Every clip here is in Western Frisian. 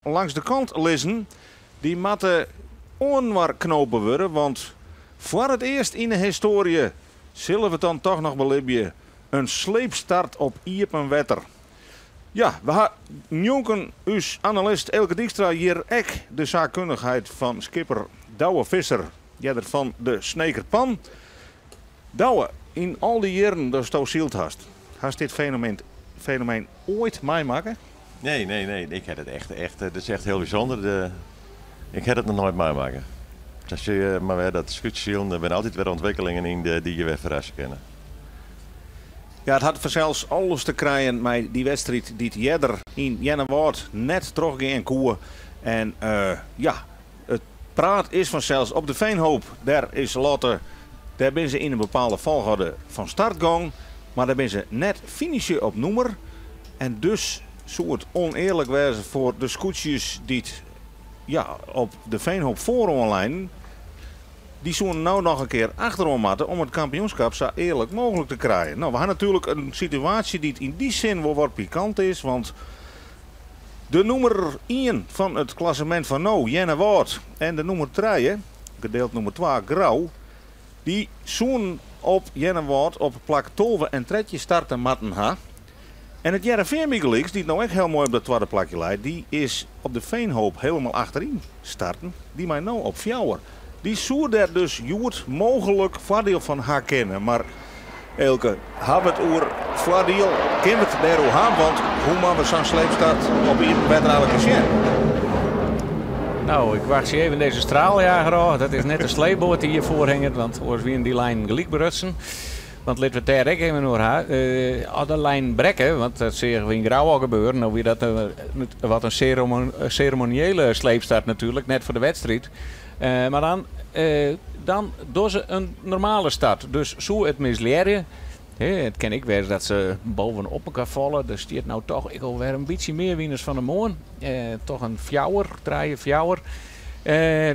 Langs de kant lizzen, dy moatte oaninoar knope wurde, want foar it earst yn de histoarje sille we it dan toch noch belibje, in sleepstart op iepen wetter. Ja, we ha njonken ús analist Eelke Dykstra hjir ek de saakkundichheid fan skipper Douwe Visser, earder fan de Sneker Pan. Douwe, yn al dy jierren datsto syld hast, hast dit fenomeen oait meimakke? Nee, nee, nee. Ik ha it echt, echt, dat is echt hiel bysûnder. De, ik ha it noch noait meimakke. Dan sjoch je mar wer dat skûtsjesilen, der binne altyd wer ûntwikkelingen yn dy't je wer ferrasse kinne. Ja, it hat fansels alles te krijen mei dy wedstriid dy't earder yn Earnewâld net trochgean koe. En ja, it praat is fansels op de Veenhoop. Dêr is Lotte, dêr binne se yn in bepaalde folchoarder fan start gong, mar dêr binne se net finishe op nûmer. En dus soe it ûnearlik wêze foar de skûtsjes dy't ja, op de Veenhoop foaroan leinen. Dy soenen no noch in kear achteroan moatte om it kampioenskip sa earlik mooglik te krijen. No, we ha natuerlik in situaasje dy't yn dy sin wol wat pikant is, want de nûmer ien fan it klassemint fan no, Earnewâld, en de nûmer trije, gedeeld nûmer twa, Grou, dy soenen op Earnewâld op plak 12 en 13 starte moatten ha. En it Hearrenfean bygelyks, dy't no ek hiel moai op dat twadde plakje leit, dy is op de Veenhoop hielendal achteryn starten. Dy mei no op fjouwer. Dy soe dêr dus hjoed mooglik foardiel fan ha kinne. Mar Eelke, ha we it oer foardiel? Kinne we it dêroer ha? Want hoe moatte we sa'n sleepstart op iepen wetter eigentlik sjen? No, ik wachtsje even dizze straaljager ôf. Dat is net de sleepboat dy't hjir foar hinget, want oars wienen dy lijnen gelyk brutsen. Want litte we it dêr ek even oer ha. As de lijnen brekke, want dat seagen we yn Grou al gebeuren. No wie dat wat in seremoniële sleepstart natuerlik, net foar de wedstriid. Mar dan dogge se in normale start. Dus soe it mislearje, it kin ek wêze dat se bovenop elkoar falle. Der stiet no toch ek alwer in bytsje mear wyn as fan 'e moarn. Toch in fjouwer, trije, fjouwer.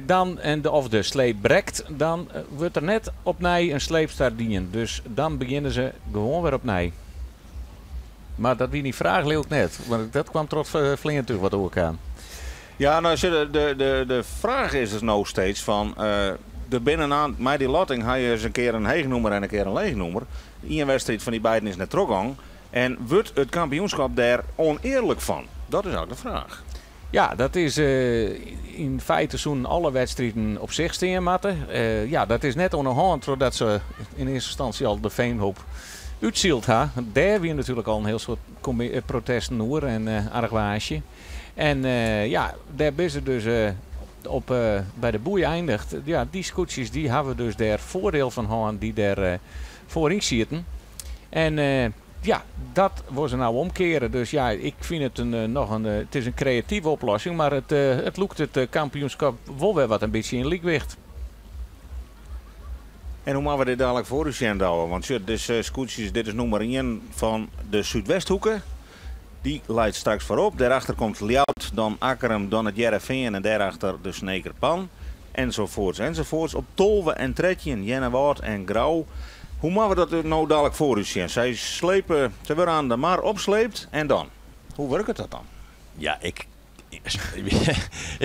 Dan, en de, of de sleep brekt, dan wurdt der net opnij in sleepstart dien. Dus dan begjinne se gewoan wer opnij. Mar dat wie dyn fraach leau ik net. Want dat kaam troch it fleantúch wat oerkaam. Ja, no, de fraach is dus no steeds fan, der binne in mei dy lotting ha je ris in kear in heech nûmer en in kear in leech nûmer. Ien wedstriid fan dy beiden is net trochgong. En wurdt it kampioenskip dêr ûnearlik fan? Dat is eigentlik de fraach. Ja, dat is yn feite soenen alle wedstriden op sich stean moatte. Ja, dat is net oan de hân trochdat se yn earste ynstânsje al de Veenhoop útsyld ha. Dêr wie natuerlik al in hiel soad protesten oer en argwaasje. En ja, dêr binne se dus op, by de boei eindigd. Ja, dy skûtsjes dy hawwe dus dêr foardiel fan hân dy't dêr foaryn sieten. En ja, dat wolle se no omkeare. Dus ja, ik fyn it in, noch in, it is in kreative oplossing, mar it lûkt it kampioenskip wol wer wat in bytsje yn lykwicht. En hoe moatte we dit dadlik foar ús sjen, Douwe? Want sjoch, dizze skûtsjes, dit is nûmer ien fan de Súdwesthoeke. Dy leit straks foarop. Dêrachter komt Ljouwert, dan Akkrum, dan it Hearrenfean en dêrachter de Sneker Pan. Enzovoorts, enzovoorts. Op 12 en 13, Earnewâld en Grou. Hoe moatte we dat no dadlik foar ús sjen? Sy slepe, se wurde oan de mar opsleept en dan? Hoe wurket dat dan? Ja, ik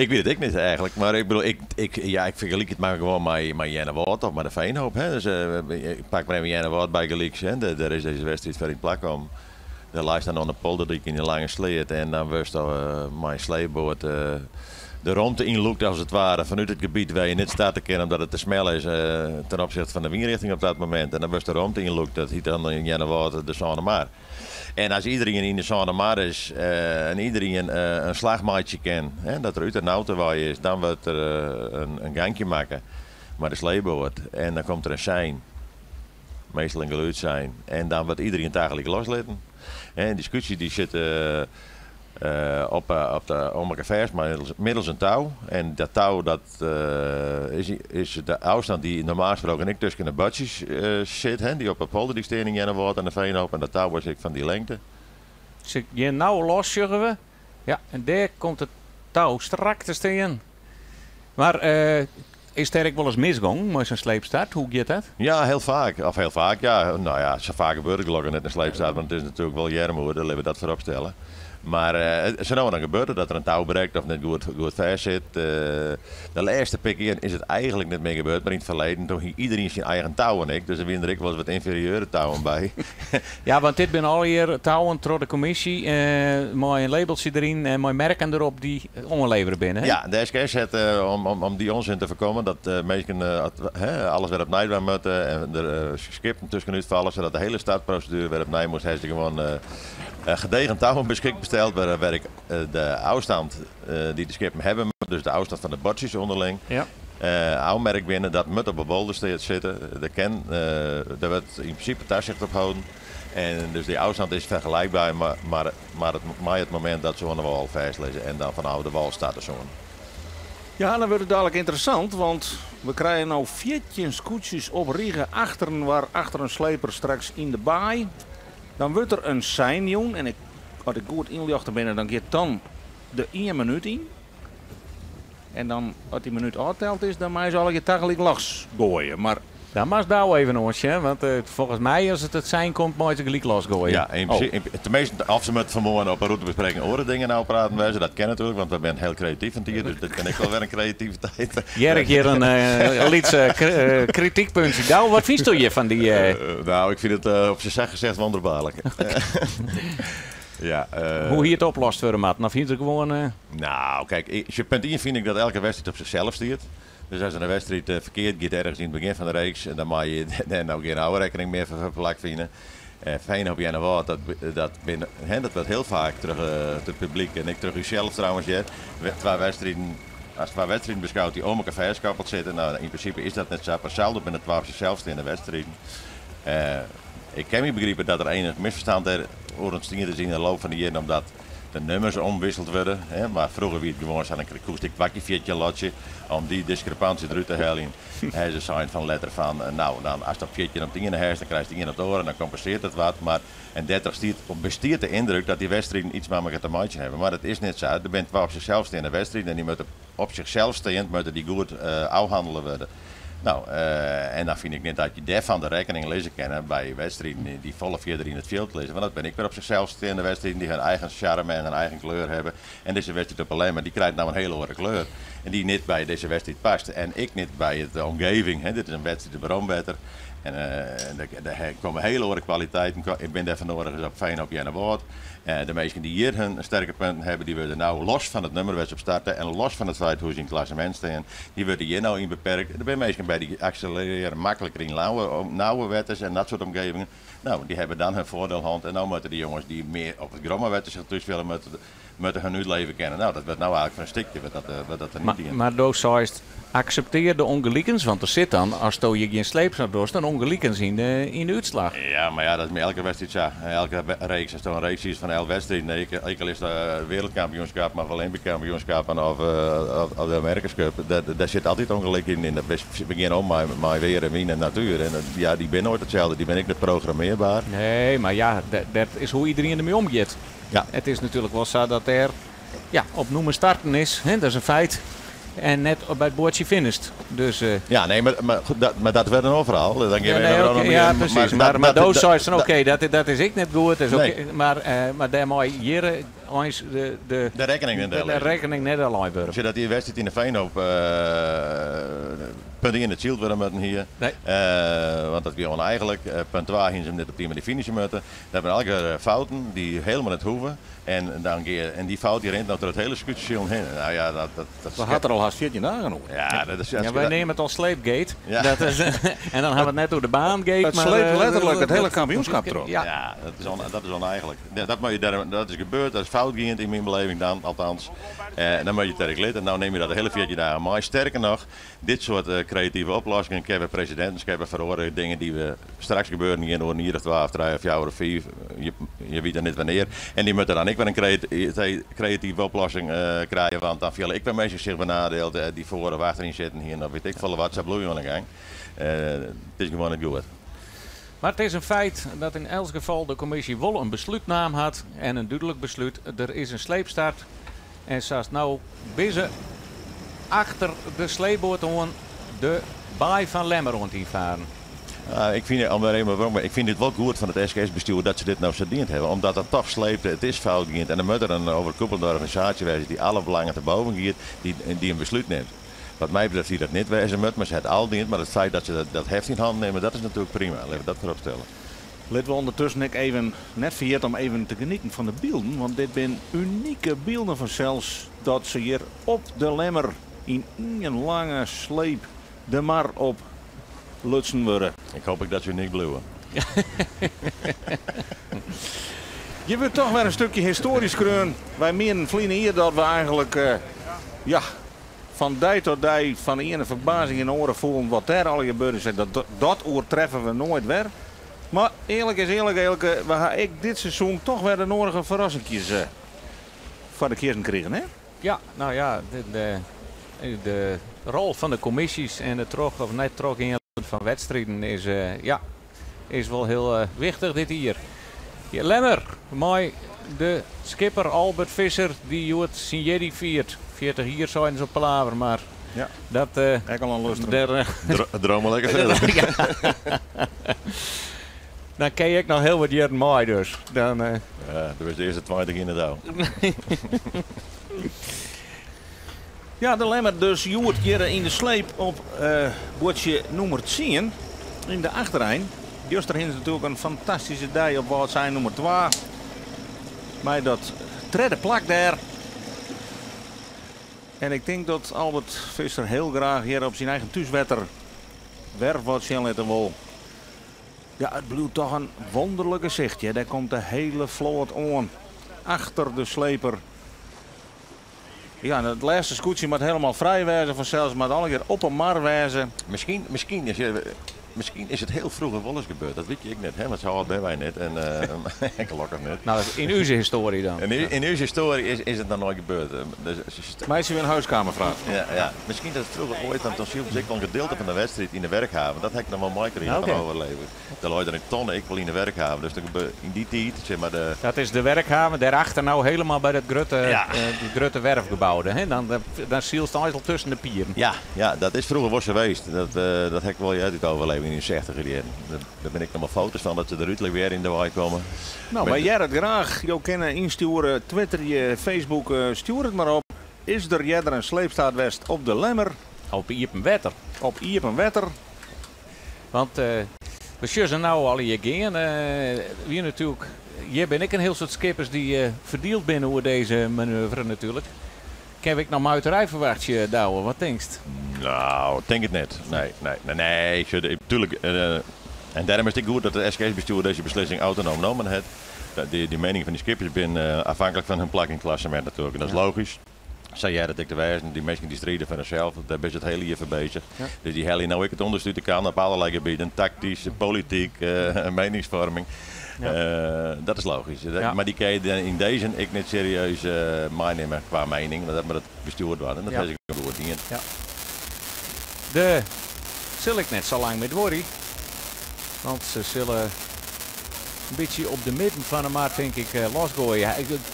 wit it ek net eigentlik. Mar ik bedoel, ja, ik fergelyk it mar gewoan mei Earnewâld of mei de Veenhoop. Hè. Dus, ik pak mar even Earnewâld bygelyks. Hè. Dêr is dizze wedstriid foar yn plak om. Dêr leist dan oan de polderdyk yn de lange sleat en dan wurdst mei in sleepboat de romte ynlûkt as it ware fanút it gebiet wêr je net starte kinne omdat it te smel is ten opsichte fan de wynrjochting op dat momint. En dan wurdst de romte ynlûkt, dat hyt dan yn Earnewâld de Sânemar. En as iderien yn de Sânemar is en iderien in slach meitsje kin, hè, dat er út de naute wei is, dan wurdt der in gankje makke mei de sleepboat en dan komt der in sein. Meastal in gelûdssein. En dan wurdt iderien tagelyk loslitten. En dy skûtsjes dy sitte op de, oan elkoar fêst mei middels in tou. En dat tou dat is de ôfstân dy't normaal gesproken ek tusken de buordsjes sit, hè, dy't op de polderdyk stean yn Earnewâld en de Veenhoop. En dat tou is ek fan dy lengte. Se gean no los, sjogge we. Ja, en dêr komt it tou strak te stean. Mar is dêr ek wolris misgong mei sa'n sleepstart? Hoe giet dat? Ja, hiel faak. Of hiel faak, ja. No ja, sa faak gebeurt it gelokkich net in sleepstart, want it is natuerlik wol earmoede, litte we dat foarop stelle. Mar sa no en dan gebeurt it dat der in tou brekt of net goed, goed fêst sit. De lêste pear kear is it eigenlik net mear gebeurd, mar yn it ferleden toen hie iederien syn eigen touwen ek, dus der wiene der ek wolris wat ynferieure touwen by. Ja, want dit binne allegear touwen troch de kommisje mei in labeltsje deryn en mei merken derop dy't oanlevere binne, hè? Ja, de SKS hat om dy onsin te foarkommen dat minsken alles wer opnij dwaan moatte en der skippen tuskenút falle, sadat de hiele startproseduere wer opnij moast, ha se gewoan gedegen touwen beskikber steld wêr ek de ôfstand dy't de skippen hawwe moatte, dus de ôfstand fan de buordsjes ûnderling, ôfmerkt binne. Dat moat op 'e bolder sitte. Der kin, dêr wurdt yn prinsipe tasicht op holden. En dus dy ôfstand is fergelykber mar mar it mei it momint dat se oan de wâl fêstlizze en dan fanôf de wâl starte soene. Ja, dan wurdt it dalik ynteressant, want we krije no 14 skûtsjes op rige achterinoar achter in sleper straks yn de baai. Dan wurdt der in sein jûn en ik, as ik goed ynljochte bin, dan giet dan de ien minút yn. En dan, as dy minút ôfteld is, dan meie se allegear tagelyk los goaie. Mar. Dan moatst Douwe even oansjen, want folgens my as it it sein komt, meie se gelyk los goaie. Ja, yn prinsipe, teminsten of se moatte fanmoarn op 'e rûtebespreking oare dingen ôfpraten wêze, dat kin natuerlik, want we binne hiel kreatyf fan tiid, dus dit kin ek wol wer in kreativiteit. Hear ik hjir in lyts kritykpuntsje. Douwe, wat fynsto hjir fan dy. Nou, ik fyn it op syn zacht gezegd wonderbaarlik. Ja, Hoe hie it oplost wurde moatten? Of hiene se gewoan. Nou, kijk, sjoch, punt ien fyn ik dat elke wedstriid op sichsels stiet. Dus as der in wedstriid ferkeard giet ergens yn it begjin fan de reeks, dan mei je dêr no gjin ôfrekkening mear foar plakfine. Veenhoop Earnewâld, dat, dat, bin, hè, dat wurdt hiel faak troch it publyk en ek troch ússels trouwens heard. Twa wedstriden, as twa wedstriden beskoud dy't oan elkoar fêstkoppeld sitte, nou, yn prinsipe is dat net sa. Per saldo binne it twa op sichsels steande wedstriden. Ik kin my begripe dat der enich misferstand dêr oer ûntstien is yn de loop fan de jierren, omdat de nummers omwisseld wurde. Mar froeger wie it gewoan sa, dan koest ek twa kear 14 lotsje. Om dy diskrepansje derút te heljen, ha se sein fan letter fan, no, dan ast op 14 op de iene hast, dan krijst ien op de oare en dan kompenseart it wat. Mar, en dêrtroch stiet, bestiet de yndruk dat dy wedstriden yts mei elkoar te meitsjen hawwe. Mar dat is net sa. Der binne twa op sichsels steande wedstriden en dy moatte op sichsels steand moatte dy goed ôfhannele wurde. No, en dan fyn ik net dat je dêrfan de rekkening lizze kinne by wedstriden dy't folle fierder yn it fjild lizze. Want dat binne ek wer op sichsels steande wedstriden dy't har eigen sjarme en har eigen kleur hawwe. En dizze wedstriid op 'e Lemmer dy krijt no in hiele oare kleur. En dy't net by dizze wedstriid past. En ek net by de omgeving. Dit is in wedstriid op rom wetter. En dêr komme hiele oare kwaliteiten. Ik bin dêrfoar nedich is op Veenhoop Earnewâld. De minsken dy't hjir hun sterke punten hawwe, dy wurde no los fan it nummer wêr't se op starte en los fan it feit hoe se yn it klassemint stean, dy wurde hjir no yn beperkt. Der binne minsken by dy't akselerearje makliker yn nauwe wetters en dat soart omgevingen. No, dy hawwe dan hun foardiel hân en no moatte de jonges dy't mear op it gromme wetter sich thús fiele moatte, moatte hun útleve kinne. No, dat wurdt no eigentlik foar in stikje wurdt dat, wurdt dat der niet dien. Mar do seist, akseptear de ûngelikens, want der sit dan, asto hjir gjin sleepstart dochst, in ûngelikens yn de, yn de útslach. Ja, mar ja, dat is mei elke wedstriid sa. Elke reeks, asto in reeks siest fan 11 wedstriden, ek, ek al is it wereldkampioenskap of Olympisch kampioenskappen of, of de America's Cup, dêr sit altyd ûngelyk yn. En dat we gean om mei, mei weer en wyn en natuer. En ja, dy binne noait itselde, dy binne ek net programmearber. Nee, mar ja, dat is hoe iederien dermei omgiet. Ja. It is natuerlik wol sa dat dêr ja, op nûmer starten is, hè, dat is in feit. En net by it boardsje finisht. Dus, Ja, nee, mar, goed, dat, mar dat wurdt in oar ferhaal. Dan gean Ja, we nee, even oké, oan ja, begjin. presys. Maar Mar dat, do dat, seist fan dat, oké, dat is ek net goed. Dat is Nee. oké, mar dêrmei hjir eins de, De rekkening net de dellein. rekkening net dellein wurde. Sjoch, dat dy wedstriid yn de Veenhoop punt ien net syld wurde moatten hie. Nee. Want dat wie ûneigenlik. Punt twa hiene se him net op dy manier finishe moatten. Dat binne allegear fouten dy't helemaal net hoege. En dan gean je, en dy fout dy rint noch troch it hiele skûtsjesilen hinne. Nou ja, dat, dat, dat We hat er al hast 14 dagen oer. Ja, dat is, Ja, wy neame it al sleepgate. Ja. Dat is, en dan ha we it net oer de baangate. It mar, sleept letterlik it hiele dat- kampioenskap troch. Ja. Ja, dat is, on, dat is ûneigenlik. Ja, dat, moet je daar, dat is gebeurd, dat is fout gien yn myn beleving dan, althans. Dan moet je it ek litte. No nim je dat de hiele 14 dagen mei. Sterker noch, dit soart kreative oplossingen kinne we presidenten skeppe foar oare dingen dy't we straks gebeuren gean oer in jier of twa of trije of fjouwer of fiif. Je witte net wannear. En dy moatte dan ek wer in kreative oplossing krije, want dan fiele ek wer minsken sich benadeeld dy't foar of achteryn sitten hiene of wit ik folle wat. Sa bliuwe je oan de gang. It is gewoan net goed. Mar it is in feit dat yn elts gefal de kommisje wol in beslút naam hat en in dúdlik beslút. Der is in sleepstart en sa'st no binne se achter de sleepboat oan de baai fan Lemmer oan it ynfaren. Ah, ik fyn, om wer even werom, ik fyn it wol goed fan it SKS-bestjoer dat se dit no sa dien hawwe. Omdat dat toch sleepte, it is fout gien en der moat der in overkoepelende organisaasje wêze dy't alle belangen te boven giet, dy't in beslút nimt. Wat my betreft hie dat net wêze moatten, mar se ha it al dien. Mar it feit dat se dat heft yn hannen nimme, dat is natuerlik prima. Laten we dat foarop stelle. Litte we ûndertusken ek even net ferjitte om even te genieten fan de bylden, want dit binne unike bylden fansels dat se hjir op de Lemmer yn ien lange sleep de mar op lutsen wurde. Ik hoop ek dat se unyk bliuwe. Hjir wurdt toch wer in stikje histoarje skreaun. Wy mienden ferline jier dat we eigentlik ja, fan dei tot dei fan de iene ferbazing yn de oare foelen wat dêr allegear gebeurd is. Dat, dat oertreffe we noait wer. Mar earlik is earlik, Eelke, we ha ek dit seizoen toch wer de nedige ferrassinkjes foar de kiezzen krigen, hè? Ja, no ja, de rol fan de kommisjes en it troch of net trochgean fan wedstriden is, ja, is wol hiel wichtich dit jier. Lemmer mei de skipper Albert Visser dy't hjoed syn jierdei fiert. 40 jier seinen se op Palaver, mar dat... Ek al in lustrum. Droom mar lekker fierder. Dan kin je ek noch hiel wat jierren mei dus. Dan, Ja, do bist de earste 20 yn it tou. Ja, de Lemmer dus hjoed hjir yn de sleep op buordsje nûmer 10 yn de achterein. Juster hiene se natuerlik in fantastyske dei op Wâldsein nûmer 2. Mei dat tredde plak dêr. En ik tink dat Albert Visser hiel graach hjir op syn eigen thúswetter wer wat sjen litte wol. Ja, it bliuwt toch in wûnderlik gesichtje. Dêr komt de hiele float oan. Achter de sleper. Ja, en it lêste skûtsje moat hielendal frij wêze fansels. Moat allegear op 'e mar wêze. Miskien, miskien, is, miskien is it hiel froeger wolris gebeurd. Dat witte je ek net, hè? Want sa âld binne wy net. En, gelokkich net. No, yn ús histoarje dan. Yn ús histoarje is it noch noait gebeurd. Dus, Meitsje we in huiskamerfraach. Ja. Miskien dat it froeger oait, want dan sylden se ek wol in gedeelte fan de wedstriid yn de Werkhaven. Dat ha ik noch wol meikrigen fan overlevers. Der lei der in tonne ek wol yn de Werkhaven. Dus yn dy tiid, sis mar de. Dat is de Werkhaven, dêrachter no helemaal by dat grutte, grutte werfgebou. Hè? Dan, dan sylst eins al tusken de pieren. Ja, ja, dat is froeger wol sa west. Dat, dat ha ik wol heard út overleving yn de sechtiger jierren. Dêr bin ek noch wol foto's fan dat se derút wer yn de wei komme. No, wy hearre it graach. Jo kinne ynstjoere, twitterje, Facebook, stjoer it mar op. Is der earder in sleepstart west op de Lemmer? Op iepen wetter. Op iepen wetter. Want we sjogge se no allegear gean. Wie natuerlik, hjir binne ek in hiel soad skippers dy't ferdield binne oer dizze manoeuvre natuerlik. Kinne we ek noch muiterij ferwachtsje, Douwe? Wat tinkst? No, tink it net. Nee, nee, nee, nee. Sjoch, tuerlik, en dêrom is it ek goed dat it SKS-bestjoer dizze beslissing autonoom nommen hat. Dy miening fan dy skippers binne afhanklik fan hun plak yn it klassemint natuerlik. En dat is logysk. Sa heart it ek te wêzen. Dy minsken dy stride foar harsels, dêr binne se it hiele jier foar bezich. Dus dy helje no ek it ûnderste út de kan op allerlei gebieten, taktysk, polityk, mieningsfoarming. Dat is logysk. Mar dy kinne je yn dizze ek net serieus meinimme kwa miening, want dat moat it bestjoer dwaan en dat ha se goed dien. Ja. De sil ek net sa lang mear duorje, want se sille in bytsje op de midden fan de mar, tink ik, losgoaie.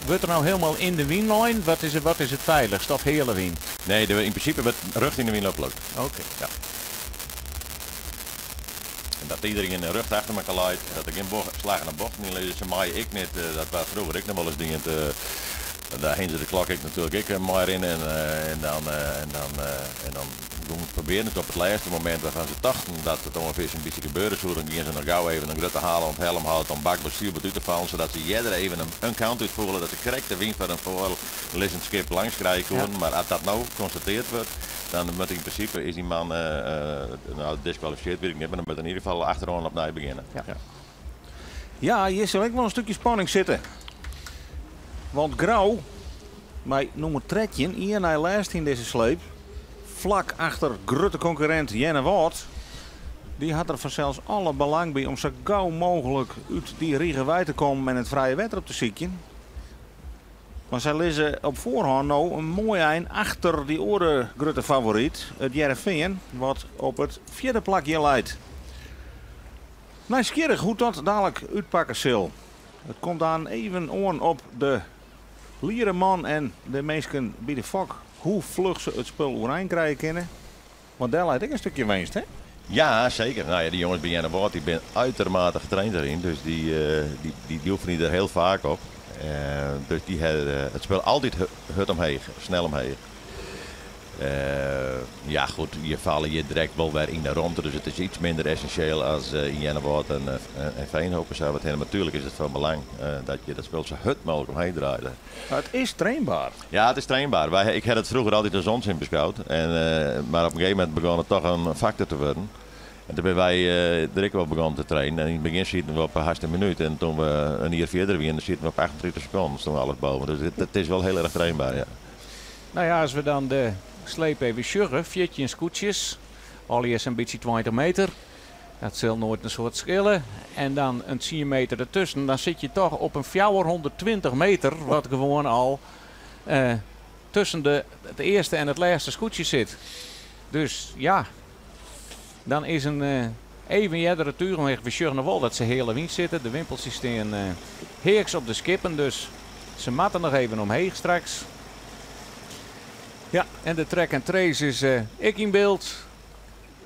Wurdt der no hielendal yn de wyn lein? Wat is, wat is it feilichst? Of heale wyn? Nee, yn prinsipe wurdt rjocht yn de wyn oplukt. Oké. Ja. En dat iderien rjocht achter elkoar leit, dat der gjin slaggen en bochten yn lizze. Se meie ek net, dat waard froeger ek noch wolris dien, dêr hiene se de klok ek natuerlik ek mei rinne en dan en dan en dan gongen probearren it op it lêste momint wêrfan se tochten dat it ûngefear sa'n bytsje gebeure soe, dan giene se noch gau even in grutte hale oan it helmhout om bakboard stuurboard út te fallen, sadat se earder even in kant útfoelen, dat se krekt de wyn foar in foarlizzend skip langs krije koenen. Mar as dat no konstateard wurdt, dan moat yn prinsipe is dy man no diskwalifisearre wit ik net, mar dan moat er yn ieder gefal achteroan opnij begjinne. Ja, hjir sil ek wol in stikje spanning sitte. Want Grou, mei nûmer 13, ien nei lêst yn dizze sleep, flak achter grutte konkurrint Earnewâld, dy hat der fansels alle belang by om sa gau mooglik út dy rige wei te kommen en it frije wetter op te sykjen. Mar sy lizze op foarhân no in moai ein achter dy oare grutte favoryt, it Hearrenfean, wat op it fjirde plak hjir leit. Nijsgjirrich hoe't dat dalik útpakke sil. It komt dan even oan op de liereman en de minsken by de fok hoe fluch se it spul oerein krije kinne. Want dêr leit ek in stikje winst, hè? Ja, zeker. Nou ja, die jongens bij Earnewâld die zijn uitermate getraind erin. Dus die oefenen er heel vaak op. Dus die hebben het spel altijd hurd omheech, snel omheech. Ja, goed, je vallen je direct wel weer in de ronde. Dus het is iets minder essentieel als in Earnewâld en Veenhopen zou het hebben. Natuurlijk is het van belang dat je dat spel zo hurd mogelijk omheen draait. Maar het is trainbaar. Ja, het is trainbaar. Ik had het vroeger altijd als onzin beschouwd. Maar op een gegeven moment begon het toch een factor te worden. En toen ben wij direct wel begonnen te trainen. En in het begin zitten we op een hartstikke minuut. En toen we een uur verder waren, dan zitten we op 38 seconden. Stonden we alles boven. Dus het is wel heel erg trainbaar, ja. Nou ja, als we dan de sleep even sjuggen, viertje en scootjes. Al is een beetje 20 meter. Dat zal nooit een soort schillen. En dan een 10 meter ertussen. Dan zit je toch op een 420 meter. Wat gewoon al tussen het eerste en het laatste scootje zit. Dus ja, dan is een even jerdere tuur. We sjuggen nog wel dat ze hele wind zitten. De wimpels staan heerks op de skippen. Dus ze matten nog even omheen straks. Ja. En de track en trace is ik in beeld.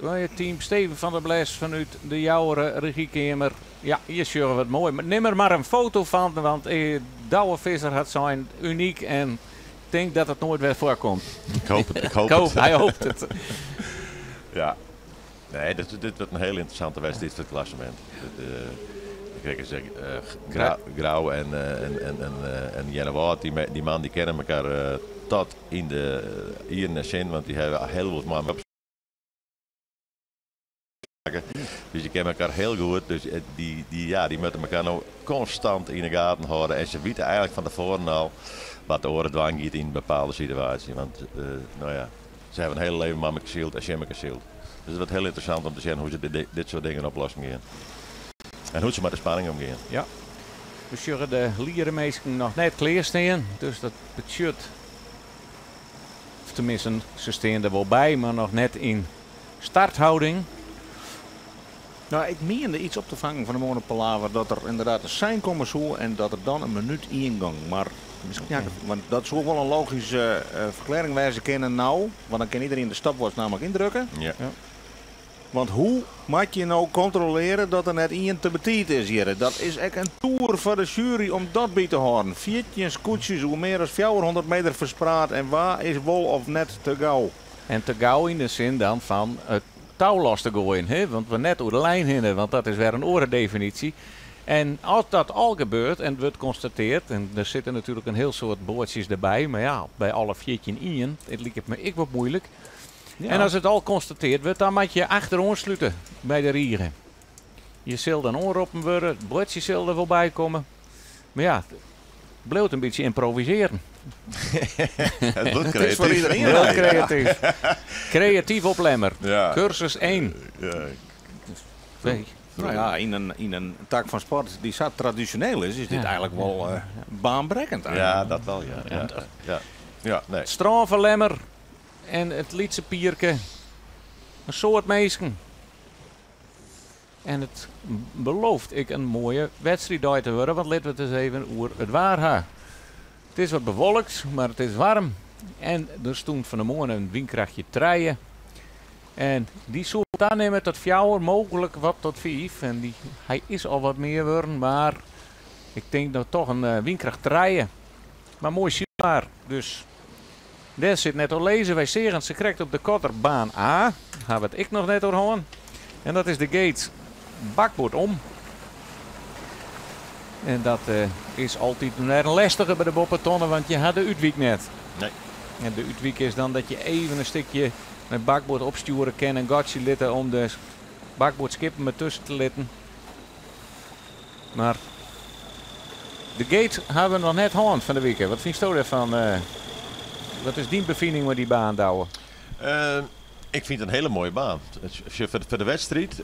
Het team Steven van der Bles vanuit de Jouwere regiekamer. Ja, hier zien we het mooi. Maar neem er maar een foto van, want Douwe Visser had zijn uniek en ik denk dat het nooit weer voorkomt. Ik hoop het. Ik hoop Ik hoop, het. Hij hoopt het. Ja. Nee, dit wordt een heel interessante wedstrijd voor het klassement. Dit ik krijg eens Grou en Earnewâld, die man die kennen elkaar tot in de ieren en zin, want die hebben heel wat man op. Dus die kennen elkaar heel goed. Dus die moeten elkaar nou constant in de gaten houden. En ze weten eigenlijk van tevoren al wat de oren dwang gaat in een bepaalde situatie. Want ze hebben een hele leven met elkaar gezield en ze hebben elkaar gezield. Dus het wordt heel interessant om te zien hoe ze dit soort dingen oplossen gaan. En hoe ze met de spanning omgaan. Ja. We zullen de lierenmeesken nog net kleerstaan. Dus dat betekent, of tenminste, ze staan er wel bij, maar nog net in starthouding. Ik meende iets op te vangen van de Molenpalaver dat er inderdaad een sein komen zou en dat er dan een minuut ingang. Maar misschien, ja, want dat zou wel een logische verklaring wijzen kennen nou, want dan kan iedereen de stopwatch namelijk indrukken. Want hoe moet je nou controleren dat er net één te betiet is hier? Dat is echt een tour voor de jury om dat bij te houden. 14 scootjes, hoe meer dan 400 meter verspreid en waar is wol of net te gauw? En te gauw in de zin dan van het touw los te gooien, hè? Want we net door de lijn heen, want dat is weer een oren-definitie. En als dat al gebeurt en wordt constateerd, en er zitten natuurlijk een heel soort boordjes erbij, maar ja, bij alle 14 in, het lijkt me ik wat moeilijk. En als het al constateerd wordt, dan moet je achterom sluiten bij de rieren. Je zal dan onroepen worden, het bordje zal er voorbij komen. Maar ja, het blijft een beetje improviseren. Het wordt Het is voor creatief. iedereen. Heel creatief. Creatief oplemmer. Cursus 1. Nee. Nou ja, in een tak van sport die zo traditioneel is, is dit eigenlijk wel baanbrekend eigenlijk. Ja, dat wel, ja. Ja, nee. Het strafverlemmer en het Lietse Pierke. Een soort meesken. En het belooft ik een mooie wedstrijd uit te worden, want laten we het eens even oer het waar ha. Het is wat bewolkt, maar het is warm. En er stond van de morgen een windkrachtje treien. En die soort aannemen tot 4, mogelijk wat tot 5. En hij is al wat meer worden, maar ik denk dat toch een windkracht treien. Maar mooi zichtbaar. Dus daar zit net al lezen. Wij zeggen ze krijgt op de kotter baan A. Daar wat ik nog net door hoor. En dat is de gate bakboord om. En dat is altijd een lastige bij de boppetonnen, want je had de uitwiek net. En de uitwiek is dan dat je even een stukje met bakboord opsturen kan en gatje litten om de bakboordskippen met tussen te litten. Maar de gate hebben we nog net gehad van de week. Wat vind je daarvan? Wat is die bevinding met die baan, Douwe? Ik vind het een hele mooie baan. Voor de wedstrijd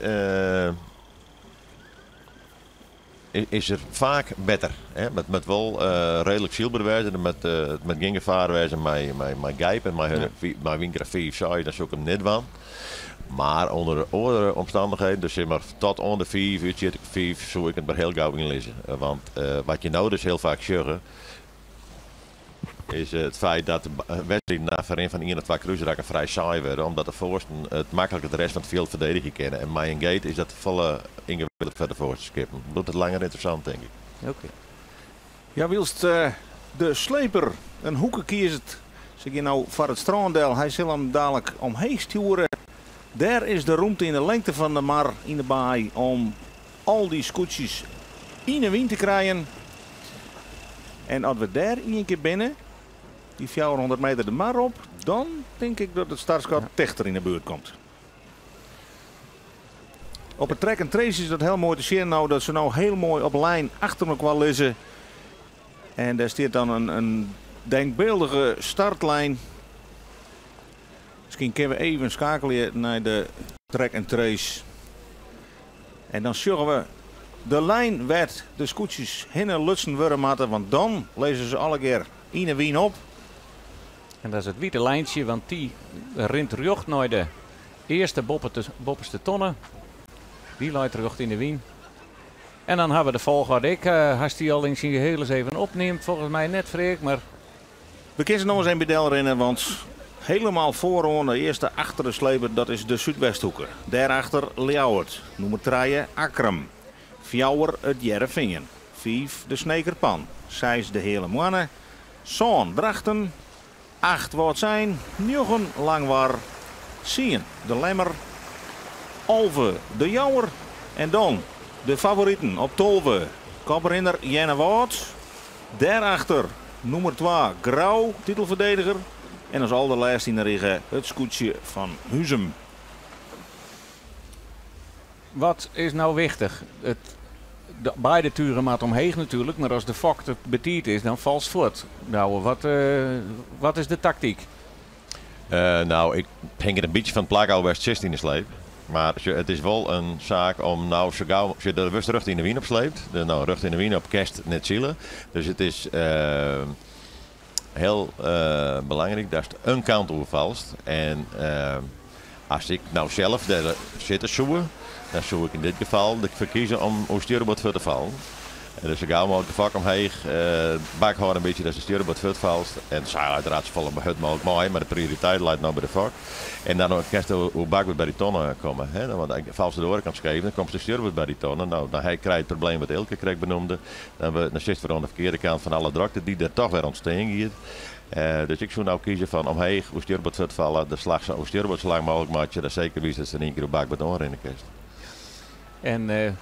is er vaak beter. Hè? Met wel redelijk zielbewijzen, met geen gevaarwijzen, met gijp en met windkracht 4, 6, dan zoek ik hem net van. Maar onder andere omstandigheden, dus tot onder 5, uurtje 5, zou ik het maar heel gauw inlezen. Want wat je nou dus heel vaak zegt, Is it feit dat de wedstriden na ferrin fan ien of twa krúsrakken frij saai wurde, omdat de foarsten it makliker de rest fan it fjild ferdedigje kinne. En mei in gate is dat folle yngewikkelder foar de foarste skippen. Bliuwt it langer ynteressant, tink ik. Oké. Ja, wylst de sleper in hoeke kiest. Se gean no foar it strân del. Hy sil him dalik omheech stjoere. Dêr is de rûmte yn de lengte fan de mar yn de baai om al dy skûtsjes yn 'e wyn te krijen. En as we dêr ien kear binne, dy 400 meter de mar op, dan tink ik dat it startskot tichter yn 'e buert komt. Op it track and trace is dat hiel moai te sjen no, dat se no hiel moai op lijn achter elkoar lizze. En dêr stiet dan in denkbyldige startlijn. Miskien kinne we even skeakelje nei de track and trace. En dan sjogge we de lijn wêr't de skûtsjes hinne lutsen wurde moatte, want dan lizze se allegear yn 'e wyn op. En dat is it wite lijntsje, want dy rint rjocht nei de earste boppeste tonne. Dy leit rjocht yn de wyn. En dan ha we de folchoarder ek. Hast dy al yn syn gehiel ris even opneamd? Folgens my net, Freark, mar... We kinne se noch ris even by del rinne, want helemaal foaroan de earste achter de sleper, dat is de Súdwesthoeke. Dêrachter Ljouwert, nûmer 3 Akkrum, 4 it Hearrenfean, 5 de Snekerpan, 6 de Heale Moanne, 7 Drachten, 8 Wâldsein, 9 Langwar, 10 de Lemmer, 11 de Jouwer en dan de favoriten op 12 koprinner Earnewâld. Dêrachter nûmer 2 Grou, titelferdediger. En as alderlêste yn de rige it skûtsje fan Huzum. Wat is no wichtich? Beide tugen moatte omheech natuerlik, mar as de fok te betiid is, dan falst fuort. Douwe, wat is de taktyk? Nou, ik hinget in bytsje fan it plak ôf wêr'tst sitst yn de sleep. Mar it is wol in saak om no sa gau, sjoch, der wurdst rjocht yn de wyn opsleept. De, no, rjocht yn de wyn op kinst net sile. Dus it is hiel belangryk datst in kant oerfalst. En as ik no sels dêr sitte soe, dan soe ik yn dit gefal derfoar kieze om oer stjurboard fuort te fallen. En dus sa gau mooglik de fok omheech, bak hâlde in bytsje datst de stjurboard fuort falst. En seil uiteraard safolle hurd mooglik mei, mar de prioriteit leit no by de fok. En dan kinst oer bakboard by dy tonne komme. Hè? Want falst de oare kant skeef, dan komst de stjurboard by dy tonne. No, dan krij je it probleem wat Eelke krekt benoemde. Dan sitst wer oan de ferkearde kant fan alle drokte dy't der toch wer ûntstean giet. Dus ik soe no kieze fan omheech, oer stjurboard fuort falle, de slach sa oer stjurboard sa lang mooglik meitsje, dan seker witst datst in ien kear oer bakboard oanrinne kinst. En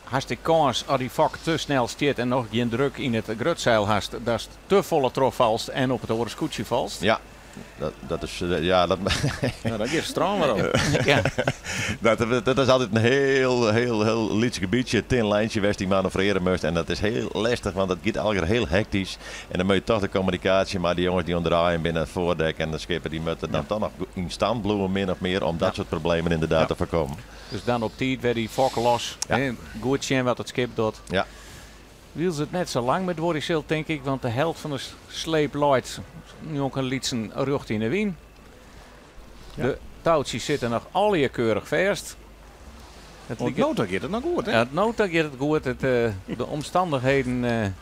hast de kâns as dy fok te snel stiet en noch gjin druk yn it grutseil hast, datst te folle trochfalst en op it oare skûtsje falst? Ja, dat is, ja, dat Ja, dan giet it strân wer op. Ja. Dat is altyd in hiel, hiel, hiel lyts gebietsje, tin lijntsje wêr'tst dy manoeuvrearje moatst. En dat is hiel lestich, want dat giet allegear hiel hektysk. En dan moat je toch de kommunikaasje mei de jonges dy't oan it draaien binne, it foardek en de skipper, dy moatte dan toch noch yn stand bliuwe, min of mear, om dat soart problemen ynderdaad te foarkommen. Dus dan op tiid wer dy fok los, hè, goed sjen wat it skip docht. Wylst it net sa lang mear duorje sil, tink ik, want de helte fan de sleep leit njonken lytsen rjocht yn de wyn. De toutsjes sitte noch allegear keurich fêst. Het Oant liket no ta giet it noch goed, hè? Ja, oant no ta giet it goed. De omstannichheden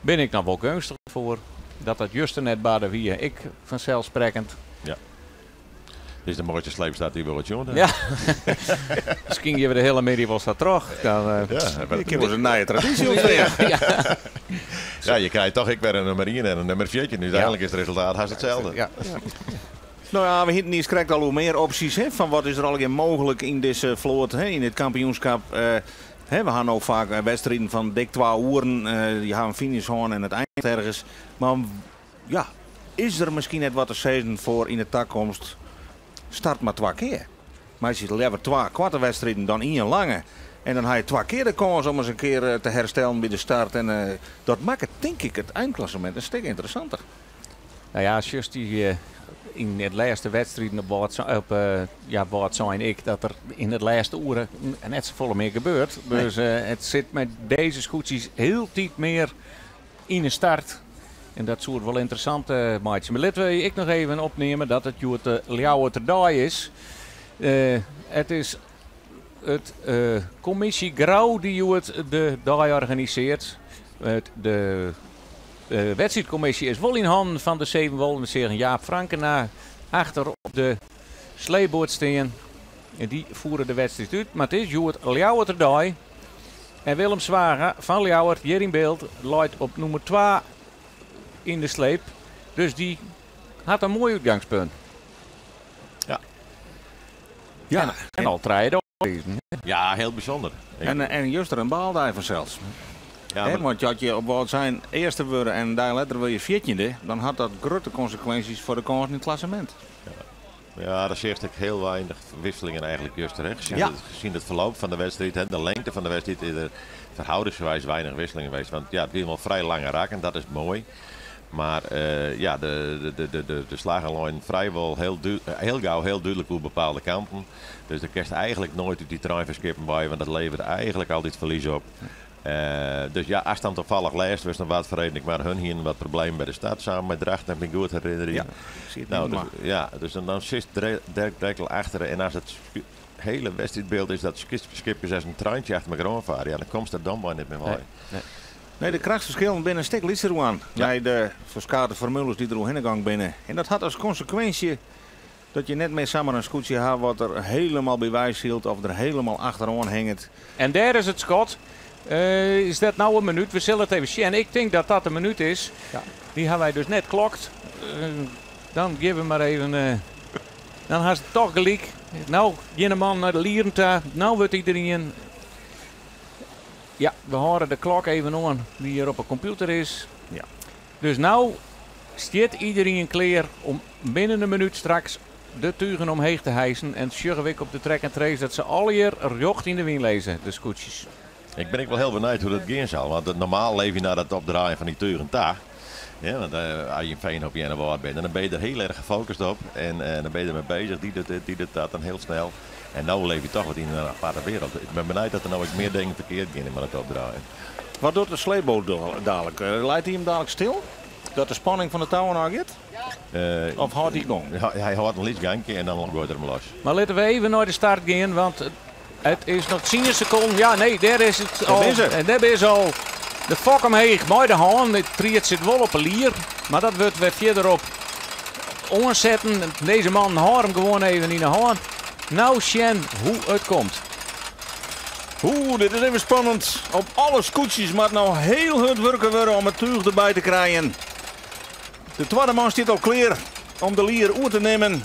bin ik noch wol geunstich foar. Dat dat juster net barde wie ek fanselssprekkend. Ja. Dit is de moaiste sleepstart dy't we oait sjoen hawwe. Ja. Miskien gean we de hiele middei wol sa troch. Dan Ja, Ik kin wol ris in nije tradysje opstean. Ja. Ja, je krije toch ek wer in nûmer 1 en in nûmer 14. Dus úteinlik is it resultaat hast itselde. Ja. Nou ja, we hiene it krekt al oer mear opsjes. Hè, fan wat is der allegear mooglik yn dizze float, hè, yn it kampioenskip. Hè, we ha no faak wedstriden fan dik 2 oeren. Je ha in finish hân en it eindigt ergens. Mar ja, is der miskien net wat te sizzen foar yn de takomst? Start mar 2 kear. Meitsje leaver 2 koarte wedstriden dan 1 lange. En dan ha je 2 kear de kâns om ris in kear te herstellen by de start. En dat makket, tink ik, it einklassemint in stik ynteressanter. Nou ja, sjochst dy yn it lêste wedstriden op Wâldsein, op ja, Wâldsein ek, dat der yn it lêste oere net safolle mear gebeurt. Dus it sit mei dizze skûtsjes hieltyd mear yn de start. En dat soe it wol ynteressant meitsje. Mar litte we ek noch even opnimme dat it hjoed de Ljouwerter dei is. It is it kommisje Grou dy't hjoed de dei organisearret. wedstriidkommisje is wol yn hannen fan de Sevenwolden. We seagen Jaap Frankena achter op de sleepboat stean. En dy fiere de wedstriid út. Mar it is hjoed Ljouwerter dei. En Willem Zwaga fan Ljouwert, hjir yn byld, leit op nûmer 2 yn de sleep. Dus dy hat in moai útgangspunt. Ja. Ja. En al trije prizen. Ja, hiel bysûnder. En juster in baaldei fansels. Ja, Hè, mar- want as je op Wâldsein earste wurde en in dei letter wurde je 14e, dan hat dat grutte konsekwinsjes foar de kânsen yn it klassemint. Ja, dêr seachst ek hiel weinich wikselingen eigentlik juster. Hè. Gezien, het, gezien het verloop fan de wedstriid, hè, de lingte fan de wedstriid, is der ferhâldingsgewijs weinich wikselingen west. Want ja, it wie wol frij lange rakken, dat is moai. Mar ja, de slaggen leinen frijwol hiel gau hiel dúdlik oer bepaalde kanten. Dus dêr kinst eigentlik noait út dy trein fan skippen wei, want dat leveret eigentlik altyd ferlies op. Dus ja, ast dan tafallich lêste wurdst om wat foar reden ek mar, hun hienen wat problemen by de start samen mei Drachten, as ik my goed herinnerje. Ja, siet Nou, net dus, ja, dus dan sitst direkt al achter en as it hiele wedstriidbyld is dat skipkes as in treintsje achter elkoar oanfarre, ja, dan komst der dan mar net mear wei. Nee, nee. Nee, de krachtsferskillen binne in stik lytser wurden nei de ferskate formules dy't der oerhinne gong binne. En dat hat as konsekwinsje dat je net mear samar in skûtsje ha wat der hielendal by wei sylt of der hielendal achteroan hinget. En dêr is it skot. Is dat no in minút? We sille it even sjen. Ik tink dat dat in minút is. Ja. Dy ha wy dus net klokt. Dan gean we mar even. Dan hast toch gelyk. No, gean de man nei de lieren ta. No wurdt iderien. Ja, we hâlde de klok even oan dy't hjir op 'e kompjûter is. Ja. Dus no stiet iderien klear om binnen in minút straks de tugen omheech te hijsen. En sjogge we op de track and trace dat se allegear rjocht yn de wyn lizze, de skûtsjes. Ik bin ek wol hiel benijd hoe't dat gean sil. Want normaal leef je nei dat opdraaien fan dy tugen ta. Ja, want as je yn Feanhoop Earnewâld binne, dan bin je der hiel erch gefocust op. En dan bin je dermei beuzich, dy docht dit, dy docht dat, dan hiel snel. En no leef je toch wat yn in aparte wereld. Ik bin benijd dat der no ek mear dingen ferkeard gean mei it opdraaien. Wat docht de sleepboat dalik? Leit hy him dalik stil? Dat de spanning fan de touwen ôf giet? Of hâldt hy gong? Ja, hy hâldt in lyts gangke en dan goait er him los. Mar litte we even nei de start gean, want it is noch 10 sekonden. Ja, nee, dêr is it Dêr al. binne se. En dêr binne se al. De fok omheech mei de hân. It tried sit wol op 'e lier, mar dat wurdt wer fierderop oansetten. Dizze man hâldt him gewoan even yn 'e hân. No sjen hoe't it komt. Oeh, dit is even spannend. Op alle skûtsjes moat no hiel hurd wurke wurde om it túch derby te krijen. De twadde man stiet al klear om de lier oer te nimmen.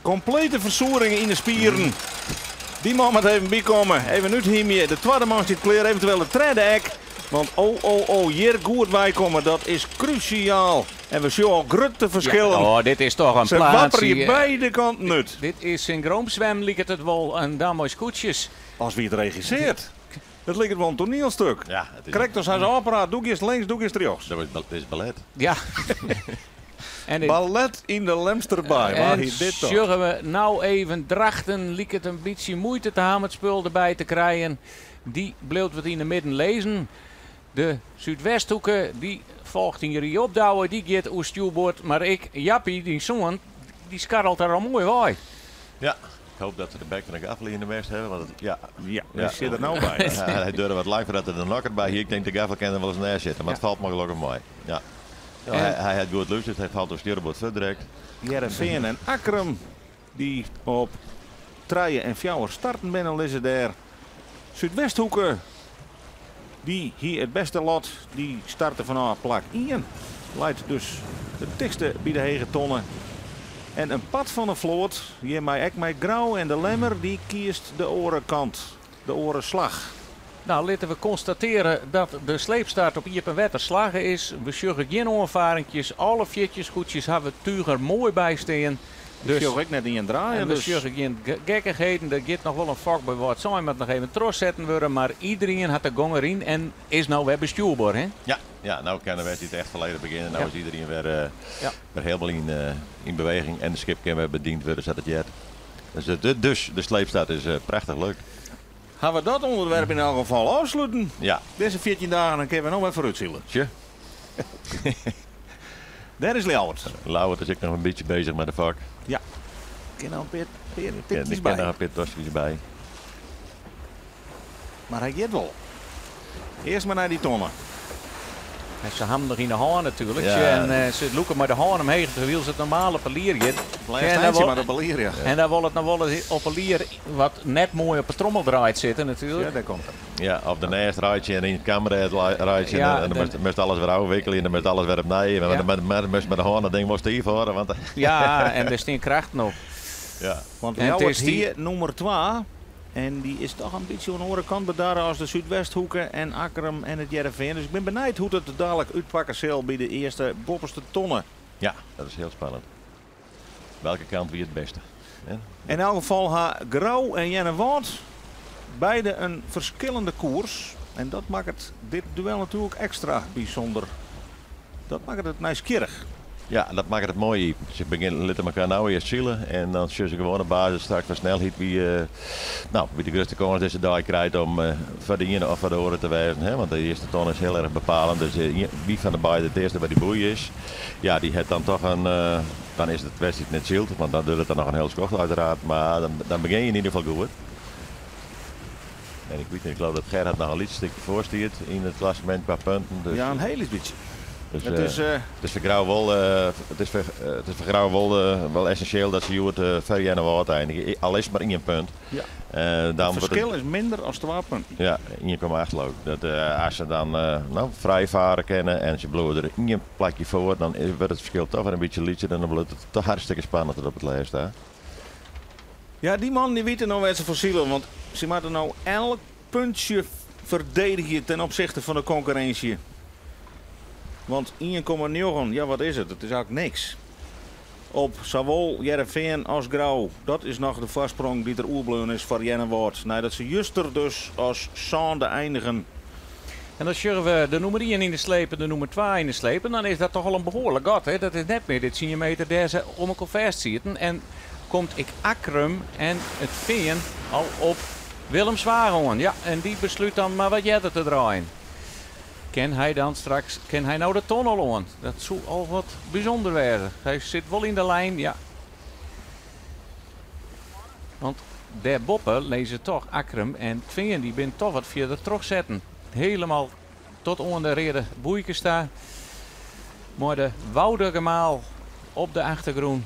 Komplete fersoering yn de spieren. Dy man moat even bykomme, even úthymje. De twadde man stiet klear, eventueel de tredde ek. Want oh, oh, oh, hjir goed weikomme, dat is krúsjaal. En we sjogge al grutte ferskillen. Ja, oh, dit is toch in Se plaatsje. wapperje beide kanten út. Dit is synchroomzwem, liket it wol. En dan mei skûtsjes. As wie it regissearre. Dat liket wol in toanielstik. Ja, it is Krekt as hy se ôfpraat, doe giest links, doe giest rjochts. Dat is ballet. Ja. En dit- Ballet yn de Lemsterbaai. Waar En hier dit toch? sjogge we nou even Drachten, liket in bytsje muoite te hawwen it spul derby te krijen. Dy bliuwt wat yn de midden lizzen. De Súdwesthoeke, dy folget yn rie opdouwen, dy giet oer stjoerboard. Mar ik, Jappie, dyn soan, dy skarrelt der al moai wei. Ja, ik hoopje dat se de bek fan de gaffel yn de mêst hawwe. Want it, ja. Ja, Ja. dy sit der no by. Ja, hy duorre wat lang foardat er de nokker by hie. Ik tink de gaffel kin der wol ris neist sitte, mar it falt mar gelokkich mei. Ja. Ja, hy hat goed lústerd, hy falt op stjoerboard fuort direkt. Hearrenfean en Akkrum, dy't op 3 en 4 starten binne, lizze dêr. Súdwesthoeke, dy hie it bêste lot, dy starte fanôf plak 1. Leit dus it tichtste by de hege tonne. En in part fan de float, hjir mei ek mei Grou en de Lemmer, dy kiest de oare kant, de oare slach. Nou, litte we konstatearje dat de sleepstart op iepen wetter slagge is. We sjogge gjin oanfarinkjes. Alle 14 skûtsjes hawwe túch der moai by stean. Dus Dus sjoch ik net ien draaien. en we Dus sjogge gjin gekkichheden. Der giet noch wol in fok by Wâldsein, moat noch even trochsetten wurde. Mar iderien hat de gong deryn en is no wer bestjoerber, hè? Ja, ja, no kin de wedstriid echt folledich begjinne. No is iderien wer, wer hielendal yn beweging. En de skip kin wer bediend wurde sa't it heart. Dus de sleepstart is prachtich leuk. Hawwe we dat ûnderwerp yn elk gefal ôfsletten? Ja. Dizze 14 dagen, dan kinne we no wer foarútsile. Tje. Dêr is Ljouwert. Ljouwert is ek noch in bytsje beuzich mei de fok. Ja. Kin noch in pear Ja, tikjes der by. kin noch in pear toskjes by. Mar hy giet wol. Earst mar nei dy tonne. En se ha 'm noch yn de hân natuerlik. Ja. En se lûke mei de hân omheech terwyl se it normaal op 'e lier giet. Lêst En dan eintsje wol- mar op 'e lier, ja. En dan wol it noch wol eens op 'e lier wat net moai op 'e trommel draaid sitte natuerlik. Ja, dêr komt it. Ja, of derneist reitsje en yn it kamrêd reitsje. Ja, en dan moatst alles wer ôfwikkelje en dan moatst alles wer opnij. En dan moatst mei de hân dat ding wol stiif hâlde. Want Ja, en der stean krachten op. Ja. Want En het Ljouwert is die- hie nûmer 2 en dy is toch in bytsje oan de oare kant bedarre as de Súdwesthoeke en Akkrum en it Hearrenfean. Dus ik bin benijd hoe't it dadlik útpakke sil by de earste boppeste tonne. Ja, dat is hiel spannend. Welke kant wie it bêste? Hè? In elk gefal ha Grou en Earnewâld beide in ferskillende koers. En dat makket dit duel natuerlik ekstra bysûnder. Dat makket it nijsgjirrich. Ja, dat makket it moai iepen. Se begjinne, litte elkoar no earst sile en dan sjogge se gewoan op basis straks fan snelheid no, wie de grutste kâns dizze dei krijt om foar de iene of foar de oare te wêzen. Hè? Want de earste ton is hiel erch bepalend. Dus wie fan de beide it earste by dy boei is, ja, dy hat dan toch in, dan is it wedstriid net syld, want dan duorret it dan noch in hiel skoft uiteraard. Mar dan begjin je yn ieder gefal goed. En ik wit net, ik leau dat Gerhard noch in lyts stikje foar stiet yn it klassemint kwa punten. Dus Ja, in hiel lyts bytsje. Dus, Het is, het is foar Grou wol, het is foar, het is foar Grou wol, wol essensjeel dat se hjoed foar Earnewâld eindigje. Al is it mar ien punt. Ja. Dan Het wordt ferskil het is minder as 2 punten. Ja, 1,8 leau ik. Dat as se dan frij fare kinne en se bliuwe der ien plakje foar, dan wurdt it ferskil toch wer in bytsje lytser en dan bliuwt it toch hartstikke spannend tot op it lêste. Hè? Ja, dy mannen dy witte no wêr't se foar sile, want se moatte no elk puntsje ferdedigje ten opsichte fan de konkurrinsje. Want 1,9, ja wat is it? It is eigentlik niks. Op sawol Hearrenfean as Grou. Dat is noch de foarsprong dy't der oerbleaun is foar Earnewâld. Neidat se juster dus as sânde eindigen. En dan sjogge we de nûmer 1 yn de sleep en de nûmer 2 yn de sleep. En dan is dat toch al in behoarlik gat. Hè? Dat is net mear dit 10 meter dêr't se om elkoar fêst sieten. En komt ek Akkrum en it Fean al op Willem Zwaga oan. Ja, en dy beslút dan mar wat earder te draaien. Kin hy dan straks, kin hy no de ton al oan? Dat soe al wat bysûnder wêze. Hy sit wol yn de lijn, ja. Want dêrboppe lizze toch Akkrum en Fean. Dy binne toch wat fierder trochsetten. Helemaal tot oan de reade boeikes ta. Mei de Woudagemaal op de achtergrûn.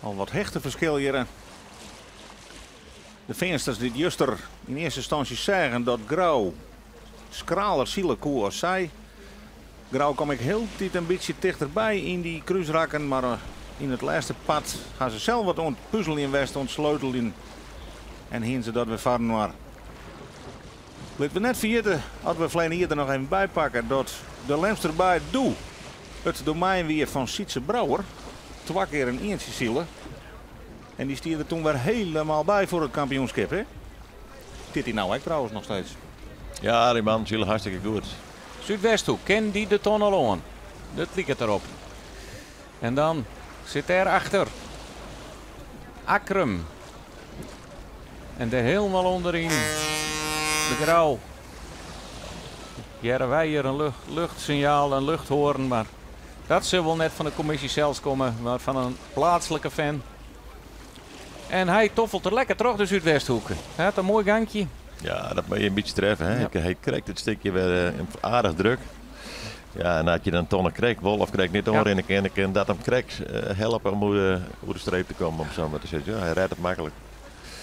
Al wat hechte ferskil hjir. De Feansters dy't juster yn earste ynstânsje seagen dat Grou skraler sile koe as sy. Grou kom ek hieltyd in bytsje tichterby yn dy krúsrakken, mar yn it lêste part ha se sels wat oan it puzeljen west, oan it sleuteljen. En hiene se dat wer foarinoar. Lit we net ferjitte, as we ferline jier der noch even by pakke, dat de Lemster Baai doe it domein wie fan Sytze Brouwer. 2 kear in ientsje sile. En dy stie der doe wer helemaal by foar it kampioenskip, hè? Stiet hy no ek trouwens noch steeds? Ja, dy man sile hartstikke goed. Súdwesthoek, kin dy de ton al oan? Dat liket derop. En dan sit dêrachter Akkrum. En dêr helemaal ûnderyn de Grou. Hearre wy hjir in luchtsinjaal, in luchthoarn, mar dat sil wol net fan de kommisje sels komme, mar fan in pleatslike fan. En hy toffelt der lekker troch de Súdwesthoek. Hy hat in moai gangje. Ja, dat moat je in bytsje treffe. Hè? Ja. Hy krijt it stikje wer aardich druk. Ja, en as je dan tonne krekt wol of krekt net oanrinne kin, dan kin dat him krekt helpe om oer de streep te kommen, om sa mar te sizzen. Ja, hy rêdt it maklik.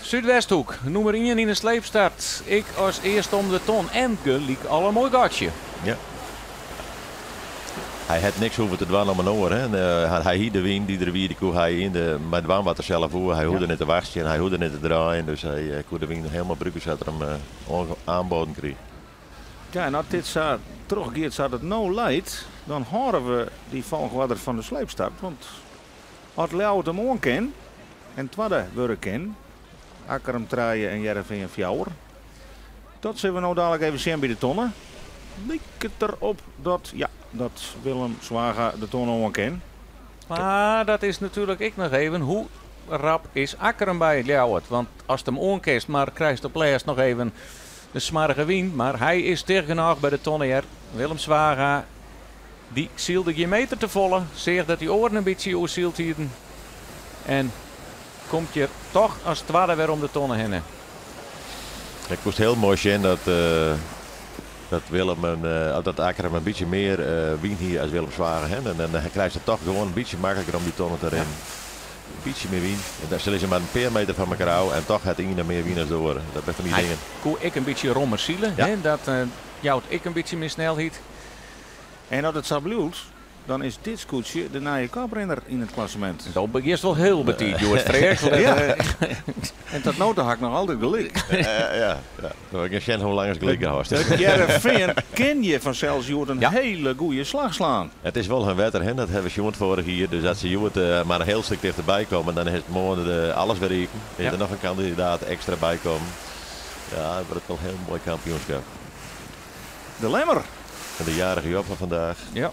Súdwesthoek, nûmer 1 yn de sleepstart. Ik as earste om de ton en gelyk al in moai gatsje. Ja. Hy hat niks hoege te dwaan om in oar. Hè. En hy hie de wyn dy't der wie, dy koe hy yn de, mei dwaan wat er sels woe. Hy hoegde net te wachtsjen, hy hoegde net te draaien. Dus hy koe de wyn helemaal brûke sa't er him oanboden krige. Ja, en as dit sa trochgiet sa't it no leit, dan hâlde we dy folchoarder fan de sleepstart. Want as Ljouwert him oan kin en twadde wurde kin, Akkrum 3 en Hearrenfean 4, dat sille we no dadlik even sjen by de tonne. Liket derop dat Willem Zwaga de tonne oan kin. Maar dat is natuerlik ek noch even hoe rap is Akkrum by Ljouwert. Want as it him oankinst, mar krijst op lêst noch even de smoarge wyn. Mar hy is ticht genôch by de tonne hjir. Willem Zwaga, dy sylde gjin meter te folle. Seach dat dy oaren in bytsje oersyld hienen. En komt hjir toch as twadde wer om de tonne hinne. Ik moast hiel moai sjen dat Dat Willem een, dat Akkrum in bytsje mear wyn hie as Willem Zwager. Hè? En dan krijst it toch gewoan in bytsje makliker om dy tonne te rinnen. In bytsje mear wyn. En dan lizze mar in pear meter fan elkoar ôf en toch hat de iene mear wyn as de oare. Dat binne fan dy Hy dingen. koe ek in bytsje rommer sile, hè? Dat jout ek in bytsje mear snelheid. En as it sa bliuwt, dan is dit skûtsje de nije koprinner yn it klassemint. Dan begjinst wol hiel betiid, Joet Freark. Ja. En tot no ta ha ik noch altyd gelyk. Ja. We gean sjen hoe lang it gelyk hâldst. It Hearrenfean kin hjir fansels hjoed in Ja. hiele goede slach slaan. It is wol hun wetter, hè? Dat hawwe we sjoen foarich jier. Dus as se hjoed mar in hiel stik tichterby komme, dan is it moarn alles wer iepen. Is der noch in kandidaat ekstra by kommen. Ja, it wurdt wol in hiel moai kampioenskip. De Lemmer. En de jarige Job fan vandaag. Ja.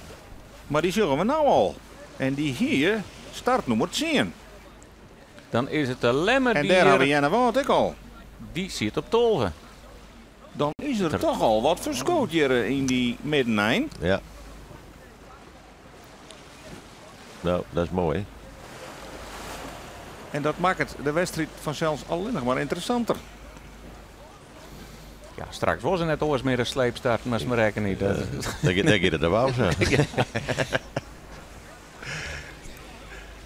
Mar dy sjogge we no al. En dy hie startnûmer 10. Dan is it de Lemmer En dy dêr hawwe we hjir- Earnewâld ek al. Dy sit op 12. Dan is der toch al wat ferskood hjir yn dy middenein. Ja. No, dat is moai. En dat makket de wedstriid fansels allinnich mar ynteressanter. Ja, straks was er net oars mear in sleepstart, mar se rekken net. Dêr giet it der wol sa.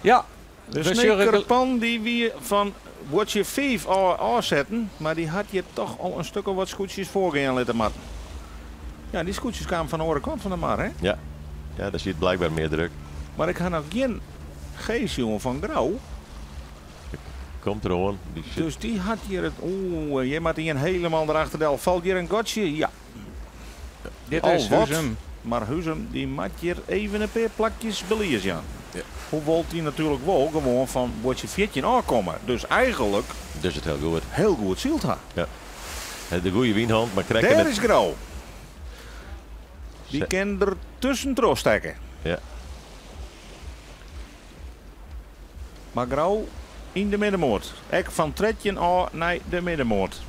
Ja, De we sjogge Snekerpan dy wie fan buordsje 5 ôf ôfsetten, mar dy hat hjir toch al in stik of wat skûtsjes foargean litte moatten. Ja, dy skûtsjes kamen fan de oare kant fan de mar, hè? Ja, ja, dêr sit blykber mear druk. Mar ik ha noch gjin Geesjongen fan Grou. Komt deroan. Dy sit Dus dy hat hjir it. Oeh, hjir moat ien hielendal derachter del. Falt hjir in gatsje? Ja. Dit Al is wat. Huzum. Mar Huzum dy moat hjir even in pear plakjes belies jaan. Ja. Hoewol't dy natuerlik wol gewoan fan buordsje 14 ôfkomme. Dus eigentlik Dus it hiel goed. hiel goed syld ha. Ja. De goede wyn hân, mar krekt Dêr net- is Grou. Dy Se- kin der tuskentroch stekke. Ja. Mar Grou yn de middenmoat. Ek fan 13 ôf nei de middenmoat.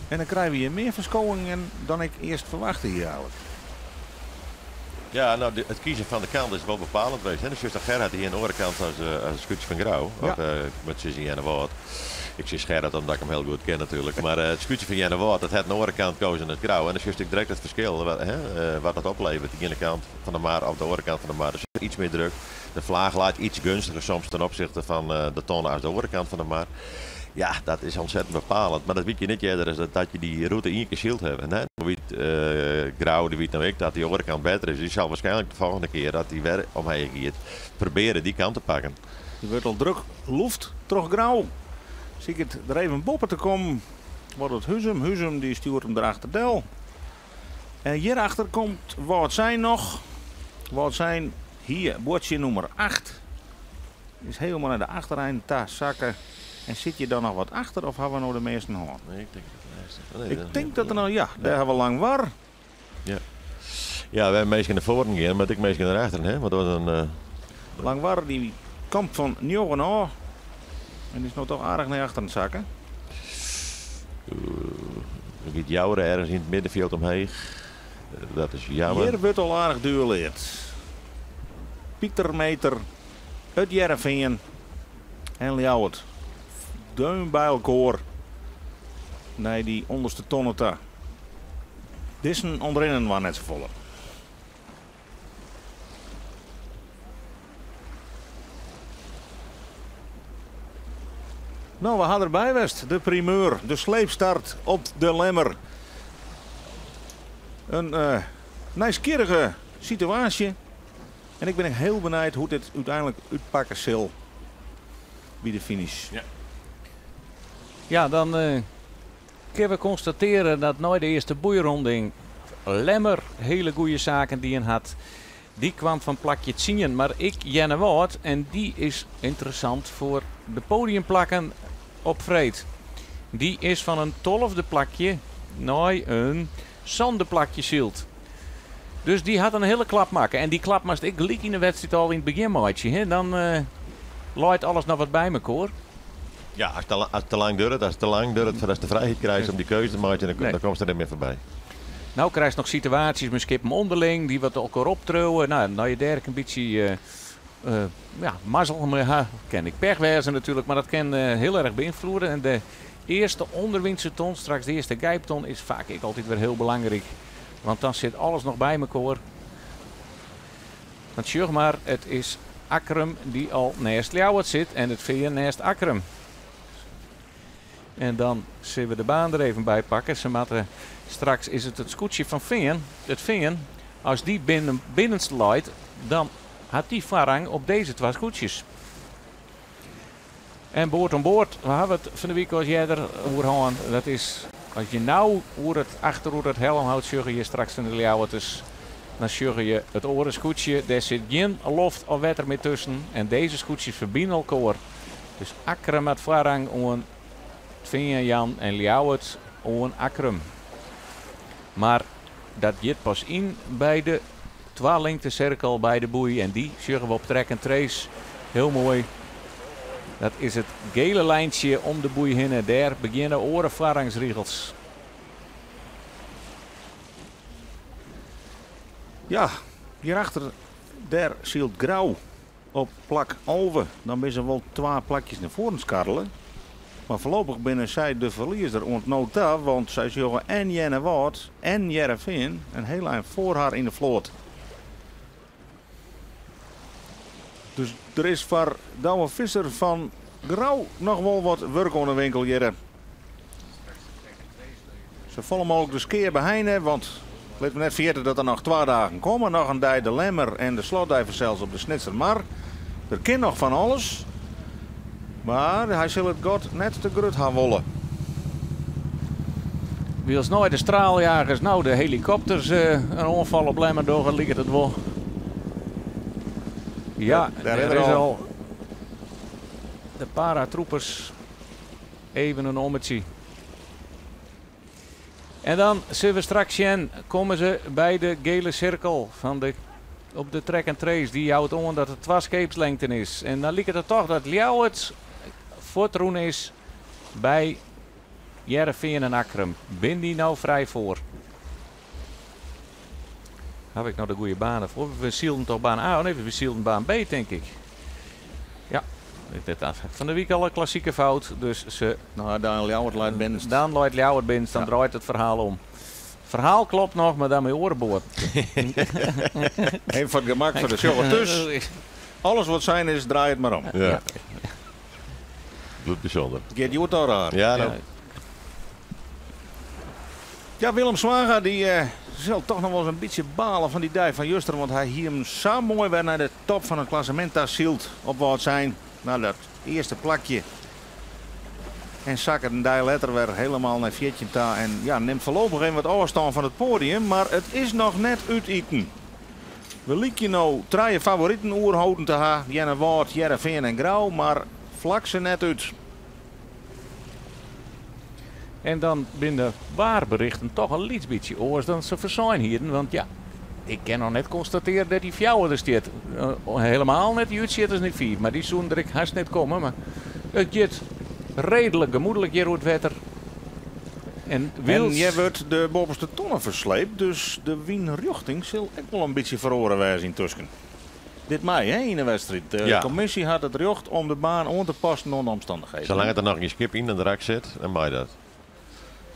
En dan krije we hjir mear ferskowingen dan ik earst ferwachte hjir eigentlik. Ja, no, it kiezen fan de kant is wol bepalend west. Hè? De zuster Gerhard hie in oare kant as it skûtsje fan Grou. Ja. Of, ik moat sizze Earnewâld. Ik sis Gerhard omdat ik him hiel goed ken natuerlik. Mar it skûtsje fan Earnewâld, dat hat in oare kant keazen as Grou. En dan sjochst ek direkt it ferskil, wat, hè, wat dat opleveret. De iene kant fan de mar of de oare kant fan de mar. Dus iets mear druk. De flaach leit iets gunstiger soms ten opzichte fan de tonne as de oare kant fan de mar. Ja, dat is ontzettend bepalend. Mar dat witte je net earder as dat je dy rûte ien kear syld hawwe. Hè? Wyt Grou, dy wyt no ek dat dy oare kant better is. Dy sil wierskynlik de folgjende kear dat dy wer omheech giet, probearje dy kant te pakken. Der wurdt al drok loefd troch Grou. Siket der even boppe te kommen. Wurdt it Huzum. Huzum dy stjoert him derachter del. En hierachter komt Wâldsein noch. Wâldsein hier, buordsje nûmer 8. Is hielendal nei de achterein ta sakke. En sit je dan noch wat achter of hawwe we no de measten hân? Nee, ik tink dat de lêste. Nee, Ik dat tink dat der no, ja, dêr hawwe we Langwar. Ja. Ja, wy minsken nei foaren gean, mar ek minsken derachter, hè? Want dat was in Langwar dy komt fan 9 ôf. En is no toch aardich nei achteren sakke. Der giet Joure ergens yn it middenfjild omheech. Dat is jammer. Hjir wurdt al aardich duelleard. Pieter Meter, it Hearrenfean en Ljouwert. Deun by elkoar nei dy ûnderste tonne ta. Dizzen ûnderinnen war net safolle. No, we ha derby west. De primeur, de sleepstart op de Lemmer. In nijsgjirrige situaasje. En ik bin ek hiel benijd hoe't dit úteinlik útpakke sil by de finish. Ja. Ja, dan kinne we konstatearje dat nei de earste boeironding Lemmer hiele goede saken dien hat. Dy kaam fan plakje 10, mar ek Earnewâld. En dy is ynteressant foar de podiumplakken op freed. Dy is fan in 12e plakje nei in sânde plakje syld. Dus dy hat in hiele klap makke. En dy klap moast ek gelyk yn de wedstriid al yn it begjin meitsje. Hè? Dan leit alles noch wat by mekoar. Ja, as it te lang duorret, as it te lang duorret foardatst de frijheid krijst om dy keuze te meitsjen, Nee. dan komst der net mear foarby. No krijst noch situaasjes mei skippen ûnderling dy't wat elkoar optriuwe. No, no je dêr in bytsje ja, mazzel mei ha. Kin ek pech wêze natuerlik, mar dat kin hiel erch beynfloedzje. En de Earste ûnderwynse ton, straks de earste gijpton, is faak ek altyd wer hiel belangryk. Want dan sit alles noch by mekoar. Want sjoch mar, it is Akkrum dy't al neist Ljouwert sit en it Fean neist Akkrum. En dan sille we de baan der even by pakke. Se moatte, straks is it it skûtsje fan Fean, it Fean. As dy binnen, binnenste leit, dan hat dy foarrang op dizze twa skûtsjes. En board oan board, we hawwe it fan 'e wike as earder oer hân. Dat is, as je no oer it, achter oer it helmhout sjogge je straks fan de Ljouwerters, dan sjogge je it oare skûtsje. Dêr sit gjin loft of wetter mear tusken. En dizze skûtsjes ferbine elkoar. Dus Akkrum hat foarrang oan Fean Jan en Ljouwert oan Akkrum. Mar dat giet pas yn by de twalingtesirkel by de boei. En dy sjogge we op track and trace. Hiel moai. Dat is it gele lijntsje om de boei hinne. Dêr begjinne oare foarrangsrigels. Ja, hierachter, dêr sylt Grou op plak 11. Dan binne se wol twa plakjes nei foaren skarrele. Mar foarlopich binne sy de ferliezer oant no ta, want sy sjogge en Earnewâld en Hearrenfean in hiel ein foar har yn de float. Dus der is foar Douwe Visser fan Grou noch wol wat wurk oan de winkel hjirre. Safolle mooglik de skea beheine, want lit we net ferjitte dat der noch twa dagen komme. Noch in dei de Lemmer en de slotdei fansels op de Snitsermar. Der kin noch fan alles, mar hy sil it gat net te grut ha wolle. Wylst nei de straaljagers no de helikopters in oanfal op Lemmer dogge, liket it wol. Ja, Dêr dêr is is er al. al de paratroopers. Even in ommetsje. En dan sille we straks sjen, komme se by de gele sirkel fan de, op de track and trace. Dy jout oan dat it twa skeepslengten is. En dan liket it toch dat Ljouwert fuortrûn is by Hearrenfean en Akkrum. Bin dy no frij foar? Haw ik no de goede baan derfoar? We sylden toch baan A? Oh nee, we sylden baan B, tink ik. Ja, dit fan de wike al in klassike fout. Dus se No, dan Ljouwert leit binnenst. Dan leit Ljouwert binnenst, dan Ja. draait it ferhaal om. Ferhaal kloppet noch, mar dan mei oare boat. Even foar it gemak foar de sjogger thús. Alles wat sein is, draai it mar om. Ja. Doet bysûnder. It giet hjoed al raar. Ja, no. Ja. Ja, Willem Zwaga dy sil toch noch wolris in bytsje bale fan dy dei fan juster. Want hy hie him sa moai wer nei de top fan it klassemint ta syld op Wâldsein. Nei dat earste plakje. En sakket in dei letter wer hielendal nei 14 ta. En ja, nimt foarlopich even wat ôfstân fan it poadium. Mar it is noch net útiten. We lykje no trije favoriten oerholden te ha. Earnewâld, Hearrenfean en Grou. Mar flak se net út. En dan binne de waarberichten toch in lyts bytsje oars dan se foarsein hienen. Want ja, ik kin noch net konstatearje dat dy fjouwer der stiet. Hielendal net, dy útsjitters net fiif. Mar dy soenen der ek hast net komme. Mar it giet reedlik gemoedlik hjir oer it wetter. En En wylst hjir wurdt de boppeste tonne fersleept, dus de wynrjochting sil ek wol in bytsje feroare wêze yntusken. Dit mei, hè, yn de wedstriid. De Ja. kommisje hat it rjocht om de baan oan te passen oan de omstannichheden. Salang't der noch gjin skip yn it rak sit, dan mei dat.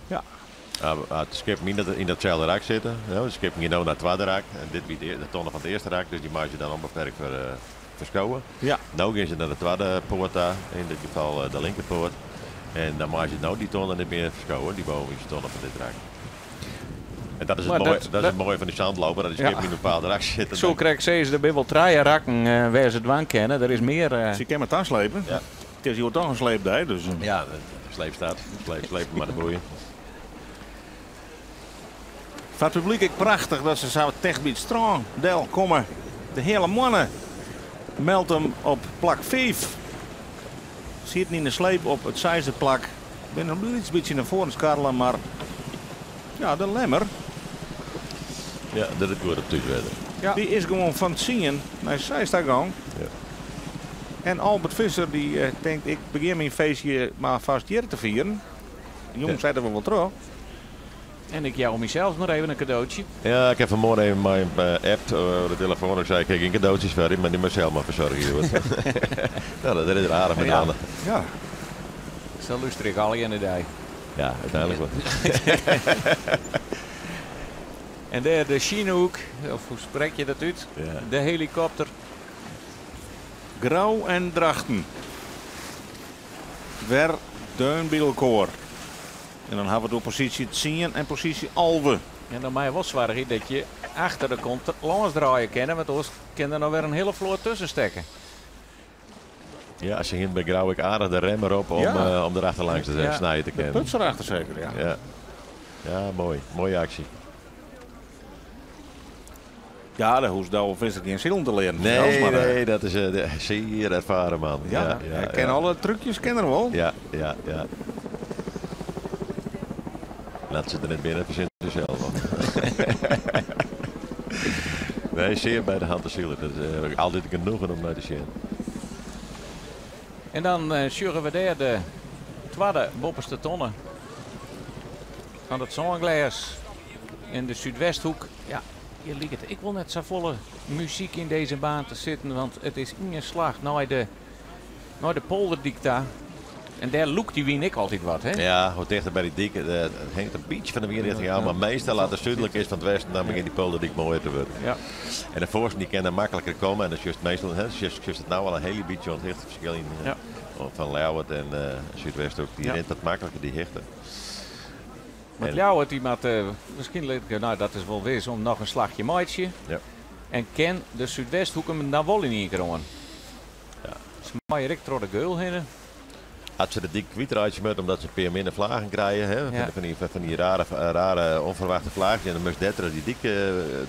Ja. As de skippen yn datselde rak sitte, ja, de skippen gean no nei it twadde rak. En dit wie de tonne fan it earste rak, dus dy meie se dan ûnbeperkt ferskowe. Ja. No gean se nei de twadde poat ta, yn dit gefal de linkerpoat. En dan meie se no dy tonne net mear ferskowe, dy bovenste tonne fan dit rak. En dat is het Mar moaie, dat dat is dat it moaie fan dy zandloper, dat dy Ja. skippen yn in bepaald rak sitte. Ik soe krekt sizze, der binne wol trije rakken wêr't se dwaan kinne. Der is mear. Se kinne mar taslepe. Ja. It is hjoed toch in sleepdei, dus. Ja, de sleep staat. Sleep, slepen mar de boeien. Foar it publyk ek prachtich dat se sa ticht by it strân del komme. De Heale Moanne meldt him op plak 5. Sieten yn de sleep op it seisde plak. Binne in lyts bytsje nei foaren skarrele, mar ja, de Lemmer. Ja, dat is goed op thúswetter. Ja. Dy is gewoan fan 10 nei 6 ta gong. Ja. En Albert Visser dy tinkt, ik begjin myn feestje mar fêst hjir te fieren. De jongens Ja. setten we wol troch. En ik jou mysels noch even in kadootsje. Ja, ik ha fan 'e moarn even mei app op de telefoan. Ik sei, ik ha gjin kadootsjes foar dy, mar dy moat sels mar fersoargje. Nou, dat is aardich met Ja. Anne. Ja. Sa lúster ik al de dei. Ja, úteinlik wol. En dêr de Chinook, of hoe sprek je dat út? Ja. De helikopter. Grou en Drachten. Wer deun by elkoar. En dan hawwe we it oer posysje 10 en posysje 11. En dan moatte je wol soargje dat je achter de kont lâns draaie kinne, want oars kin der noch wer in hiele float tusken stekke. Ja, se hiene by Grou ek aardich de remmer op om, Ja. om der achterlangs te Ja. snije te De kinnen. Puts erachter seker, ja. Ja. Ja, moai. Moaie aksje. Ja, dêr hoecht Douwe Visser gjin silen te learen. Nee, Zelfs maar, nee, dat is zeer ervaren man. Ja, ja, ja, hij ken ja. alle trucjes, ken er wel. Ja, ja, ja. Laat ze er net binnen, verzint ze zelf al. nee, zeer bij de hand te zielen. Dat is altijd genoegen om naar te zien. En dan sjogge we dêr de twadde boppeste tonne fan it sânglês yn de Súdwesthoek. Ja, hjir liket ek wol net safolle muzyk yn dizze baan te sitten, want it is ien slach nei de polderdyk ta. En dêr lûkt dy wyn ek altyd wat, hè? Ja, hoe tichter by dy dyk, it hinget in bytsje fan de wynrjochting ôf, mar meastal as it súdlik is fan it westen, dan begjint dy polderdyk moaier te wurden. Ja. En de foarsten dy kinne makliker komme en dan sjochst meastal, hè, sjochst it no al in hiel bytsje oan it hichteferskil yn, Ja. fan Ljouwert en Súdwesthoek. Dy Ja. rint wat makliker dy hichte. Want En- Ljouwert dy moat wierskynlik, no dat is wol wis, om noch in slachje meitsje. Ja. En kin de Súdwesthoek him dan wol yn ien kear oan. Ja. Se meie ek troch de geul hinne. As se de dyk kwytreitsje moatte omdat se in pear minder flagen krije, hè, Ja. fan dy rare ûnferwachte flagen, en dan moatst dêr dy dyk,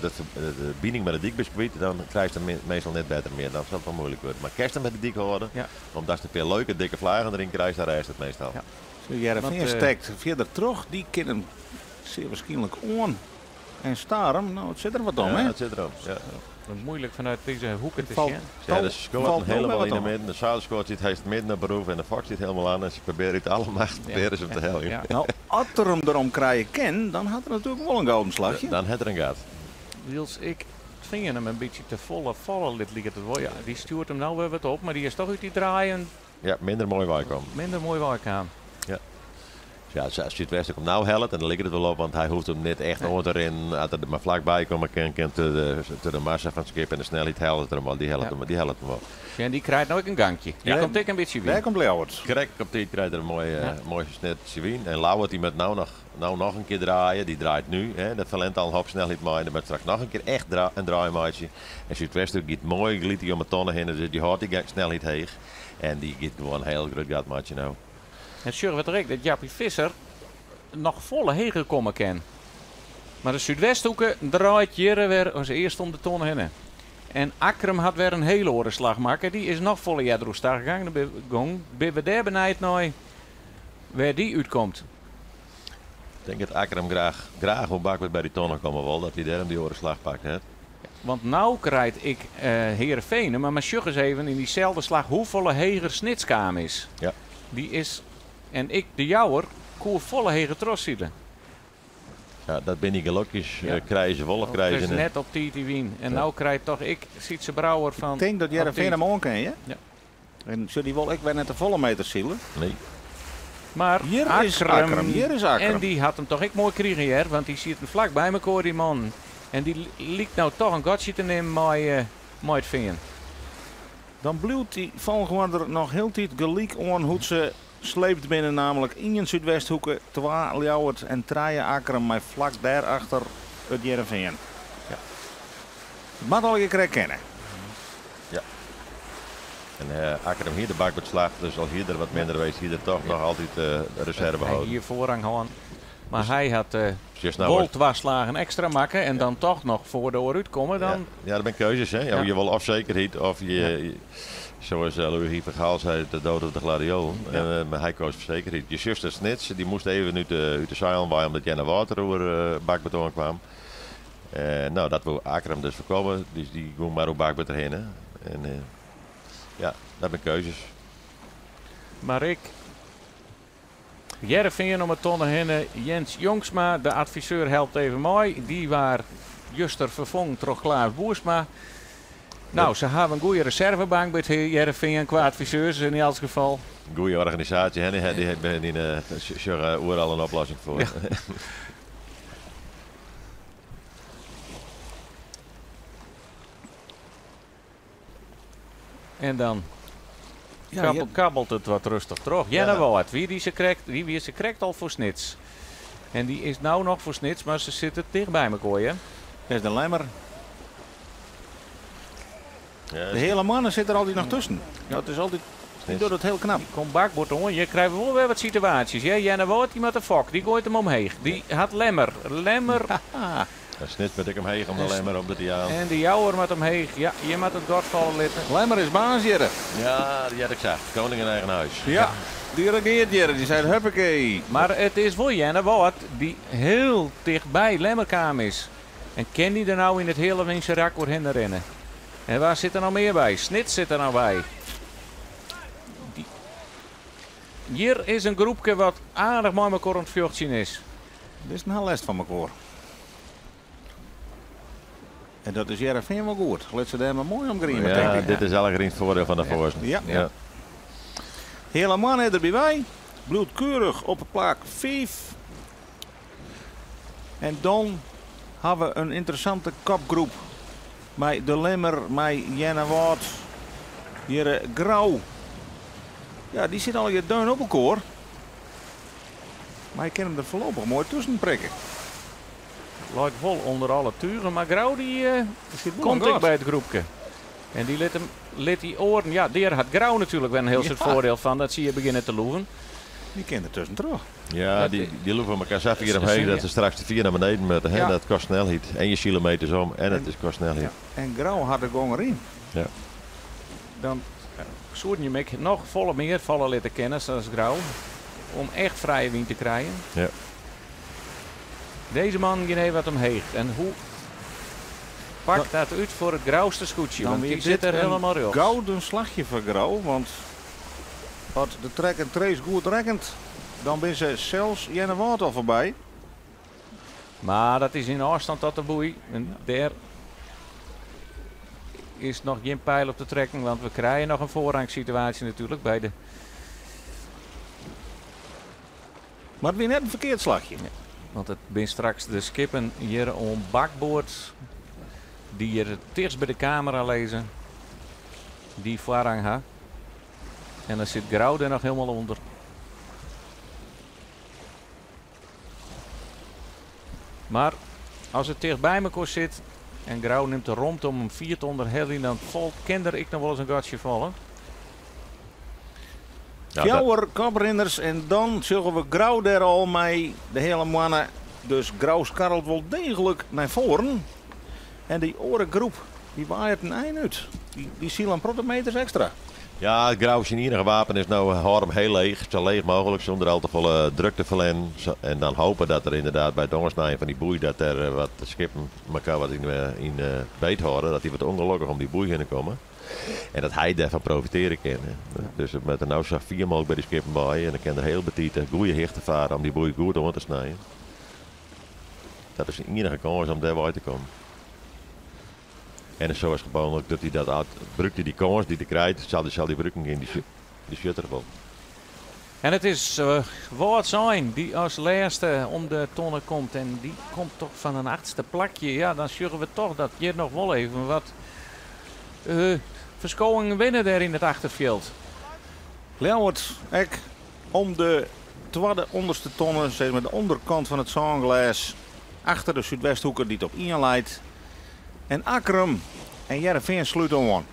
dat, de bining mei de dyk bist kwyt, dan krijst it meastal net better mear. Dan sil it wol muoilik wurde. Mar kinst him by de dyk hâlde, Ja. omdat se in pear leuke dikke flagen deryn krijst, dan rêst it meastal. Ja. De Hearrenfean Want, stekt fierder troch, dy kin him sear wierskynlik oan. En Starum, no, it sit der wat om, Ja, hè? it sit derom. Ja. Muoilik fanút dizze hoeke te Falt- sjen. Ja, de skoat falt no hielendal wer yn de wat om. midden. De Zuiderskoot sit hast midden op de roef en de Fox sit hielendal oan. En se probearje út alle macht probearje se him te heljen. Ja. No, as er him derom krije kin, dan hat er natuerlik wol in gouden slachje. Dan hat er in gat. Wylst ik fyn him in bytsje te folle falle, dit liket it wol. Ja, dy stjoert him no wer wat op, mar dy is dochs út dy draaien Ja, minder moai weikomme. minder moai weikaam. Ja. Ja, as Súdwest him no hellet, en dan liket it wol op, want hy hoecht him net echt oan te rinnen. As er der mar flakby komme kin, kin te de massa fan it skip en de snelheid hellet er him al. Dy hellet Ja. him, dy hellet him wol. Ja, en dy krijt no ek in gankje. Dy Ja. komt ek in bytsje Dêr wyn. komt Ljouwert. Krekt op tiid krijt er in moaie, Ja. moaie snit wyn. En Ljouwert dy moat no noch in kear draaie. Dy draait nu. Hè. Dat ferlern al in hoop snelheid mei. En dan moat straks noch in kear echt in draai meitsje. En Súdwest giet moai, glydt dy om 'e tonne hinne. Dus dy hâldt dy snelheid heech. En dy giet gewoan in hiel grut gat meitsje no. En sjogge we direkt dat Jappie Visser noch folle heger komme kin. Mar de Súdwesthoeke draait hjir wer as earste om de tonne hinne. En Akkrum hat wer in hiele oare slach makke. Dy is noch folle earder oerstach gong. Dan binne we dêr benijd nei wêr't dy útkomt. Ik tink dat Akkrum graach oan bakboard by dy tonne komme wol. Dat hy dêrom dy oare slach pakt hat. Want no krijt ek Heerenveen, mar sjoch ris even yn dyselde slach hoefolle heger Snits kaam is. Ja. Dy is, en ek de Jouwer, koe folle heger trochsile. Ja, dat binne dy gelokjes. Ja. Krije se wol of krije Het se is net? net op tiid dy wyn. En Ja. no krijt dochs ek Sytze Brouwer fan... Ik tink dat Hearrenfean op him oan kin, hè? Ja. En sil dy wol ek wer net te folle meters sile? Nee. Mar Hjir is Akkrum, hjir is Akkrum. En dy hat him dochs ek moai krigen, hear, want dy sit him flak by mekoar, dy man. En dy liket no dochs in gatsje te nimmen mei it Fean. Dan bliuwt dy folchoarder noch hieltyd gelyk oan hoe't se sleept binne, nammentlik ien Súdwesthoeke, twa Ljouwert en trije Akkrum, mei flak dêrachter it Hearrenfean. Ja. It moat allegear krekt kinne. Ja. En Akkrum hie de bakboardslach, dus al hie der wat minder west, hie der dochs noch altyd de reserve Hy hâlden. hie foarrang hân. Mar hy hat Dus no wol twa slagen ekstra makke en dan dochs noch foar de oar útkomme. Dan... Ja, ja, dat binne keuzes. Hè? Ja, Ja. Je wil of zekerheid of je, je- zoals Louis van Gaal sei, de dood of de gladiool. Ja. En, mar hy koas foar sekerheid. Je suster Snits, dy moast even út de seilen wei omdat Earnewâld oer bakboard oankaam. No, dat wol Akkrum dus foarkomme, dus dy gie mar oer bakboard derhinne. En ja, dat binne keuzes. Mar ik, Hearrenfean om 'e tonne hinne, Jens Jongsma, de adviseur helpt even mei. Dy waard juster ferfongen troch Klaas Boersma. Nou, se hawwe in goede reservebank by it Hearrenfean kwa adviseurs yn elts gefal. Goede organisaasje, hè? Dy dy sjogge oeral in oplossing foar. Ja. En dan kabbelt it wat rêstich troch. Earnewâld, wie dy se krekt, dy wie se krekt al foar Snits. En dy is no noch foar Snits, mar se sitte ticht by mekoar, hear. Dat is de Lemmer. De Heale Moanne sit der altyd noch tusken. Ja, it is altyd, dy docht it hiel knap. Dy komt bakboard oan. Hjir krije we wol wer wat situaasjes, hear. Earnewâld, dy moat de fok, dy goait him omheech. Dy hat Lemmer. Lemmer. Snits moat ek omheech om de Lemmer op te jaan. En de Jouwer moat omheech. Ja, hjir moat it gat falle litte. Lemmer is baas hjir. Ja, dy hat ek sa. Koning in eigen huis. Ja, dy regeart hjir. Dy seit huppakee. Mar it is wol Earnewâld dy't hiel ticht by Lemmer kaam is. En kin dy der no yn it heale wynse rak oerhinne rinne? En wa sit der noch mear by? Snits sit der noch by. Dy. Hjir is in groepke wat aardich mei mekoar oan it fjochtsjen is. Bisten ha lêst fan mekoar. En dat is Hearrenfean wol goed. Lit se dêr mar moai om griene, tink ik. Dit is allegear yn it foardiel fan de foarsten. Ja. Ja. Heale Moanne is der by wei. Bliuwt keurich op plak 5. En dan ha we in ynteressante kopgroep mei De Lemmer, mei Earnewâld, hjir Grou. Ja, dy sit allegear deun op elkoar. Mar je kinne him der foarlopich moai tusken prikke. Leit wol ûnder alle tugen, mar Grou dy komt ek by it groepke. En dy lit him, lit dy oaren, ja, dêr hat Grou natuerlik wer in hiel soad foardiel fan, dat se hjir begjinne te loeven. Dy kin der tusken troch. Ja, dy loeve elkoar sa fier omheech dat se straks te fier nei beneden moatte. Hè? Dat kost snelheid. En je kilometers om en it is kost snelheid. En Grou hat de gong deryn. Ja. Dan soenen je 'm ek noch folle mear falle litte kinne, sa as Grou, om echt frije wyn te krijen. Ja. Dizze man giet even wat omheech. En hoe pakt dat út foar it Grouster skûtsje? Dan Want wie dy sit dit der in hielendal rjochts. gouden slachje foar Grou, want as de track and trace goed rekkent, dan binne se sels Earnewâld al foarby. Mar dat is yn ôfstân tot de boei. En dêr is noch gjin peil op te trekken, want we krije noch in foarrangssituaasje natuerlik by de. Mar it wie net in ferkeard slachje. Nee, want it binne straks de skippen hjir oan bakboard dy't hjir it tichtst by de kamera lizze, dy't foarrang ha. En dan sit Grou der noch hielendal ûnder. Mar as it ticht by mekoar sit en Grou nimt de romte om him fier te ûnderheljen, dan falt, kin der ek noch wolris in gatsje falle. Ja, Fjouwer koprinners en dan sjogge we Grou dêr al mei de Heale Moanne. Dus Grou skarrelt wol deeglik nei foaren. En dy oare groep dy waait in ein út. Dy sile in protte meters ekstra. Ja, it Grou syn ienige wapen is no hâld him hiel leech, sa leech mooglik, sûnder al te folle druk te ferlienen. En dan hope dat der ynderdaad by it oansnijen fan dy boei dat der wat skippen mekoar wat yn beet hâlde, dat dy wat ûngelokkich om dy boei hinne komme en dat hy dêrfan profitearje kin. Dus it moat der no sa fier mooglik by dy skippen wei en dan kin er hiel betiid in goede hichte farre om dy boei goed oan te snijen. Dat is syn ienige kâns om dêr wei te kommen. En sa as gewoanlik docht hy dat at, brûkt hy dy kâns dy't er krijt, sal hy sal dy brûken gean, dy dy sjocht der wol. En it is Wâldsein dy't as lêste om de tonne komt en dy komt toch fan in achtste plakje. Ja, dan sjogge we toch dat hjir noch wol even wat ferskowingen binne dêr yn it achterfjild. Ljouwert ek om de twadde ûnderste tonne, sis mar de ûnderkant fan it sânglês, achter de Súdwesthoeke dy't op ien leit. En Akkrum en Hearrenfean slute oan.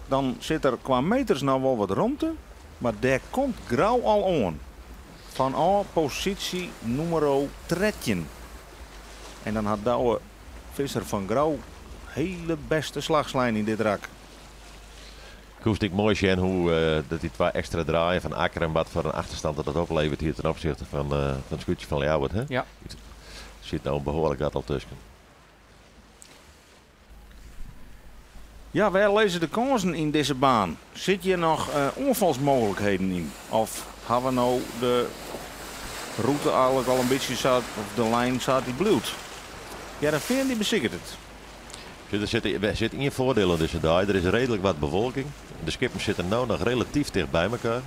Dan sit der kwa meters noch wol wat romte, mar dêr komt Grou al oan. Fanôf posysje nûmer 13. En dan hat Douwe Visser fan Grou hiele bêste slach slein yn dit rak. Koest ek moai sjen hoe dat dy twa ekstra draaien fan Akkrum wat foar in achterstand dat dat oplevert hier ten opzichte fan fan it skûtsje fan Ljouwert. Hè? Ja. Sit no in behoarlik gat al tusken. Ja, wêr lizze de kânsen yn dizze baan? Sit hjir noch oanfalsmooglikheden yn? Of ha we no de rûte eigenlik al in bytsje sa, of de lijn sa't dy bliuwt? Hearrenfean dy besiket it. Der sit ien foardiel oan dizze dei, der is reedlik wat bewolking. De skippen sitte no noch relatyf ticht by mekoar.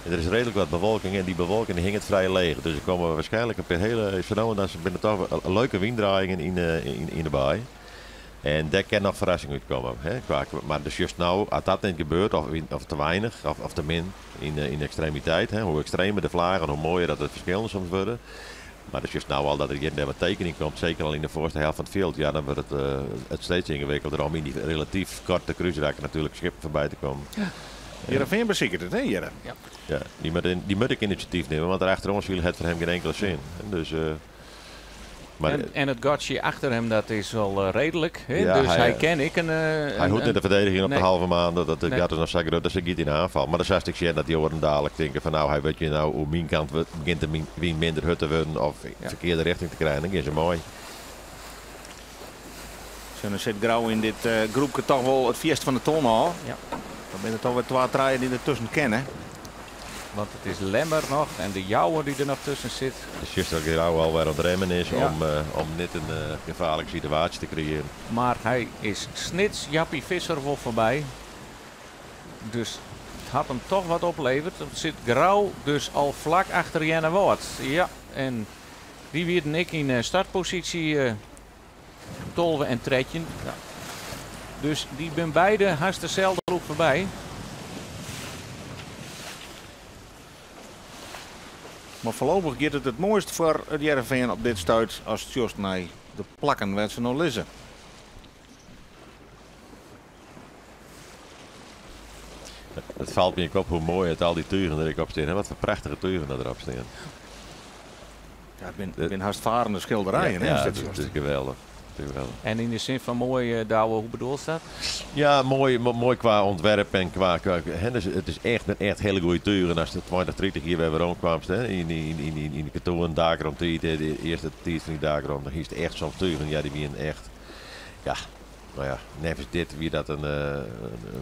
En der is reedlik wat bewolking en dy bewolking dy hinget frij leech. Dus der komme waarskynlik in pear hiele, sa no en dan binne der toch leuke wyndraaiingen yn de baai. En dêr kin noch ferrassing út komme. Hè, mar dus just no, as dat net gebeurt, of te weinich, of te min yn de ekstremiteit, hè, hoe ekstremer de flagen, hoe moaier dat de ferskillen soms wurde. Mar dus just no al dat der hjir en dêr wat tekening komt, seker al yn de foarste helte fan it fjild, ja, dan wurdt it steeds yngewikkelder om yn dy relatyf korte krúsrakken natuerlik skippen foarby te kommen. Ja. Hearrenfean besiket it, hè, hjirre? Ja. Ja, dy moat ek inisjatyf nimme, want der achteroan sile hat foar him gjin inkele sin. Dus, mar En it gatsje achter him, dat is al reedlik, hè? Ja, dus hy, hy kin ek in, hy in hoecht net te ferdedigjen op de Nee. halve maan, dat Nee. gat is noch sa grut, dus hy giet yn de aanfal. Mar dan sast ek sjen dat dy oaren dalik tinke fan, nou, hy wurdt je nou oer myn kant, wurdt, begjint de wyn minder hurd te wurden of ferkearde richting te krijen, dan gean se moai. Zo, dan zit Grou in dit groepje toch wel het feest van de ton al. Ja. Dan ben er toch weer 2, 3 die ertussen kennen. Want het is Lemmer nog en de Jouwer die er nog tussen zit. Het is juist dat Grou alweer aan het remmen is Ja. om net een gevaarlijke situatie te creëren. Maar hij is Snits, Jappie Visser wel voorbij. Dus het had hem toch wat opleverd. Het zit Grou dus al vlak achter Earnewâld. Ja, en die werd en ik in startpositie 12 en 13. Ja. Dus die ben beide haast dezelfde groep voorbij. Maar voorlopig gaat het het mooist voor het Hearrenfean op dit stuit als het just naar de plakken waar ze nog liggen. Het valt me op hoe mooi het al die tuigen er op staan. Hè? Wat voor prachtige tuigen dat erop staan. Ja, het ben haast varende schilderijen, Ja, hè, ja, is dit het juist. is geweldig. Het is geweldig. En in de zin van mooi, Douwe, hoe bedoel je dat? Ja, mooi qua ontwerp en qua, hè, dus het is echt een echt hele goede tuig. En als de 20, 30 hier weer rondkwam, hè, in de katoen, daar rond die, de eerste tijd van die daar rond, dan is het echt zo'n tuig. En ja, die wie een echt, ja, nou ja, nevens dit wie dat een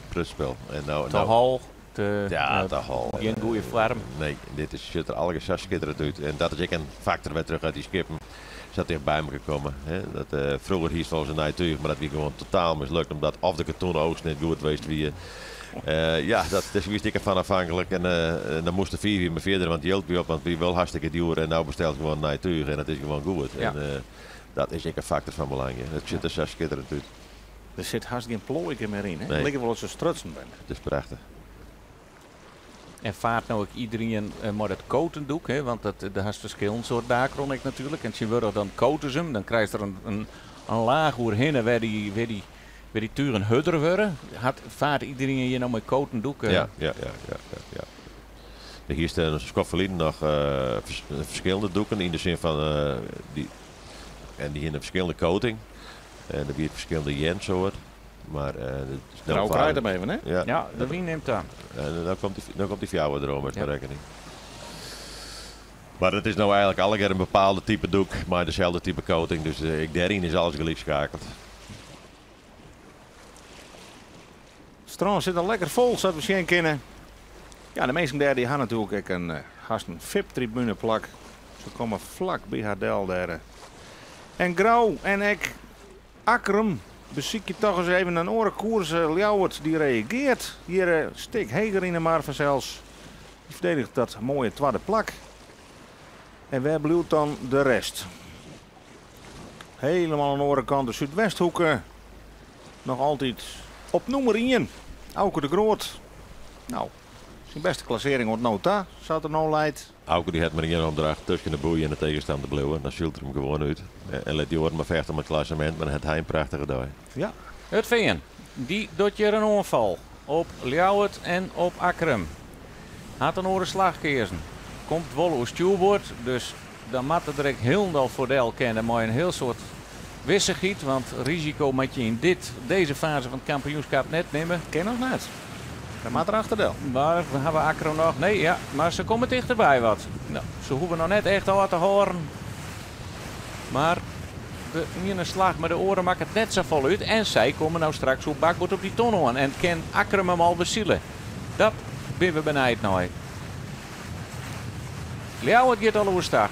prutspel. En nou, Te nou, hal, te, Ja, te hal. Geen goede vorm. Nee, dit is, zit er alle zo schitterend uit. En dat is ik een factor weer terug uit die skippen. Zat dichtbij me gekomen. Hè? Dat vroeger hier stond ze naar tuig, maar dat wie gewoon totaal mislukt. Omdat of de katoenoogst niet goed geweest wie. Ja, dat is wist ik ervan afhankelijk. En dan moest de 4 weer maar verder, want die hield weer op, want wie wil hartstikke duur. En nou bestelt gewoon naar tuig en dat is gewoon goed. Ja. En dat is ik een factor van belang. Hè. Dat zit er zo schitterend uit. Er zit haast geen plooiken meer in. Hè? Nee. Lijkt wel dat ze strutsen zijn. Het is prachtig. En vaart nou ook iedereen maar dat kotendoek, hè? Want dat is verschillend soort dakron ik natuurlijk. En ze worden dan koten ze hem, dan krijg je er een laag oerheen waar die turen hudder worden. Had, vaart iedereen hier nou met kotendoek? Ja, ja, ja, ja, ja, ja. Hier is de Schoffelien nog verschillende doeken in de zin van die, en die in een verschillende coating. En er wird verschillende jensoort. Maar dat is nou Trouw vaak- krijgt hem even, hè? Ja. Ja, de wien neemt aan. En dan komt die fjouwer erom met Ja. mijn rekening. Maar dat is nou eigenlijk alle keer een bepaalde type doek, maar dezelfde type coating. Dus ik daarin is alles gelijk schakeld. Strand zit al lekker vol, zou we misschien kennen. Ja, de meesten daar die hebben natuurlijk ook een haast een V I P-tribune plak. Ze komen vlak bij haar del daar. En Grou en ik, Akkrum, beziek je toch eens even een orenkoers Ljouwert die reageert. Hier Stik Heger in de maar vanzelfs. Die verdedigt dat mooie tweede plak. En waar blijft dan de rest? Helemaal aan de orenkant de Zuidwesthoeken. Nog altijd op nummer 1. Auke de Groot. Nou, zijn beste klassering wordt nota, zou er nou leidt. Auke die had maar één opdracht tussen de boeien en de tegenstander blijven. Dan zult er hem gewoon uit. En let die oren maar vechten om het klassement, maar dan had hij een prachtige dag. Ja. Het Veen, die doet hier een onval op Ljouwert en op Akkrum. Had een oren slagkeersen. Komt wel op stuurboord, dus dan moet het direct helemaal voor de kennen. Maar een heel soort wissigheid, want risico moet je in deze fase van het kampioenschap net nemen. Ken nog net. Dan maat er achterdeel. Maar we hebben Akkrum nog. Nee, ja, maar ze komen dichterbij wat. Nou, ze hoeven nog net echt al te horen. Maar de ene slag met de oren maakt het net zo vol uit. En zij komen nou straks op bakboord op die ton aan. En kan Akkrum hem al bezielen. Dat ben we benijd nou. Ljouwert gaat al overstag.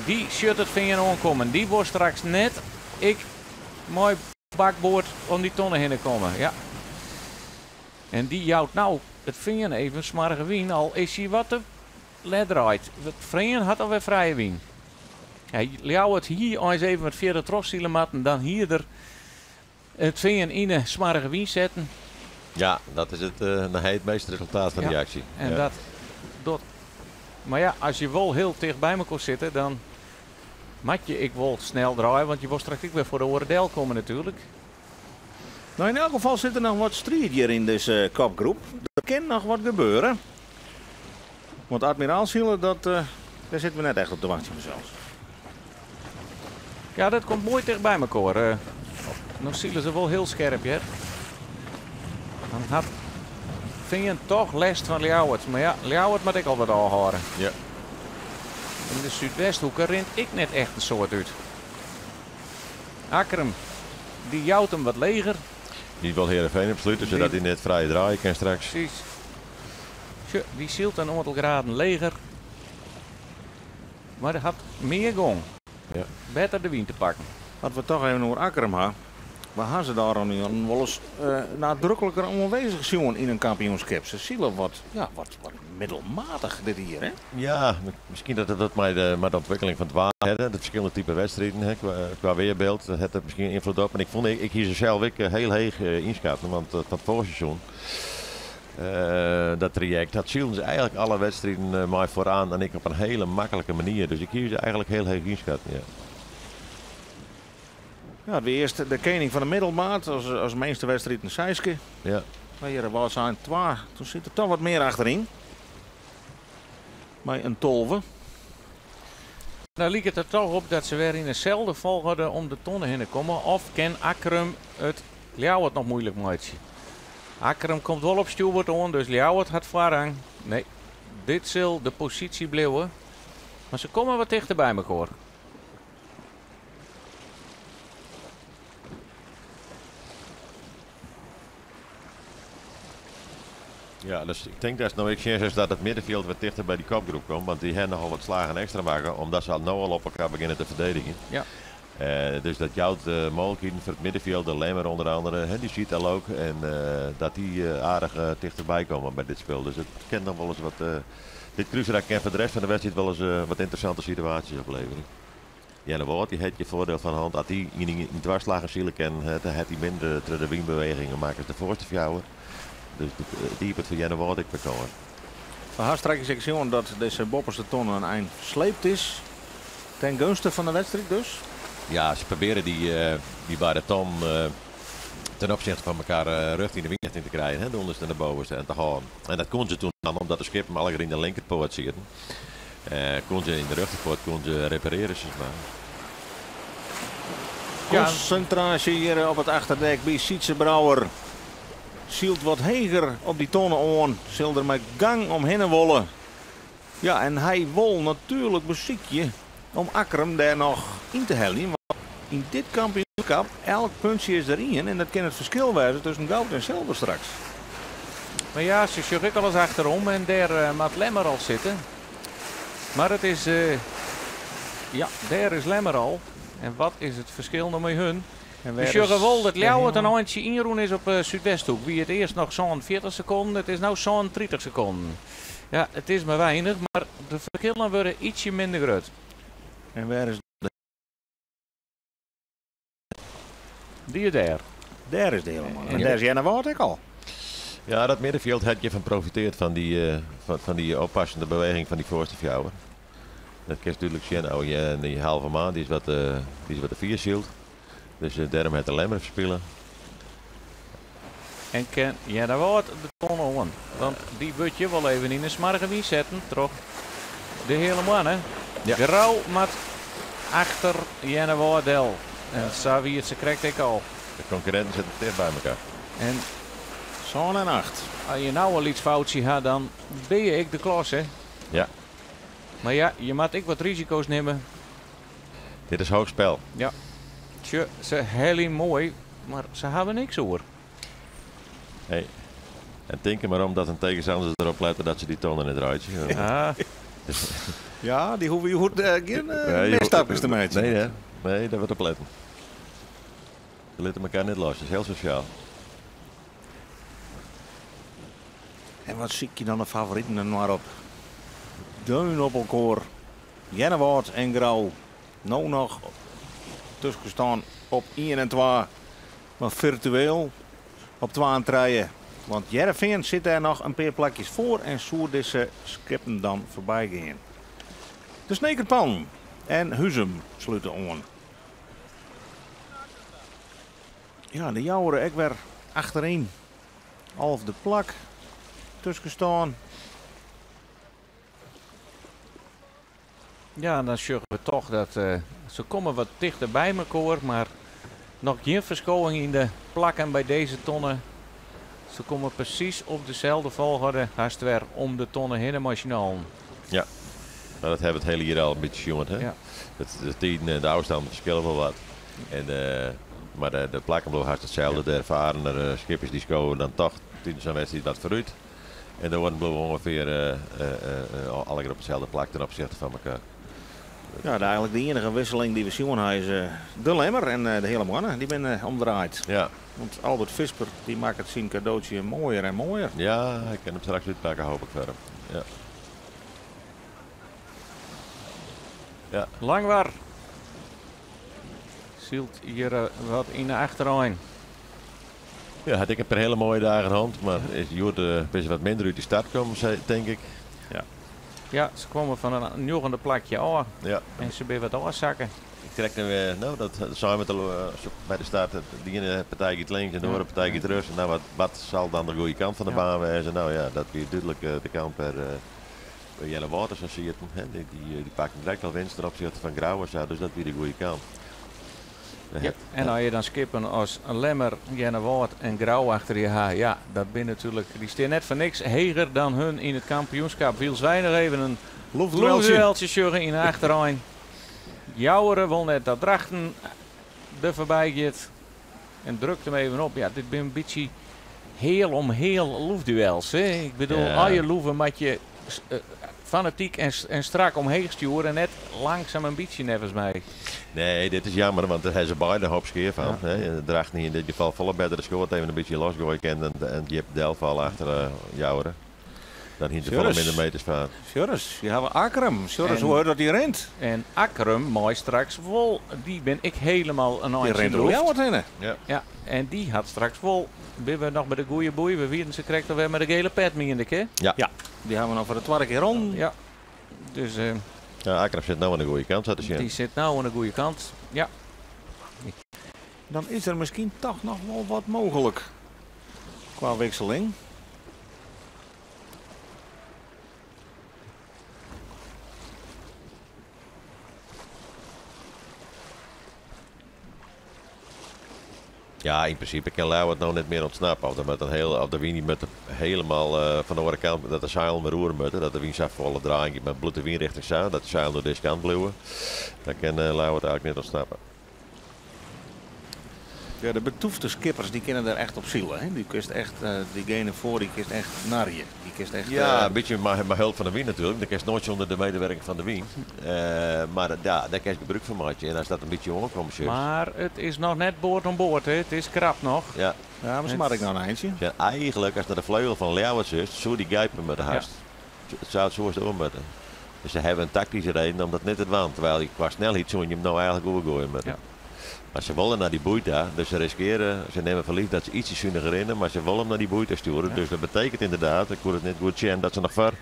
Die shirt het vinger aankomen. Die wordt straks net ik mooi bakboard om dy tonne hinne komme. Ja. En dy jout no it Fean even smoarge wyn, al is hy wat te let draaid. It Fean hat alwer frije wyn. Ja, Ljouwert hie eins even wat fierder trochsile moatten, dan hie er it Fean yn 'e smoarge wyn setten. Ja, dat is it, het meeste resultaat fan dy aksje. En dat docht. Mar ja, as je wol hiel ticht by mekoar sitte, dan moat je ek wol snel draaie, want je wol straks ek wer foar de oare del komme natuerlik. Nou, yn elk gefal sit der noch wat striid hjir yn dizze kopgroep. Der kin noch wat gebeure. Want admiraalsile, dat, dêr sitte we net echt op te wachtsjen fansels. Ja, dat komt moai ticht by mekoar. No sile se wol hiel skerp hjir. Dan hat Fean toch lêst fan Ljouwert. Mar ja, Ljouwert moat ek al wat ôfhâlde. Yn de Súdwesthoeke rint ek net echt in soad út. Akkrum, dy jout him wat leger. Dy wol Heerenveen opslute, sadat hy net frij draaie kin straks. Presys. Sjoch, dy sylt in oantal graden leger. Mar der hat mear gong. Better de wyn te pakken. As we it toch even oer Akkrum ha. We ha se dêr al wolris nadrukliker oanwêzich sjoen yn in kampioenskip. Se sile wat, ja, wat, wat middelmatich dit jier, hè? Ja, miskien dat it wat mei de ûntwikkeling fan it waar hat, de ferskillende type wedstriden, hè, kwa weerbeeld, dat hat der miskien ynfloed op. En ik fûn, ik hie se sels ek hiel heech ynskatten, want fan it foarige seizoen, dat trajekt, dat silen se eigentlik alle wedstriden mei foaroan en ek op in hiele maklike manier. Dus ik hie se eigentlik hiel heech ynskatten, ja. Ja, it wie earst de kening fan de middelmaat, as minste wedstriid in seiske. Mar hjir Wâldsein 2, doe sit der toch wat mear achteryn. Mei in 12. Nou liket it toch op dat se wer yn deselde folchoarder om de tonne hinne komme. Of kin Akkrum it Ljouwert noch muoilik meitsje? Akkrum komt wol op stjoerboard oan, dus Ljouwert hat foarrang. Nee, dit sil de posysje bliuwe. Mar se komme wat tichter by mekoar. Ja, dus ik tink dat no ek sjen is dat it middenfjild wat tichter by dy kopgroep komt, want dy ha nochal wat slagen ekstra makke, omdat se al no al op elkoar begjinne te ferdedigjen. Dus dat jout mooglikheden foar it middenfjild, de Lemmer ûnder andere, hè, dy siet al ook, en dat dy aardich tichterby komme by dit spul. Dus it kin noch wolris wat, dit krúsrak kin foar de rest fan de wedstriid wolris wat ynteressante situaasjes opleverje. Earnewâld, dy hat je foardiel fan hand, as dy yn twa slaggen sile kin, dan hat hy minder troch de wynbewegingen makke as de foarste fjouwer. Dus it iepet foar Earnewâld ek wer kâns. We ha straks ek sjoen dat dizze boppeste tonne in ein sleept is. Ten gunste fan de wedstriid dus? Ja, se probearje dy beide tonnen ten opsichte fan elkoar rjocht yn de wynrjochting te krijen, hè, de ûnderste en de bovenste, en te hâlden. En dat koenen se toen dan, omdat de skippen allegear yn de linkerpoat sieten. Koenen se yn de rjochterpoat koenen se reparearje, sis mar. Konsintraasje hjir op it achterdek by Sytze Brouwer. Sylt wat heger op dy tonne oan, sil der mei gang omhinne wolle. Ja, en hy wol natuerlik besykje om Akkrum dêr noch yn te heljen. Want yn dit kampioenskip, elk puntsje is der ien en dat kin it ferskil wêze tusken goud en silver straks. Mar ja, se sjoch ik alris achterom en dêr moat Lemmer al sitte. Mar it is, ja, dêr is Lemmer al. En wat is it ferskil no mei hun? En We wêr sjogge is wol dat de Ljouwert in hemel? eintsje ynrûn is op Súdwesthoek. Wie it earst noch 47 sekonden, it is no 37 sekonden. Ja, it is mar weinich, mar de ferskillen wurde ietsje minder grut. En wêr is de Dy is dêr. Dêr is de hele man. En Ja. dêr is Earnewâld ek al. Ja, dat middenfjild hat hjir fan profiteard fan dy oppassende beweging fan dy foarste fjouwer. Dat kinst dúdlik sjen. Oh, ja, en dy halve maan die is wat, die is wat te fier syld. Dus dêrom hat de Lemmer ferspile. En kin Earnewâld de tonne oan. Want dy wurdt je wol even yn 'e smoarge wyn setten troch de hele moanne. Grou moat achter Earnewâld del. En sa wie it se krekt ek al. De konkurrinten sitte ticht by elkoar. En 7 en 8. As je nou al iets foutsje ha, dan bin je ek de klos, hè? Mar ja, je moat ek wat risiko's nimme. Dit is hoog spel. Ja. Tsje, se helje moai, mar se hawwe niks oer. Hey. En tink der mar om dat in tegenstander derop lette dat se dy tonne net reitsje. Ja, dy hoege hjoed gjin Nee, misstapkes te meitsjen. Nee, hè? Nee, dêr wurdt op letten. Ze litte elkoar net los, dat is hiel sosjaal. En wat sykje dan de favoriten inoar op? Deun op elkoar. Earnewâld en Grou. No noch tuskenstân op ien en twa, mar firtueel op twa en trije. Want Hearrenfean sit dêr noch in pear plakjes foar en soe dizze skippen dan foarby gean. De Sneker Pan en Huzum slute oan. Ja, de Jouwer ek wer achteryn. Alfde plak, tuskenstân. Ja, en dan sjogge we toch dat se komme wat tichter by mekoar, mar noch gjin ferskowing yn de plakken by dizze tonne. Se komme presys op deselde folchoarder, hast wer om de tonne hinne mei syn allen. Ja, mar dat hawwe we it hiele jier al in bytsje sjoen. Hè? Ja. De tiden en de ôfstannen ferskille wol wat. En, mar de plakken bliuwe hast itselde. De erfarenere skippers dy skowe dan toch tidens sa'n wedstriid wat foarút. En de oaren bliuwe ûngefear allegear op itselde plak ten opsichte fan elkoar. Ja, de, eigentlik de iennige wikseling dy't we sjoen ha is de Lemmer en de Heale Moanne. Dy binne omdraaid. Want Albert Visper dy makket syn kadootsje moaier en moaier. Ja, ik kin him straks útpakke, hoopje ik foar him. Ja. Ja. Langwar sylt hjir wat yn de achterein. Ja, hat ek in pear hiele moaie dagen hân, mar is hjoed bist wat minder út de start kommen, tink ik. Ja. Ja, se komme fan in njoggende plakje ôf. En se binne wat ôfsakke. Ik trek dan wer, no, dat seinen we al by de start. De iene partij giet links en de oare partij giet rjochts. No, wat sil dan de goede kant fan de baan wêze? No ja, dat wie dúdlik de kant wêr Jelle Waters aan sieten. Hè. Dy pakten direkt al winst ten opsichte fan Grou en sa, dus dat wie de goede kant. Ja, en as je dan skippen as Lemmer, Earnewâld en Grou achter je ha, ja, dat binne natuerlik, dy steane net foar niks heger dan hun yn it kampioenskip. Wylst wy noch even in loefdueltsje sjogge yn de achterein. Jouwer wol net dat Drachten der foarby giet en drukt him even op. Ja, dit binne in bytsje heal om heal loefduels. Hè? Ik bedoel, as je loeve moat je fanatyk en strak omheech stjoere en net langsum in bytsje neffens my. Nee, dit is jammer, want dêr ha se beide in hoop skea fan. Hè. Drachten hie yn dit gefal folle better de skoat even in bytsje losgoaie kinnen en djip delfalle achter Jouwer. Dan hiene se folle minder meters fan. Sjorris, je hawwe Akkrum. Sjorris, hoe hurd dat dy rint. En Akkrum mei straks wol, dy bin ek hielendal in Dy eintsje rint oer loft. Ljouwert hinne. Ja, en dy hat straks wol, binne we noch by de goede boei, we wienen se krekt alwer mei de gele pet, miende ik, hè? Ja. Ja, dy hawwe we noch foar de twadde kear om. Ja, dus, Ja, Akkrum sit no oan de goede kant, sa te sjen. Dy sit no oan de goede kant, ja. Dan is der miskien toch noch wol wat mooglik kwa wikseling. Ja, yn prinsipe kin Ljouwert no net mear ûntsnappe. Of, der moat in heel, of de wyn moat hielendal fan de oare kant, dat de seilen wer oer moatte. Dat de wyn sa folle draaien giet, mar bliuwt de wynrjochting sa, dat de seilen oer dizze kant bliuwe. Dan kin Ljouwert eigentlik net ûntsnappe. Ja, de betûfte skippers dy kinne der echt op sile. Hè? Dy kinst echt, diegene foar, dy kinst echt narje. Dy kinst echt, Ja, in bytsje mei help fan de wyn natuerlik. Dan kinst noait sûnder de medewurking fan de wyn. Mar ja, dêr kinst gebrûk fan meitsje. En as dat in bytsje oankomt, sjochst. Mar it is noch net board oan board, hè? It is krap noch. Ja. Ja, mar se moat ek noch in eintsje. Ja, eigentlik, ast nei de fleugel fan Ljouwert sjochst, soe dy gijpen moatte hast. It soe oer moatte. Dus se hawwe in taktyske reden om dat net te dwaan. Terwijl je kwa snelheid soe je him no eigentlik oergoaie moatte. Mar se wolle nei dy boei ta, dus se riskeare, se nimme foar lyf dat se ytsje suniger rinne, mar se wolle him nei dy boei ta stjoere. Dus dat betekent ynderdaad, ik koe it net goed sjen, dat se noch foar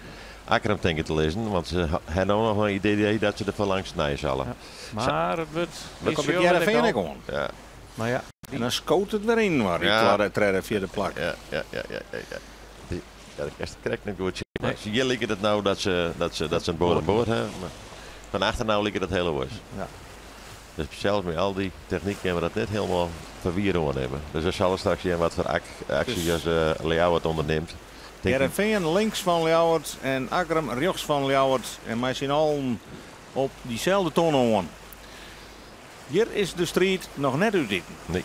Akkrum tinke te lizzen, want se ha no noch in idee dat se der foar langs snije sille. Ja. Mar it wurdt Dan komt it is Hearrenfean ek ek oan. Ja. Maar ja. En dan skoot it wer yn, mar die twadde, tredde, fjirde plak. Ja, ja, ja, ja, ja, ja. Die, ja, dat kinst krekt net goed sjen. Nee. Mar hjir liket it no dat se in board oan board ha. Mar fan achter no liket it hiel oars. Dus sels mei al dy technyk kinne we dat net hielendal foar wier oannimme. Dus we sille straks sjen wat foar aksjes as Ljouwert ûndernimt. Tink ik. Hearrenfean links fan Ljouwert en Akkrum rjochts fan Ljouwert. En mei syn allen op dyselde tonne oan. Hjir is de striid noch net útiten. Nee.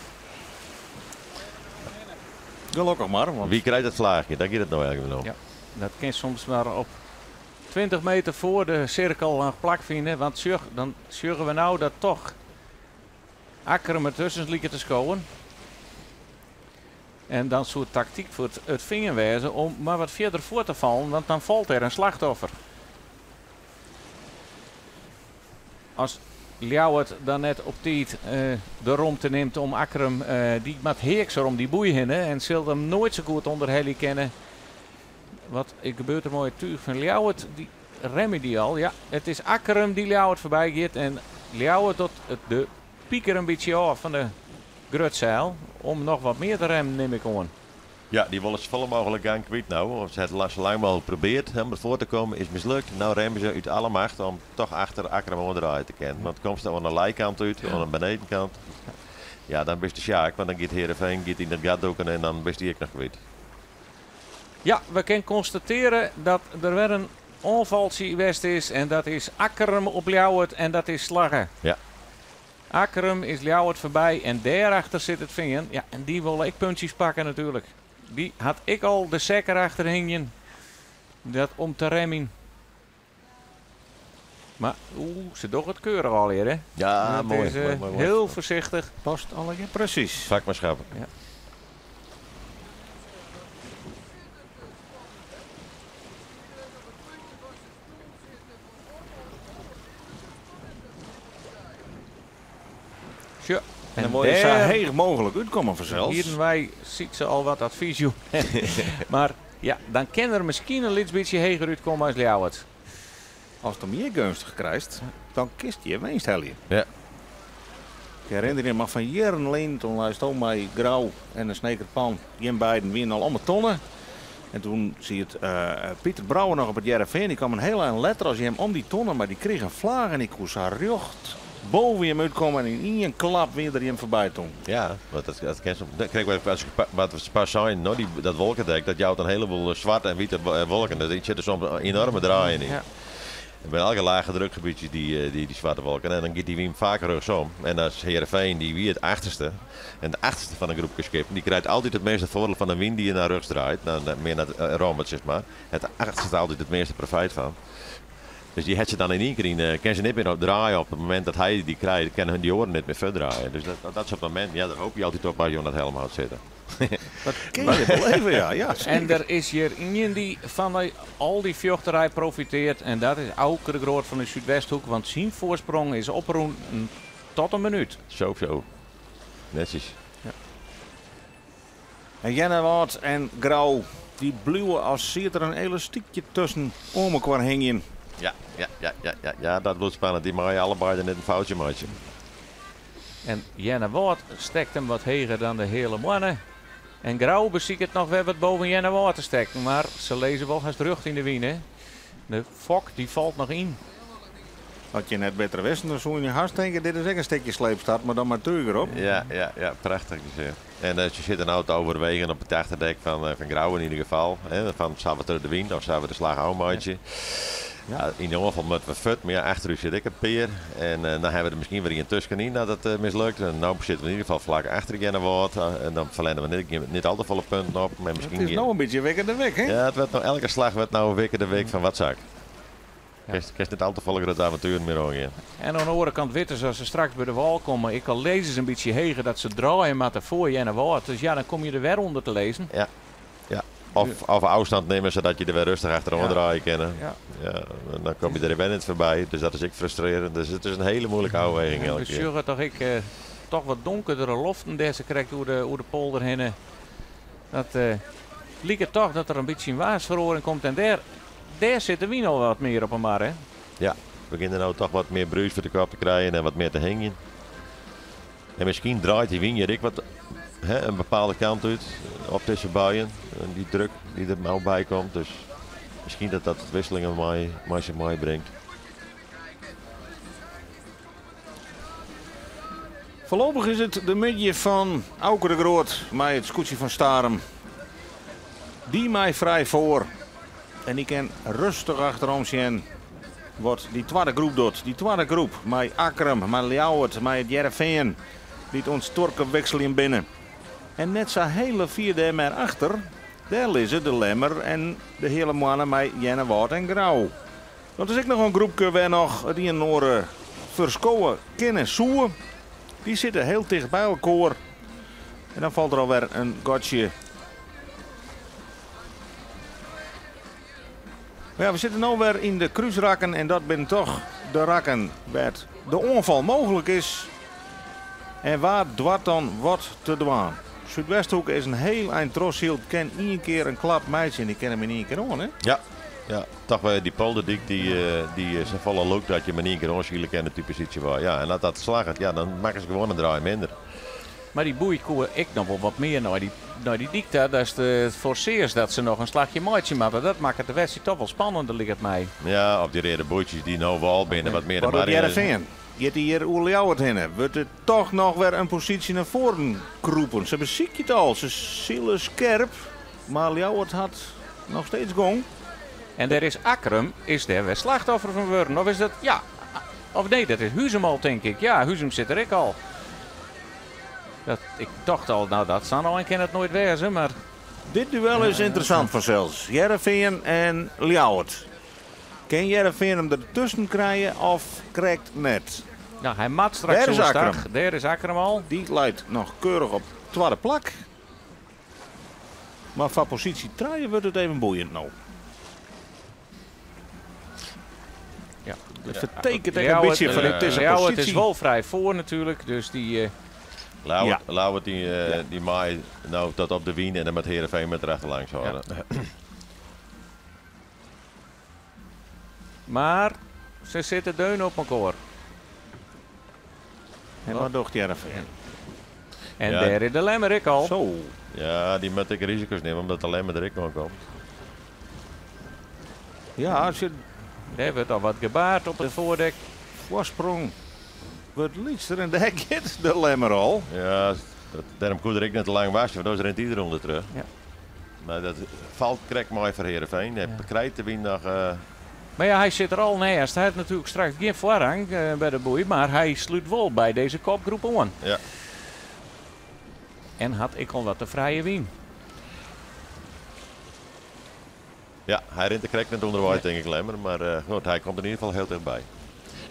Gelokkich mar. Want Wie krijt it flaachje? Dêr giet it no eigentlik om. Ja, dat kin soms mar op 20 meter foar de sirkel noch plak fine. Want dan sjogge we no dat toch Akkrum ertusken liket te skowen. En dan soe taktyk foar it Fean wêze om mar wat fierder foar te fallen, want dan falt der in slachtoffer. As Ljouwert dan net op tiid de romte nimt om Akkrum, dy moat heakser om dy boei hinne en sil him noait sa goed ûnderhelje kinne. Wat gebeurt der mei it túch fan Ljouwert? Dy remme dy al. Ja, it is Akkrum dy't Ljouwert foarby giet en Ljouwert docht de piker in bytsje ôf fan de grutseil om noch wat mear te remmen, nim ik oan. Ja, dy wolle safolle mooglik gang kwyt no. Want se hat sa lang mooglik probearre om der foar te kommen, is mislukt. No remme se út alle macht om toch achter Akkrum oandraaie te kinnen. Want komst oan de lijkant út, oan de benedenkant, ja, dan bist de sjaak. Want dan giet Heerenveen giet yn it gat dûken en dan bist dy ek noch kwyt. Ja, we kinne konstatearje dat der wer in oanfaltsje west is. En dat is Akkrum op Ljouwert en dat is slagge. Akkrum is Ljouwert foarby en dêrachter sit it Fean. Ja, en dy wolle ek puntsjes pakke natuerlik. Dy hat ek al de sekker achter hingjen. Dat om te remmen. Mar oeh, se dogge it keurich allegear, hè? Ja, Het moai, is, moai, moai, moai. Hiel foarsichtich. Past allegear presys. Vakmanschap. Ja. Sjoch, En dan wol je sa heech mooglik útkomme fansels. Hienen wy Sytse al wat advys jûn. Mar ja, dan kin er miskien in lyts bytsje heger útkomme as Ljouwert. Ast him hjir geunstich krijst, dan kinst hjir winst helje. Ik herinner my fan jierren lyn, doe leisto mei Grou en de Sneker Pan, jim beiden wienen al om 'e tonne. En doe siet Pieter Brouwer noch op it Hearrenfean. Dy kaam in hiel ein letter as jim om dy tonne, mar dy krige in flaach en dy koe sa rjocht boven jim útkomme en yn ien klap wie er jim foarby toen. Ja, want dat kin soms. Krekt wat we pas seinen, no, dat wolkendek, dat jout in heleboel swarte en wite wolken. Dus der sitte soms enoarme draaien yn. By elke lage drukgebietsje dy swarte wolken. En dan giet dy wyn faak rjochtsom. En as Heerenveen, dy wie it achterste. En de achterste fan in groepke skippen, dy krijt altyd it measte foardiel fan de wyn dy't nei rjochts draait. Mear nei it rommet, sis mar. It achterste altyd it measte profyt fan. Dus dy hat se dan yn ien kear yn, kin se net mear op draaie op it momint dat hy dy krijt, kinne hun dy oaren net mear fuortdraaie. Dus dat soart mominten, ja, dêr hoopje je altyd op as je oan it helmhout sitte. Dat kin je beleve, ja. Ja, En seker. der is hjir ien dy't fan al dy fjochterij profitearret en dat is Auke de Groot fan de Súdwesthoek, want syn foarsprong is oprûn tot in minút. Zo, zo. Netsjes. En Earnewâld en Grou, dy bliuwe as siet der in elastykje tusken oan mekoar hingjen. Ja, ja, ja, ja, ja, ja, dat wurdt spannend. Dy meie allebeide net in foutsje meitsje. En Earnewâld stekt him wat heger dan de Heale Moanne. En Grou besiket noch wer wat boven Earnewâld te stekken, mar se lizze wol hast rjocht yn de wyn, hè? De fok dy falt noch yn. As je net better wisten, dan soene je hast tinke, dit is ek in stikje sleepstart, mar dan mei túch derop. Ja, ja, ja, prachtich gesicht. En se sitte no te overwegen op it achterdek fan Grou yn ieder gefal. Hè, fan sille we troch de wyn of sille we de slach ôfmeitsje. Ja, yn de oanfal moatte we fuort, mar ja, achter ús sit ek in pear. En dan hawwe we der miskien wer ien tuskenyn dat it mislukt. En no sitte we yn ieder gefal flak achter Earnewâld. En dan ferlerne we net al te folle punten op. Maar miskien It is no in bytsje wikke de wik, hè? Ja, it wurdt no, elke slach wurdt no wikke de wik fan wat sak. Kinst net al te folle grutte avontueren mear oangean. En oan de oare kant witte se, as se straks by de wâl komme, ek al lizze se in bytsje heger, dat se draaie moatte foar Earnewâld. Dus ja, dan komme je der wer ûnder te lizzen. Ja, ja. Of ôfstân nimme, sadat je der wer rêstich achteroan draaie kinne. Ja, dan komme je der wer net foarby. Dus dat is ek frustrearjend. Dus it is in hiele muoilike ôfwaging En elke we kear. sjogge toch ek toch wat donkerdere loften dêr se krekt oer de polder hinne. Dat liket toch dat der in bytsje in waarsferoaring komt. En dêr sit de wyn al wat mear op 'e mar, hè? Ja, we begjinne no toch wat mear brús foar de kop te krijen en wat mear te hingjen. En miskien draait dy wyn hjir ek wat, hè, in bepaalde kant út op dizze buien. En dy druk dy't der no by komt. Dus miskien dat dat wisselingen mei sich meibringt. Foarlopich is it de middei fan Auke de Groot mei it skûtsje fan Starum. Dy mei frij foar. En dy kin rêstich achterom sjen wat dy twadde groep docht. Dy twadde groep mei Akkrum, mei Ljouwert, mei it Hearrenfean, dy't oan it stuorke wikseljen binne. En net sa hiele fier dêr mear achter, dêr lizze de Lemmer en de Heale Moanne mei Earnewâld en Grou. Dat is ek noch in groepke wêr noch it ien en oar ferskowe kinne soe. Dy sitte hiel ticht by elkoar. En dan falt der alwer in gatsje. Maar ja, we sitte no wer yn de krúsrakken en dat binne toch de rakken wêr't de oanfal mooglik is. En wa doart dan wat te dwaan? Súdwesthoeke is in hiel ein trochsyld, kin ien kear in klap meitsje en dy kin him yn ien kear oan, hè? Ja, ja, toch wer dy polderdyk dy, dy safolle lûkt dat je him yn ien kear oansile kinne, type situaasje. Ja, en as dat slagget, ja, dan makke se gewoan in draai minder. Mar dy boei koe ek noch wol wat mear nei dy, nei dy dyk ta. Datst forsearst dat se noch in slachje meitsje moatte. Dat makket de wedstriid toch wol spannender, liket my. Ja, of dy reade boeitsjes dy't no wâl binne, wat mear de Wat docht mar yn. Hearrenfean? Giet hy hjir oer Ljouwert hinne? Wurdt it toch noch wer in posysje nei foaren krûpen? Se besykje it al, se sile skerp, mar Ljouwert hat noch steeds gong. En dêr is Akkrum is dêr wer slachtoffer fan wurden. Of is dat, ja, of nee, dat is Huzum al, tink ik. Ja, Huzum sit der ek al. Dat, ik tocht al, no dat sa'n ein kin it noait wêze, mar... Dit duel is ynteressant fansels. Hearrenfean en Ljouwert. Kin Hearrenfean him der tusken krije of krekt net? Nou, hy moat straks Dêr is oerstag. Akkrum. Dêr is Akkrum al. Dy leit noch keurich op twadde plak. Mar foar posysje trije wurdt it even boeiend no. Ja. It fertekent ek in bytsje fan dizze Ljouwert is posysje. wol frij foar natuerlik, dus dy... Ljouwert, Ja. Ljouwert dy, dy mei no tot op de wyn en dan moat Hearrenfean met erachter langs hâlde. Ja. Mar se sitte deun op elkoar. En wat docht Hearrenfean? En Ja. dêr is de Lemmer ek al. Zo. Ja, dy moat ek risiko's nimme omdat de Lemmer der ek oan komt. Ja, as je Dêr wurdt al wat gebaard op it foardek. foarsprong wurdt lytser en dêr giet de Lemmer al. Ja, dat, dêrom koe er ek net te lang wassen, want dan rint iedereen ûnder terug. Ja. Maar dat falt krekt moai foar Hearrenfean. Hy krijt de wyn noch... Mar ja, hy sit der al neist. Hy hat natuerlik straks gjin foarrang by de boei, mar hy slút wol by dizze kopgroep oan. Ja. En hat ek al wat de frije wyn. Ja, hy rint der krekt net ûnderwei, tink ik, Lemmer. Mar goed, hy komt yn ieder gefal hiel tichtby.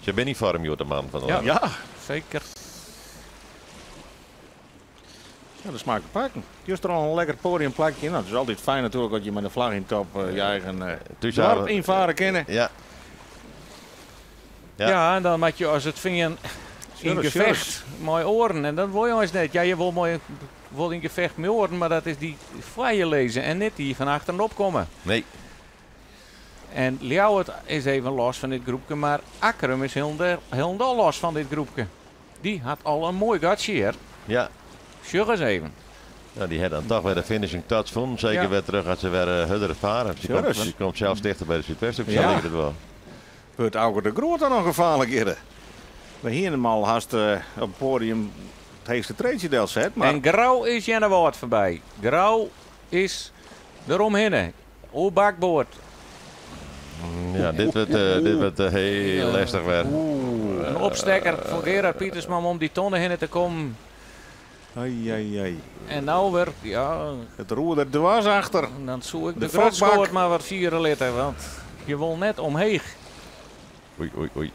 Se binne yn foarm, hjoed, de man fan de Ja. Lemmer. Ja. Seker. Ja, dat smaakt te pakken. Juist er al een lekker podiumplakje. Nou, het is altijd fijn natuurlijk dat je met de vlag in top je eigen Thuis dorp hadden we- invaren kennen. Ja. Ja. Ja, en dan moet je as it fean yn Sjurris, gefecht sjurris. mei oaren. En dat wol je eens net. Ja, je wol moai, wol yn gefecht mei oaren, mar dat is dy foar je lizze en net dy fan achteren opkomme. Nee. En Ljouwert is even los fan dit groepke, mar Akkrum is hielendal los fan dit groepke. Dy hat al in moai gatsje hjir. Ja. Sjoch ris even. Nou, dy hat dan toch wer de finishing touch fûn. Seker Ja. wer terug as se wer hurder faren. Se Sjurris. komt sels tichter by de Súdwesthoek, sa Ja. liket it wol. Wurdt Auke de Groot dan noch gefaarlik hjir? We hiene him al hast op it podium it heechste treedsje delset, mar En Grou is Jennewâld foarby. Grou is deromhinne. Oer bakboard. Ja, dit wurdt hiel lestich wer. In opstekker foar Gerard Pietersma om dy tonne hinne te kommen. Ai, ai, ai. En nou wer, ja, It roer der dwars achter. dan soe ik De de fokbak. grutskoort mar wat fiere litte, want je wol net omheech. Oei, oei, oei.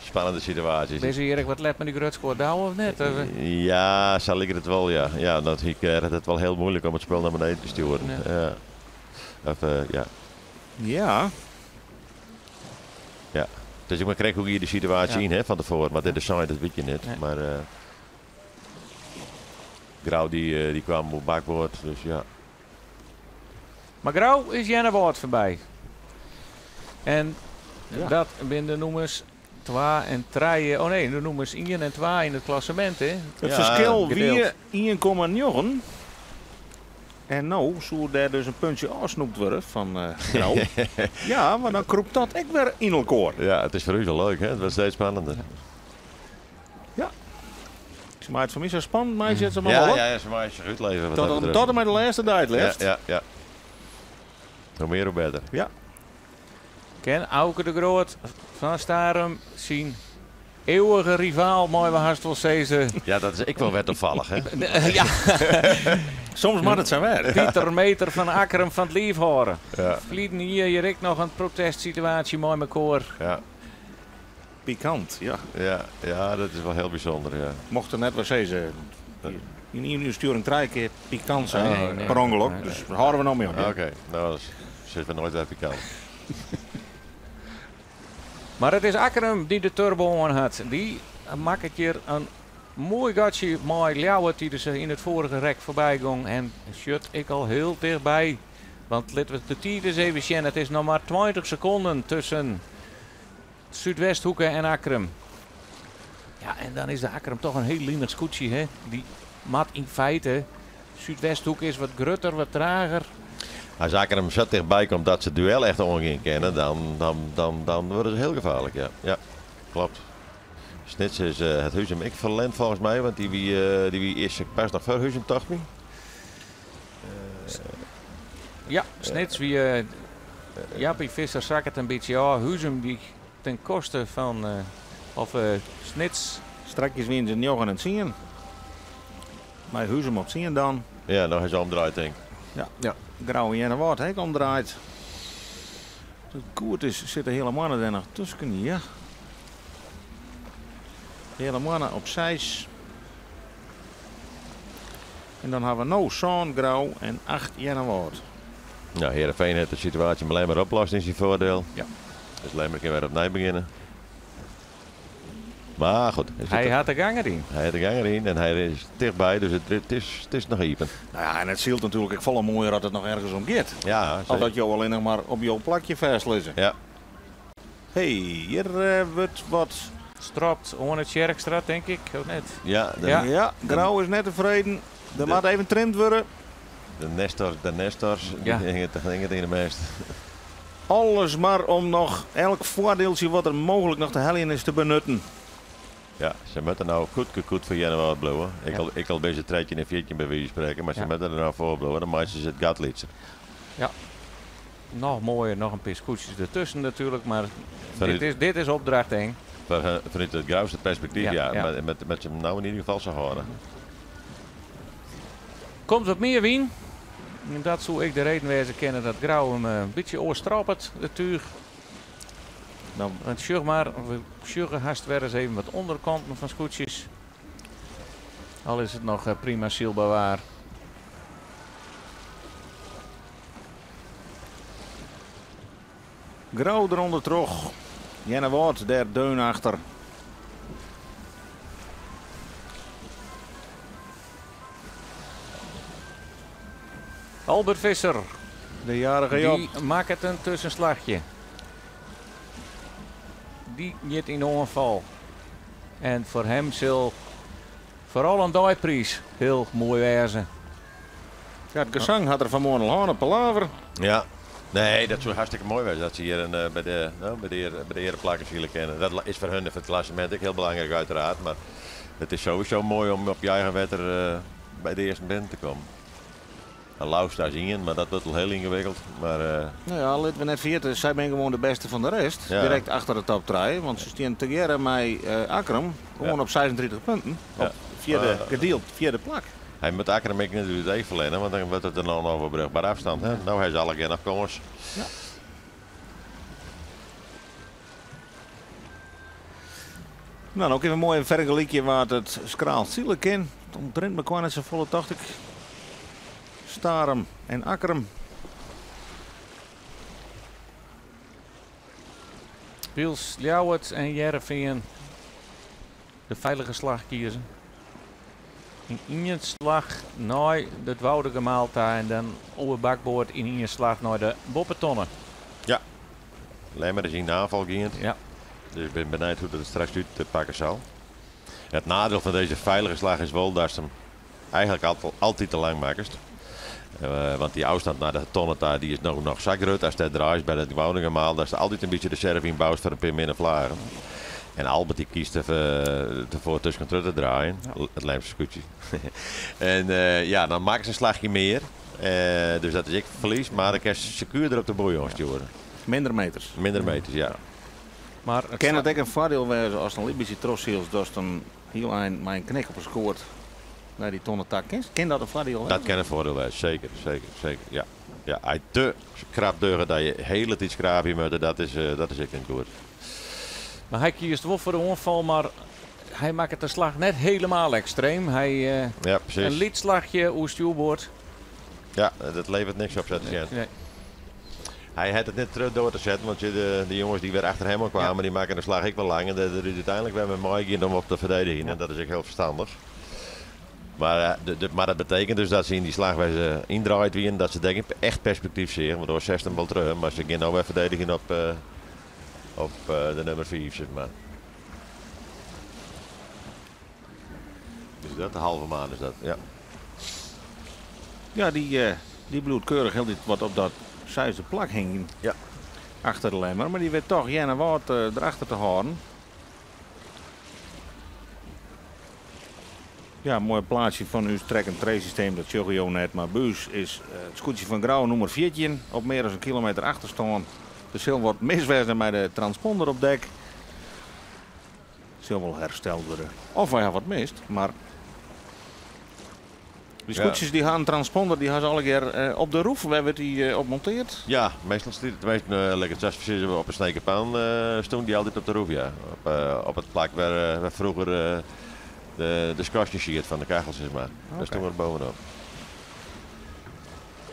Spannende situaasje. Is Erik wat let mei dy grutskoort douwe of net? Ja, sa liket it wol, ja. Ja, dat hy krijgt it wol hiel muoilik om it spul nei beneden te stjoeren. Ja. Ja. Of, ja. Ja. Ja. Dus ik krijg hoe hier de situatie Ja. in, hè, van tevoren. Maar dit is zijn, dat weet je net. Nee. Maar Grou die kwam op bakboord, dus ja. Mar Grou is Jennewâld foarby. En Ja. dat binne de nûmers 2 en 3. Oh nee, de nûmers 1 en 2 yn it klassemint, hè. It Ja, ferskil wie gedeeld. 1,9. En no soe dêr dus in puntsje ôfsnoept wurde fan Grou. Ja, mar dan krûpt dat ek wer yn elkoar. Ja, it is foar ús wol leuk, hè. It wurdt steeds spannender. Ja. Se maakt foar my sa spannend, mar set se mar Ja, wol op. ja, ja, se meitsje sich útleve wat Tot, dat tot betreft. en mei de lêste dei het Ja, leafst. ja, ja. Hoe mear, hoe better. Ja. Ken Auke de Groot fan Starum syn eeuwige rivaal, moaie we hast wol sizze. Ja, dat is ek wol wer tafallich, hè? Ja. Soms moat it sa wer. Pieter Meter fan Akkrum fan it liif hâlde. Ja. Ferleden jier hjir ek noch in protestsituaasje mei mekoar. Ja. Pikant, ja. Ja, ja, dat is wol hiel bysûnder, ja. Mocht er net wer sizze. yn ien útstjoering trije kear pikant sein. Nee, nee. Per ongelok. Nee, Dus hâlde we no mei op. ja. Oké, nou dan zitten we nooit weer pikant. Maar it is Akkrum dy't de turbo oan hat. Dy makket hjir in moai gatsje mei Ljouwert dy't dus yn it foarige rek foarby gong. En sjocht ek al hiel tichtby. Want litte we de tiid ris even sjen. It is noch mar 20 sekonden tusken Súdwesthoeke en Akkrum. Ja, en dan is de Akkrum toch in hiel linich skûtsje. Hè? Dy moat yn feite. Súdwesthoeke is wat grutter, wat trager. As Akkrum sa tichtby komt dat se it duel echt oangean kinne, dan, dan, dan, dan wurde se hiel gefaarlik. Ja, ja kloppet. Snits is eh, it Huzum ek ferlern folgens my, want dy wie, eh, dy wie earst pas noch foar Huzum, tocht my. Ja, Snits wie. eh Jappie Visser sakket in bytsje. Ja, Huzum dy ten koste fan. eh, of eh, Snits. Strakjes wiene se 9 en 10. Mei Huzum op 10 dan. Ja, no is se omdraaid, tink ik. Ja. Ja. Grou en Earnewâld ek omdraaid. As it goed is, sit de Heale Moanne dêr noch tusken. Ja. Heale Moanne op 6. En dan ha we no sân Grou en 8 Earnewâld. Nou, Heerenveen hat de situaasje mar mar oplost yn syn foardiel. Ja. Dus Lemmer kin wer opnij begjinne. Mar goed, hy, Hy sit- hat de gong deryn. hy hat de gong deryn en hy is tichtby, dus it, it, is, it is noch iepen. Nou ja, en it sylt natuerlik ek folle moaier dat it noch ergens om giet. Ja, Al seker. dat jo allinnich mar op jo plakje fêstlizze. Ja. Hey, hjir eh, wurdt wat. Stropt oan it Tsjerkstra, tink ik, of net? Ja, de, Ja. Ja, Grou is net tefreden. Der moat even trimd wurde. de Nestors, de Nestors, Ja. dy hinget hinget yn de mêst. Alles mar om noch elk foardieltsje wat der mooglik noch te heljen is te benutten. Ja, se moatte no goed, goed, goed foar Earnewâld bliuwe. Ik Ja. al, ik al binne se 13 en 14 by wize fan sprekken, mar se Ja. moatte der no foar bliuwe. Dan meitsje se it gat lytser. Noch moaier, noch in pear skûtsjes dertusken natuerlik. Mar Vanuit- dit is, dit is opdracht 1. Fanút it Grouster perspektyf, Ja, ja. ja. Mar met, met se no yn ieder gefal sa hâlde. Komt wat mear wyn. En dat soe ek de reden wêze kinne dat Grou him eh, in bytsje oarstroppet, it túch. Dan Want sjoch mar, we sjogge hast wer ris even wat ûnderkanten fan skûtsjes. Al is it noch eh, prima sylber waar. Grou derûnder troch. Earnewâld dêr deun achter. Albert Visser, De jarige Job. dy makket in tuskenslachje. Dy giet yn de oanfal. En foar him sil foaral in deipriis hiel moai wêze. Ja, it gesang hat er fan 'e moarn al hân op Palaver. Ja. Nee, dat soe hartstikke moai wêze dat se hjir in, eh, by de, no, by de, eare, by de eareplakken sile kinne. Dat is foar hun foar it klassemint ek hiel belangryk uiteraard. Mar it is sowieso moai om op je eigen wetter eh, by de earste binnen te kommen. En Lausta is ien, mar dat wurdt al hiel yngewikkeld. Mar eh, Nou ja, litte we net ferjitte, sy binne gewoan de bêste fan de rest. Ja. Direkt achter de top 3, want se steane tegearre mei eh Akkrum gewoan Ja. op 36 punten. Ja. Op fjirde, Eh, gedield fjirde plak. hy moat Akkrum ek net út it each ferliene, want dan wurdt it in ûnoerbrugbere afstand. Hè? No hawwe se allegear noch kâns. Nou, dan ek even moai fergelykje wa't it skraal sile kin. It ûntrint mekoar net safolle, tocht ik. Starum en Akkrum. Piels, Ljouwert en Hearrenfean de feilige slach kieze. Yn ien slach nei it Woudagemaal ta en dan oer bakboard yn ien slach nei de boppetonne. Lemmer is yn de oanfal gien. Ja. Dus ik bin benijd hoe't it straks útpakke sil. It neidiel fan dizze feilige slach is wol datst him eigentlik altyd te lang makkest. Eh, want dy ôfstân nei de tonne ta, dy is noch, noch sa grut ast dêr draaist by it Woudagemaal. Datst altyd in bytsje reserve ynboust foar in pear minne fleagen. En Albert dy kiest derfoar tusken troch te draaien. Ja. It Lemster skûtsje. en eh, ja, dan makke se in slachje mear. Eh, dus dat is ek ferlies, mar dan kinst sekuerder op de boei oanstjoere. Minder meters. Minder meters, ja. Mar it Kin it ek in foardiel wêze ast in lyts bytsje trochsylst, datst in hiel ein mei in knik op 'e skoat nei dy tonne ta kinst? Kin dat in foardiel wêze? Dat kin in foardiel wêze, seker, seker, seker. Ja. Ja, as te krap dogge dat je hiele tiid skraabje moatte, dat is, eh, dat is ek net goed. Mar hy kiest wol foar de oanfal, mar Hy makket de slach net hielendal ekstreem. Hy, Ja, precies. in lyts slachje oer stjoerboard. Ja, dat leveret niks op, zet te Nee. Hy hat it net terug door te setten, want de jonges dy't wer achter him kwamen, die makken de slach ek wol lang. En dat is úteinlik wer mei meigean om op te ferdedigjen. En dat is ek hiel ferstannich. Mar dat betekent dus dat se yn dy slach wêr't se yndraaid wienen, dat se denk ik echt perspektyf seagen, want oars setst him wol terug. Mar se gean no wer ferdedigjen op de nûmer 5, sis mar. Is dat de halve maan, is dat? Ja. Ja, dy bliuwt keurich hieltyd wat op dat seisde plak hingjen. Achter de Lemmer, mar dy wit dochs Earnewâld derachter te hâlden. Ja, moai plaatsje fan ús track-and-trace systeem, dat sjogge jo net. Mar by ús is it skûtsje fan Grou nûmer 14 op mear dan in kilometer achterstân. Der sil wat mis wêze mei de transponder op dek. Sil wol hersteld wurde. Of wy hawwe wat mist, mar dy skûtsjes dy ha in transponder, dy ha se allegear op de roef. Wêr wurdt dy op montearre? Ja, meastal stiet it, meestal, like it sa sizze, op 'e Snekerpan stond dy altyd op de roef, ja. Op it plak wêr froeger de skorstien siet fan de kachel, sis mar. Dêr stond er bovenop.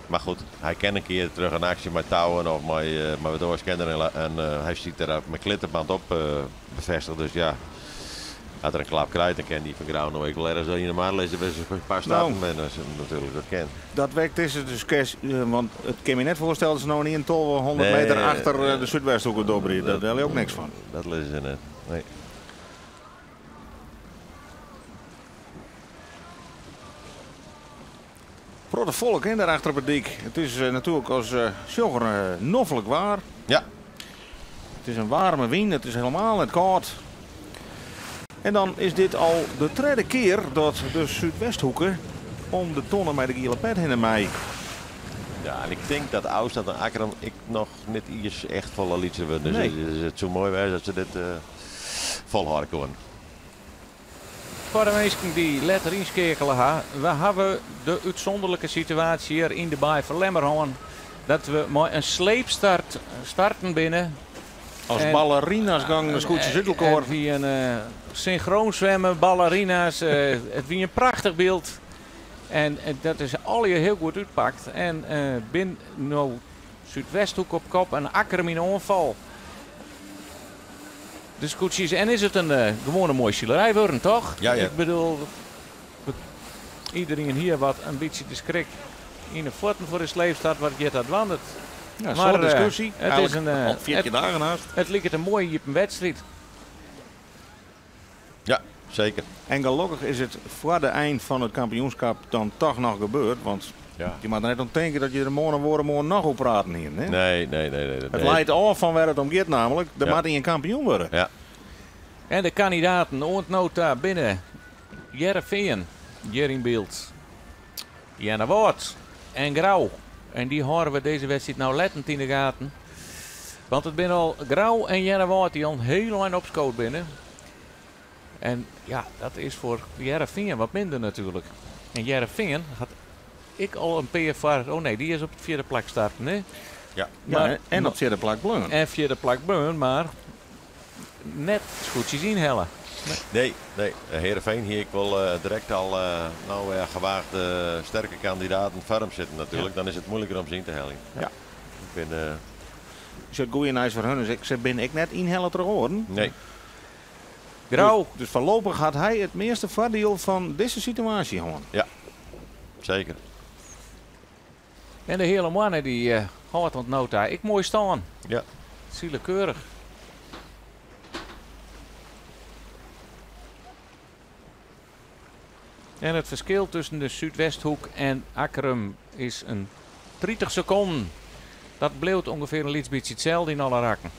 Mar goed, hy kin in kear terug in aksje mei touwen of mei wat oars kin er en hy stiet der mei klittenband op befêstige. Dus ja, as er in klap krijt, dan kin dy fan Grou no ek wol ergens yn de mar lizze by in paar stappen. En dat is natuerlik dat kin. Dat wekt dizze diskusje, want it kin my net foarstelle dat se no yn 1200 Nee, meter achter de Súdwesthoeke doorbriedt. Daar leau ik niks fan. Dat lizze se net. Nee. Protte folk in daar achter op de dyk. It is natuerlik as sjogger noflik waar. It is in waarme wyn, it is hielendal net kâld. En dan is dit al de tredde kear dat de Súdwesthoeke om de tonne mei de giele pet hinne mei. Ja, en ik tink dat Oustad en Akkrum ek noch net iens echt folle lytser wurde. Dus Nee. it soe moai wêze dat se dit folhâlde koene. Foar de minsken dy't letter ynskeakele ha, we hawwe de útsûnderlike situaasje hjir yn de Baai fan Lemmer hân, dat we mei in sleepstart starten binne. As ballerina's gongen de skûtsjes út elkoar. En wie in synchroon swimmen, ballerina's. It wie in prachtich byld. En dat is allegear hiel goed útpakt. En bin no Súdwesthoek op kop en Akkrum yn oanfal. De skûtsjes, en is it in gewoane moaie silerij wurden, toch? Ja, ja. Ik bedoel, iedereen hier wat in bytsje de skrik yn de fuotten foar de sleepstart, wat giet dat dwaan? Het, Ja, maar, zo'n discussie. het is Eigenlijk een al 14 het dagen haast. Het liket in moaie iepen wedstriid. Ja, zeker. En gelokkich is it foar de ein fan it kampioenskip dan dochs noch gebeurd, want je moatte net om tinke dat je der moarn en oaremoarn noch oer praten hiene, hè? Nee, nee, nee, nee, dat It nee. leit ôf fan wêr't it om giet namelijk. Der moat ien kampioen wurde. En de kandidaten oant no ta binne Hearrenfean, hjir yn byld, Earnewâld en Grou. En dy hâlde we dizze wedstriid no lettend yn de gaten. Want it binne al Grou en Earnewâld dy't al in hiel ein opskood binne. En ja, dat is foar Hearrenfean wat minder natuerlik. En Hearrenfean hat ek al in pear foar... Oh nee, dy is op it fjirde plak starten, hè? Ja. Ja, en op it fjirde plak bleaun. En fjirde plak bleaun, mar net skûtsjes ynhelle. Nee, nee. Heerenveen hie ik wol direkt al nou ja, gewaagde sterke kandidaten foar him sitten natuerlik. Dan is it moeiliker om se yn te heljen. Ik bin Is it goede nijs foar hun is, se binne ek net ynhelle troch oaren. Nee. Grou. Dus foarlopich hat hy it measte foardiel fan dizze situaasje hân. Ja, zeker. En de hele moanne dy hâldt oant no ta ek moai stân. Sielekeurich. En it ferskil tusken de Súdwesthoek en Akkrum is in 30 sekonden. Dat bliuwt ûngefear in lyts bytsje itselde yn alle rakken.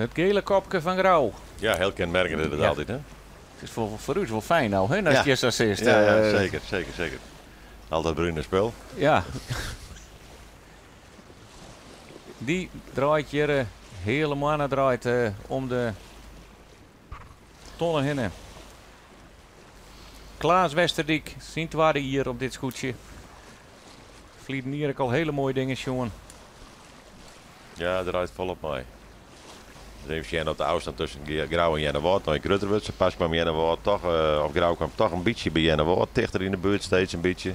It gele kopke fan Grou. Ja, hiel kenmerkend is it altyd, hè? It is foar ús wol fijn no, hè, as je sa sizst. Ja, ja, zeker, zeker, zeker. Altyd brune spul. Ja. Dy draait hjir hele moanne draait om de tonne hinne. Klaas Westerdyk, syn twadde jier op dit skûtsje. Ferliden jier ek al hele moaie dingen sjoen. Ja, der draait folop mei. Dus even sjen oft de ôfstân tusken Grou en Earnewâld noch grutter wurdt. Sa pas kwam Earnewâld toch, of Grou kwam toch in bytsje by Earnewâld tichter yn de buert, steeds in bytsje.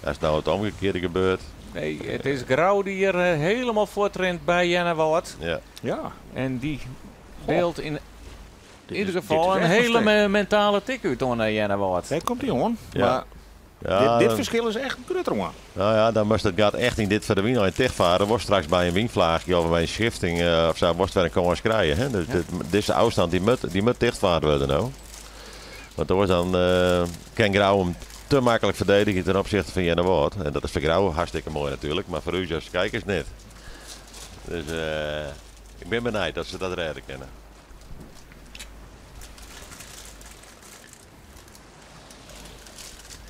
As no it omgekearde gebeurt. Nee, it is Grou dy't hjir hielendal fuortrint by Earnewâld. Ja. Ja. En dy deelt yn Dit ieder is- gefal dit is in echt hele een steek. mentale tik út oan Earnewâld. Dêr komt hy oan. Ja. Mar Ja, dit, dit dan- ferskil is echt grutter oan. Nou ja, dan moast it gat echt yn dit foar de wyn al tichtfaren. Worst straks by in wynflaachje of by in schifting of sa, worst wer in kâns krije. Hè? Dus dit, dizze ôfstân dy moat tichtfaren wurde no. Want oars dan kin Grou him te maklik ferdedigje ten opsichte fan Earnewâld. En dat is foar Grou hartstikke moai natuerlik, mar foar ús as kijkers net. Dus ik bin benijd dat se dat rêde kinne.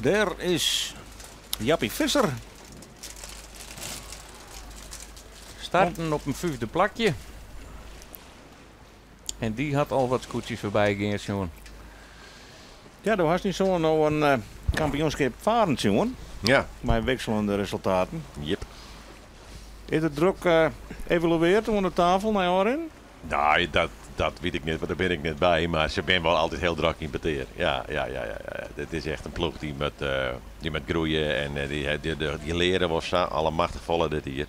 Dêr is Jappie Visser. Starten op in fyfde plakje. En dy hat al wat skûtsjes foarby gean sjoen. Ja, do hast dyn soan no in kampioenskip faren sjoen. Ja. Mei wikseljende resultaten. Yep. Is it drok evaluearre oan de tafel nei ôfrin? No, dat wit ik net, want dêr bin ik net by. Mar se binne wol altyd hiel drok yn petear. Ja. Dit is echt in ploech dy't moat groeie en dy leare wol sa allemachtich folle dit jier.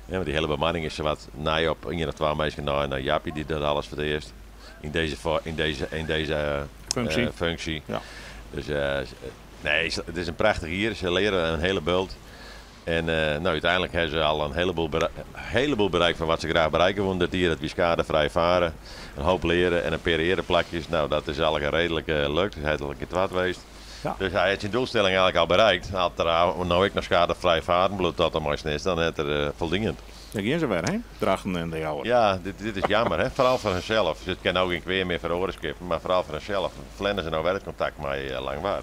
Ja, want dy hiele bemanning is wat nij op ien of twa minsken nei Jappie, dy docht alles foar it earst. Yn dizze Funksje. Funksje. Ja. Dus nee, it is in prachtich jier. Se leare in hiele bult. En no, úteinlik hawwe se al in heleboel berikt fan wat se graach berikke woene dit jier. Dat wie skadefrij farre, in hoop leare en in pear eareplakjes. No, dat is allegear reedlik lukt. Hy hat al in kear twadde west. Ja. Dus hy hat syn doelstelling eigentlik al berikt. As er no ek noch skadefrij faren bliuwt tot en mei Snits, dan hat er foldien. Dêr geane se wer, hè? Drachten en De Jouwer. Ja, dit is jammer, hè? Foaral foar harsels. Dus it kin no gjin kwea mear foar oare skippen, mar foaral foar harsels. Ferlerne se no wer it kontakt mei Langwar.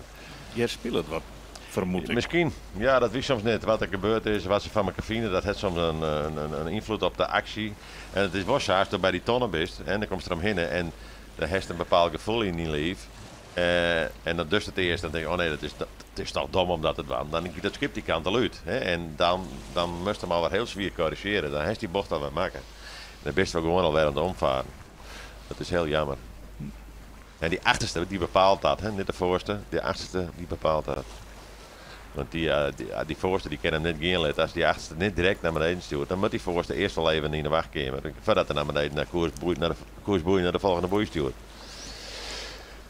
Hjir spilet wat, fermoed ik. Miskien. Ja, dat witst soms net. Wat der gebeurd is, wat se fan elkoar fine, dat hat soms in ynfloed op de aksje. En it is wol sa, ast by dy tonne bist en dan komst der omhinne en dan hast in bepaald gefoel yn dyn liif. En dan dochst it earst, dan tink ik, oh nee, dat is dochs dom om dat te dwaan. Dan giet dat skip dy kant al út. Hè? En dan moatst him al wer hiel swier korrizjearje. Dan hast dy bocht al wer makke. Dan bist wol gewoan alwer oan it omfaren. Dat is hiel jammer. En dy achterste, dy bepaalt dat. Hè? Net de foarste, dy achterste, dy bepaalt dat. Want dy foarste dy kin him net gean litte. As dy achterste net direkt nei beneden stjoert, dan moat dy foarste earst wol even yn de wachtkeamer. Foardat er nei beneden nei koersboei, nei de koersboei nei de folgjende boei stjoert.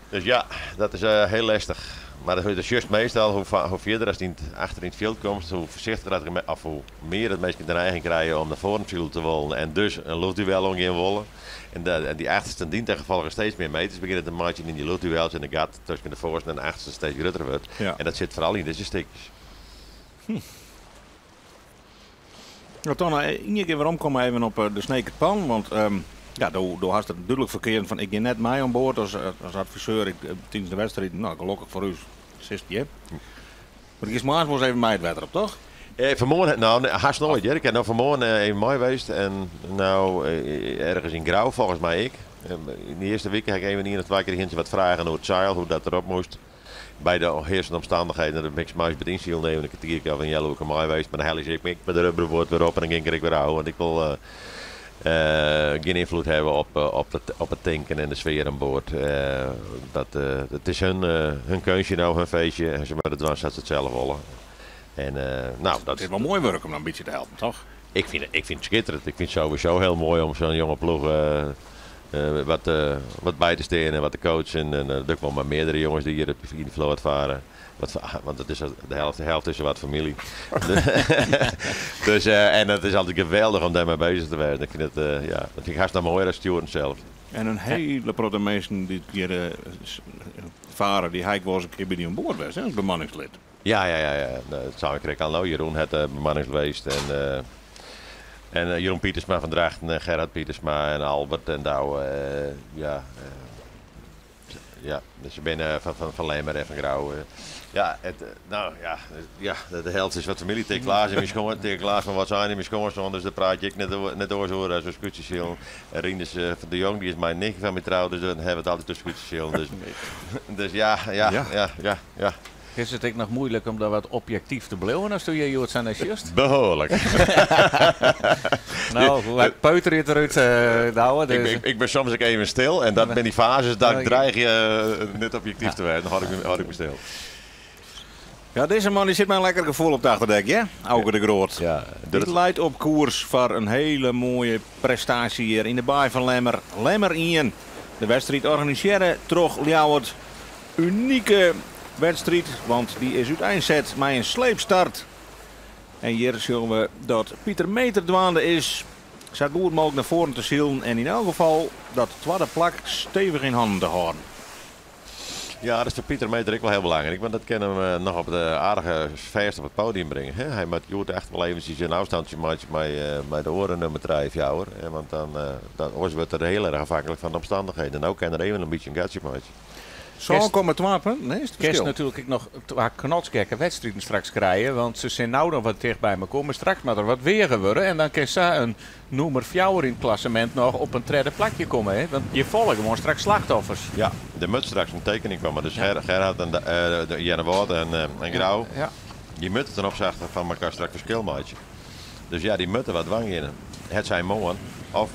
Dus ja, dat is hiel lestich. Mar dat is just meastal, hoe fierder ast achter yn it fjild komst, hoe foarsichtiger dat er of hoe mear dat minsken de neiging krije om nei foaren sile te wollen en dus in luchtduel oangean wolle. En dy achterste dient ten gefolge steeds mear meters begjinne te meitsjen yn dy luchtduels en de gat tusken de foarste en de achterste steeds grutter wurdt. Ja. En dat sit foaral yn dizze stikjes. No, Tonne, ien kear weromkomme even op de Sneker Pan, want ja, do hast it dúdlik ferkeard fan ik gean net mei oan board as adviseur. Ik, tidens de wedstriid, no, gelokkich foar ús, sitst hjir. Mar ik moarns wolris even mei it wetter op, dochs? Fanmoarn, no, nee, hast noait. Hear. Ik ha no fanmoarn even mei west en no ergens yn Grou, folgens my ek. Yn de earste wike ha ik even ien of twa kear wat fragen oer it seil, hoe't dat derop moast. By de hearsende omstannichheden, dat ik by it ynsilen even in kertier of in healoerke mei west. Mar dan helje se ek mei de rubberboat wer op en dan gean ik wer ôf. Want ik wol gjin ynfloed hawwe op it tinken en de sfear oan board. Dat is hun keunstje no, hun feestje. En se moatte it dwaan sa't se it sels wolle. En, no, dat It is wol moai wurk om dan in bytsje te helpen, dochs? Ik fyn it skitterjend. Ik fyn it sowieso hiel moai om sa'n jonge ploech wat by te stean en wat te coachen. En dat doch ik wol mei meardere jonges dy't hjir yn de float farre. Want it is de helte is wat famylje. Dus, en it is altyd geweldich om dêrmei beuzich te wêzen. Ik fyn it, ja, dat fyn ik hast noch moaier as stjoeren sels. En in hiele protte minsken dy't hjir farre, dy ha ik wolris in kear by dy oan board west, hè, as bemanningslid. Ja. No, dat sei ik krekt al. No, Jeroen hat bemanningslid west. En Jeroen Pietersma fan Drachten, en Gerard Pietersma en Albert en Douwe. Ja. Ja, dus se binne fan Lemmer en fan Grou. Ja, it, no ja, ja, de helte is wat famylje. Teake Klaas en myn skoan, Teake Klaas fan Wâldsein en myn skoansoan, dus dêr praat je ek net, net oars oer as oer skûtsjesilen. En Rinus van de Jong, dy is mei in nichtje fan my troud, dus dan hawwe we it altyd oer skûtsjesilen. Dus, dus ja, ja, ja, ja, ja. Is it ek noch muoilik om dan wat objektyf te bliuwen ast hjir hjoed sa nei sjochst? Behoarlik. No, wy peuterje it derút, Douwe. Dus. Ik bin soms ek even stil en dat binne dy fazes dat ik dreigje net objektyf te wêzen. Dan hâld ik my stil. Ja, dizze man dy sit mei in lekker gefoel op it achterdek, hear. Auke de Groot. Ja, Dy leit op koers foar in hele moaie prestaasje hjir yn de Baai fan Lemmer. Lemmer ien. De wedstriid organisearre troch Ljouwert. Unike wedstriid, want dy is úteinset mei in sleepstart. En hjir sjogge we dat Pieter Meeter dwaande is sa goed mooglik nei foaren te silen en yn elk gefal dat twadde plak stevich yn hannen te hâlden. Ja, dat is foar Pieter Meeter ek wol hiel belangryk, want dat kin him eh, noch op de aardige fêst op it podium bringe. Hè? Hy moat hjoed echt wol eventsjes in ôfstantsje meitsje mei, eh, mei de oare nummer 3, 4. Want dan, eh, dan, oars wurdt er hiel erch afhanklik fan de omstannichheden. No kin er even in bytsje in gatsje meitsje. 7,2 punten is it Kinst ferskil. natuerlik ek noch twa knotsgekke wedstriden straks krije, want se sin no noch wat ticht by mekoar, mar straks moat der wat weage wurde en dan kin sa in nûmer fjouwer yn it klassemint noch op in tredde plakje komme, hè? Want je falle gewoan straks slachtoffers. Ja, der moat straks in tekening komme. Dus Gerhard en de Earnewâld en Grou, dy moatte ten opsichte fan mekoar straks ferskil meitsje. Dus ja, dy moatte wat dwaan gean. Hetsij moarn of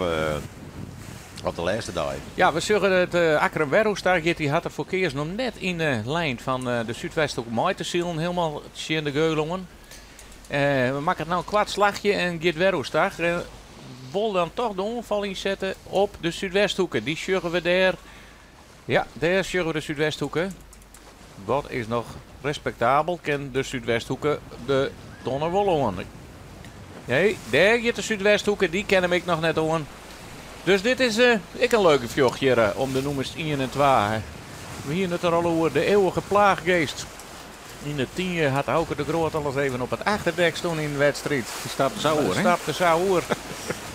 Op de lêste dei. Ja, we sjogge it Akkrum wer oerstag giet. Dy hat derfoar keazen om net yn de lijn fan de Súdwesthoek mei te silen, hielendal tsjin de geul oan. We makket no in koart slachje en giet wer oerstag. Wol dan toch de oanfal ynsette op de Súdwesthoeke. Dy sjogge we dêr. Ja, dêr sjogge we de Súdwesthoeke. Dat is noch respektabel. Kin de Súdwesthoeke de tonne wol oan? Nee, dêr giet de Súdwesthoeke. Dy kin him ek noch net oan. Dus dit is ek in leuk gefjocht hjir om de nûmers ien en twa. We hiene it der al oer, de eeuwige plaaggeest. Yn de Tynje hat Auke de Groot al ris even op it achterdek stien yn in wedstriid. Dy stapte sa oer, hè? Stapte sa oer.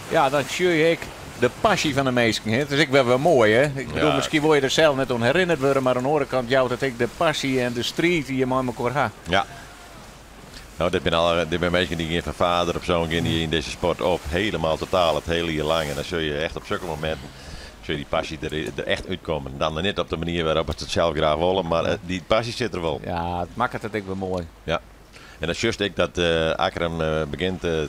Ja, dan sjoch je ek de passy fan de minsken. Hè? It is ek wer wer moai, hè? Ik bedoel, Ja. miskien wol je der sels net oan herinnerd wurde, mar oan de oare kant jout it ek de passy en de striid dy't je mei mekoar ha. Ja. No, dit binne alle, dit binne minsken dy't gean fan vader op zoon gean dy yn dizze sport op. Helemaal totaal, it hele jier lang. En dan sil je echt op sokke mominten sil dy passy der, der echt útkommen. Dan net op de manier wêrop't se it sels graach wolle, mar eh, dy passy sit der wol. Ja, it makket it ek wer moai. Ja. En dan sjochst ek dat eh, Akkrum eh, begjint eh,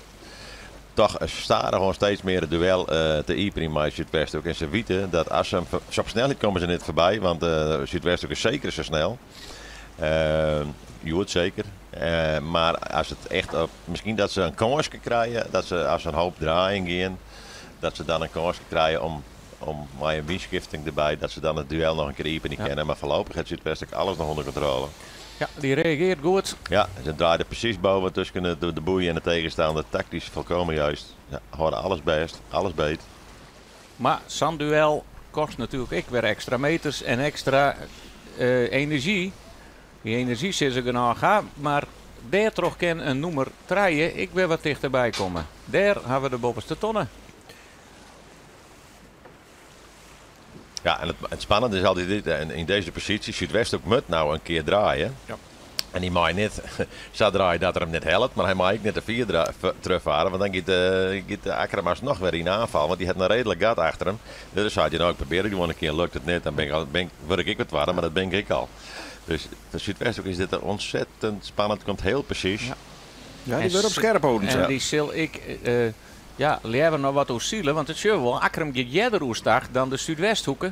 toch stadichoan steeds mear it duel te iepenjen mei Súdwesthoek. En se witte dat as se hem op snelheid komme se net foarby, want Súdwesthoek is seker sa snel. Hjoed seker. Mar as it echt op, miskien dat se in kânske krije, dat se as se in hoop draaien gean, dat se dan in kânske krije om, om mei in wynskifting derby, dat se dan it duel noch in kear iepenje kinne. Mar foarlopich hat Súdwesthoek alles noch ûnder kontrôle. Ja, dy reagearret goed. Ja, se draaide presys boven tusken de, de boei en de tegenstander. Taktysk volkomen juist. Ja, hâlde alles bêst, alles beet. Mar sa'n duel kostet natuerlik ek wer ekstra meters en ekstra enerzjy. Dy enerzjy sille se genôch ha, mar dêrtroch kin in nûmer trije ek wer wat tichterby komme. Dêr ha we de boppeste tonne. Ja, en it spannende is altyd dit, en yn dizze posysje, Súdwesthoek moat no in kear draaie. Ja. En hy mei net sa draaie dat er him net hellet, mar hy mei ek net te fier terugfaren, want dan giet de Akkrum noch wer yn oanfal, want dy hat in reedlik gat achter him. Dus dan sei hy, no, ik probearje it gewoan in kear, lukt it net, dan bin ik al, bin ik, wurd ik ek wer twadde, mar dat bin ik ek al. Dus foar Súdwesthoek is dit ontzettend spannend, komt hiel presys. Ja. Ja, dy wurdt op skerp holden. En dy sil ek ja, leaver noch wat oersile, want it sjoch wol, Akkrum giet earder oerstag dan de Súdwesthoeke.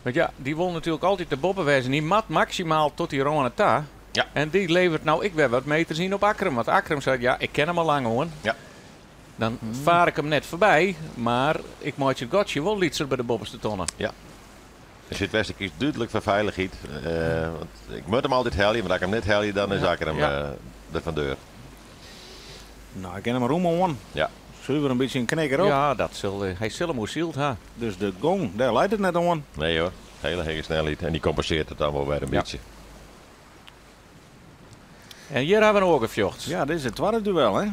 Want ja, dy wol natuerlik altyd de boppe wêze. Dy moat maksimaal tot dy râne ta. Ja. En dy leveret no ek wer wat meters yn op Akkrum. Want Akkrum seit, ja, ik kin him al lang oan. Ja. Dan faar ik him net foarby, mar ik meitsje it gatsje wol lytser by de boppeste tonne. Ja. De Súdwesthoek kiest dúdlik foar feilichheid. Want ik moat him altyd helje, mar as ik him net helje, dan is Akkrum der fan deur. No, ik kin him rûm oan. Ja. Suver in bytsje in knikker op. Ja, dat sil, hy sil him oersyld ha. Dus de gong, dêr leit it net oan. Nee hoor, hiele hege snelheid. En dy kompensearret it dan wol wer in bytsje. En hjir ha we in oar gefjocht. Ja, dit is it twadde duel, hè?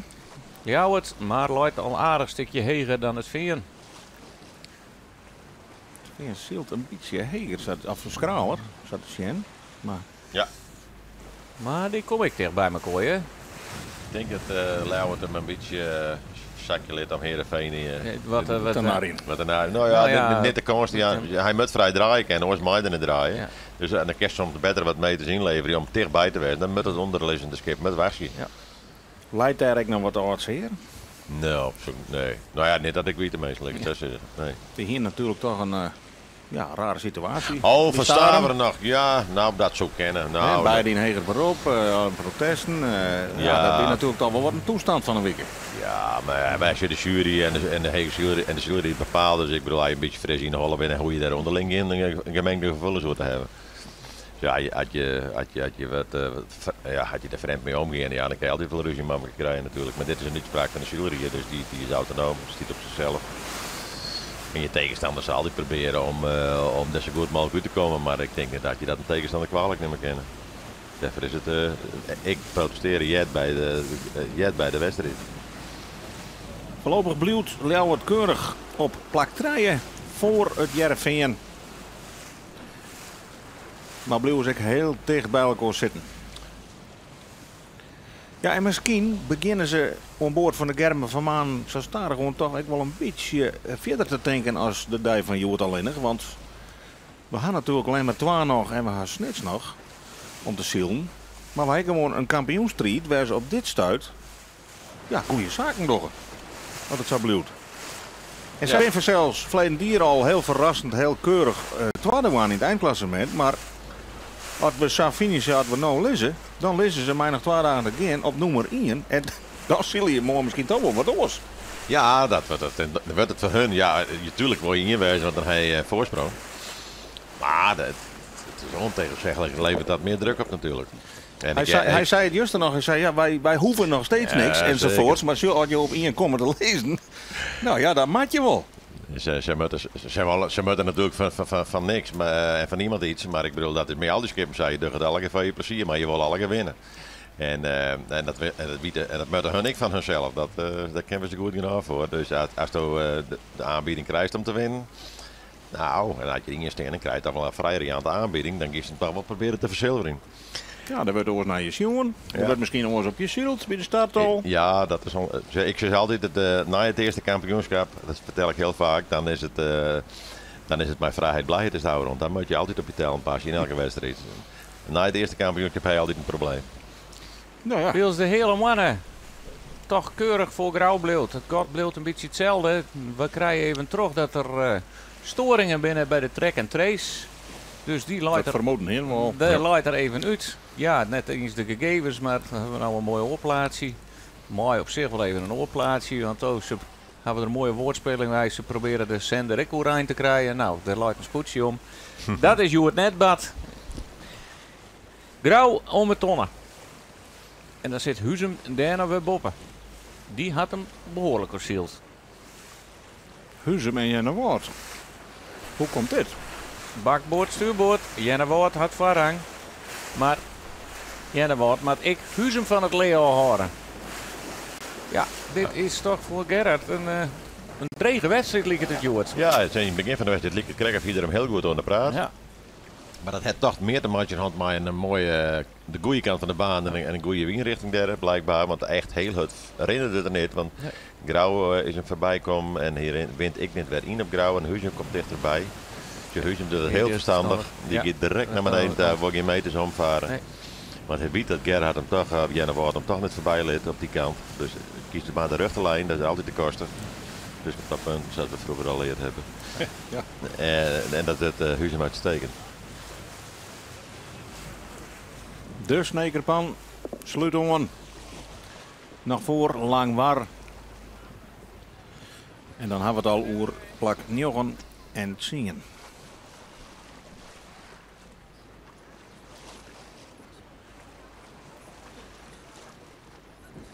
Ljouwert, mar leit al aardich stikje heger dan It Fean. Hearrenfean sylt in bytsje heger, of skraler, sa te sjen. Mar Ja. Mar dy komme ek ticht by mekoar, hear. Ik tink dat Ljouwert him in bytsje sakje lit om Hearrenfean Wat, te narjen. Wat te narjen. No ja, No ja, net de kâns te jaan. Hy moat frij draaie kinne, oars mei er net draaie. Ja. Dus en dan kinst soms better wat meters ynleverje om tichtby te wêzen. Dan moat it ûnderlizzende skip moat wachtsje. Ja. Leit dêr ek noch wat âld sear? No, nee. No ja, net dat ik wit tenminste, lit ik it sa sizze. Nee. We hiene natuerlik toch in ja, rare situaasje. Oh, By fan Starum. Staveren noch. Ja, no, dat soe kinne. No, Hè, beide yn heger berop, protesten. Ja, Ja. dat wie natuerlik toch wol wat in toestand fan 'e wike. Ja, mar wy sjogge de sjuery en de, en de hege sjuery en de sjuery bepaalt. Dus ik bedoel, as je in bytsje fris yn 'e holle binne, hoe je dêr ûnderling gjin gemengde gefoelens oer te hawwen. Dus ja, as je, as je, as je wat, wat, ja, as je der frjemd mei omgean, ja, dan kin je altyd wol rúzje mei elkoar krije natuerlik. Mar dit is in útspraak fan de sjuery, dus dy is autonoom, stiet op sichsels. En je tegenstander sil altyd probearje om der sa goed mooglik út te kommen, mar ik tink net dat je dat in tegenstander kwalik nimme kinne. Dêrfoar is it, ik protestearje heart by de wedstriid. Foarlopich bliuwt Ljouwert keurich op plak trije foar it Hearrenfean. Mar bliuwe se ek hiel ticht by elkoar sitten. Ja, en miskien begjinne se oan board fan de Gerben van Manen sa stadichoan toch ek wol in bytsje fierder te tinken as de dei fan hjoed allinnich. Want we ha natuerlik allinnich mar twa noch en we ha Snits noch om te silen. Mar we ha gewoan in kampioensstriid wêr't se op dit stuit, ja, goede saken dogge. As it sa bliuwt. En se binne fansels ferleden jier al hiel ferrassend, hiel keurich twadde wurden yn it einklassemint. Mar as we sa finishe as we no lizze, dan lizze se mei noch 2 dagen te gean op nûmer 1. En dan sile je moarn miskien toch wol wat oars. Ja, dat wurdt it. Dan wurdt it foar hun. Ja, natuerlik wol je ien wêze, want dan ha je foarsprong. Mar it is ûntegenzeggelijk, leveret dat mear druk op natuerlik. En Hy ik, ik sei it juster noch, hy sei, ja, wy hoege noch steeds Ja, niks enzovoorts. zeker. Mar sjoch, as je op 1 komme te lizzen, no ja, dat moat je wol. Se moatte natuerlik fan niks en fan niemand iets. Mar ik bedoel, dat is mei al dy skippen, sei je, doch it allegear foar je plezier, mar je wolle allegear winne. En dat moatte hun ek fan hunsels, dat kinne we se goed genôch foar. Dus asto de aanbieding krijst om te winnen, no, en as je ien stean, dan krijg je toch wol in frij riante aanbieding, dan giest him toch wol probearje te fersilverjen. Ja, der wurdt oars nei je sjoen. Der Ja. wurdt miskien oars op je syld by de start al. Ja, dat is al, ik zeg altyd, het na it earste kampioenskip, dat fertel ik hiel faak, dan is it mei frijheid blijheid is het want dan moat je altyd op je tellen passe yn elke wedstriid. Na it earste kampioenskip ha je altyd in probleem. No ja. Wylst de hiele moanne toch keurich foar Grou bliuwt. It gat bliuwt in bytsje itselde. We krije even troch dat der storingen binne by de track and trace. Dus dy leit Dat der fermoeden hielendal. Dy Ja. leit der even út. Ja, net iens de gegevens, mar we hawwe no in moai oar plaatsje. Moai op sich wol even in oar plaatsje, want oh, se hawwe der in moaie woardspeling by. Se probearje de sender ek oerein te krijen. No, dêr leit in spoetsje om. Dat is hjoed net bard. Grou om 'e tonne. En dan sit Huzum dêr noch wer boppe. Dy hat him behoarlik opsyld. Huzum en Earnewâld. Hoe komt dit? Bakboard, stuurboard. Earnewâld hat foarrang. Mar Earnewâld moat ek Huzum fan it Leo hâlde. Ja, dit is toch foar Gerard in drege wedstriid, liket it hjoed. Ja, it is yn it begjin fan de wedstriid liket krekt of hy der him hiel goed oan de praat. Ja. Mar dat hat toch mear te meitsjen hân mei in moaie, de goede kant fan de baan en in goede wynrjochting dêr, blykber. Want echt hiel hurd rinne it der net. Want Nee. Grou is in foarbykommen en hjir wint ek net wer yn op Grou en Huzum komt tichterby. Dus Huzum docht it Die hiel is ferstannich. ferstannich. Dy Ja. giet direkt nei Dat beneden, is daar wel wol gjin meters omfarre. Nee. Want hy wit dat Gerhard him toch, op Earnewâld him toch net foarby lit op dy kant. Dus kiest mar de rjochterlijn, dat is altyd de koste. Dus op dat punt, sa't we froeger al leard hawwe. Ja. En dat it Huzum uitstekend. De Snekerpan slút oan. Noch foar Langwar. En dan hawwe we it al oer plak 9 en 10.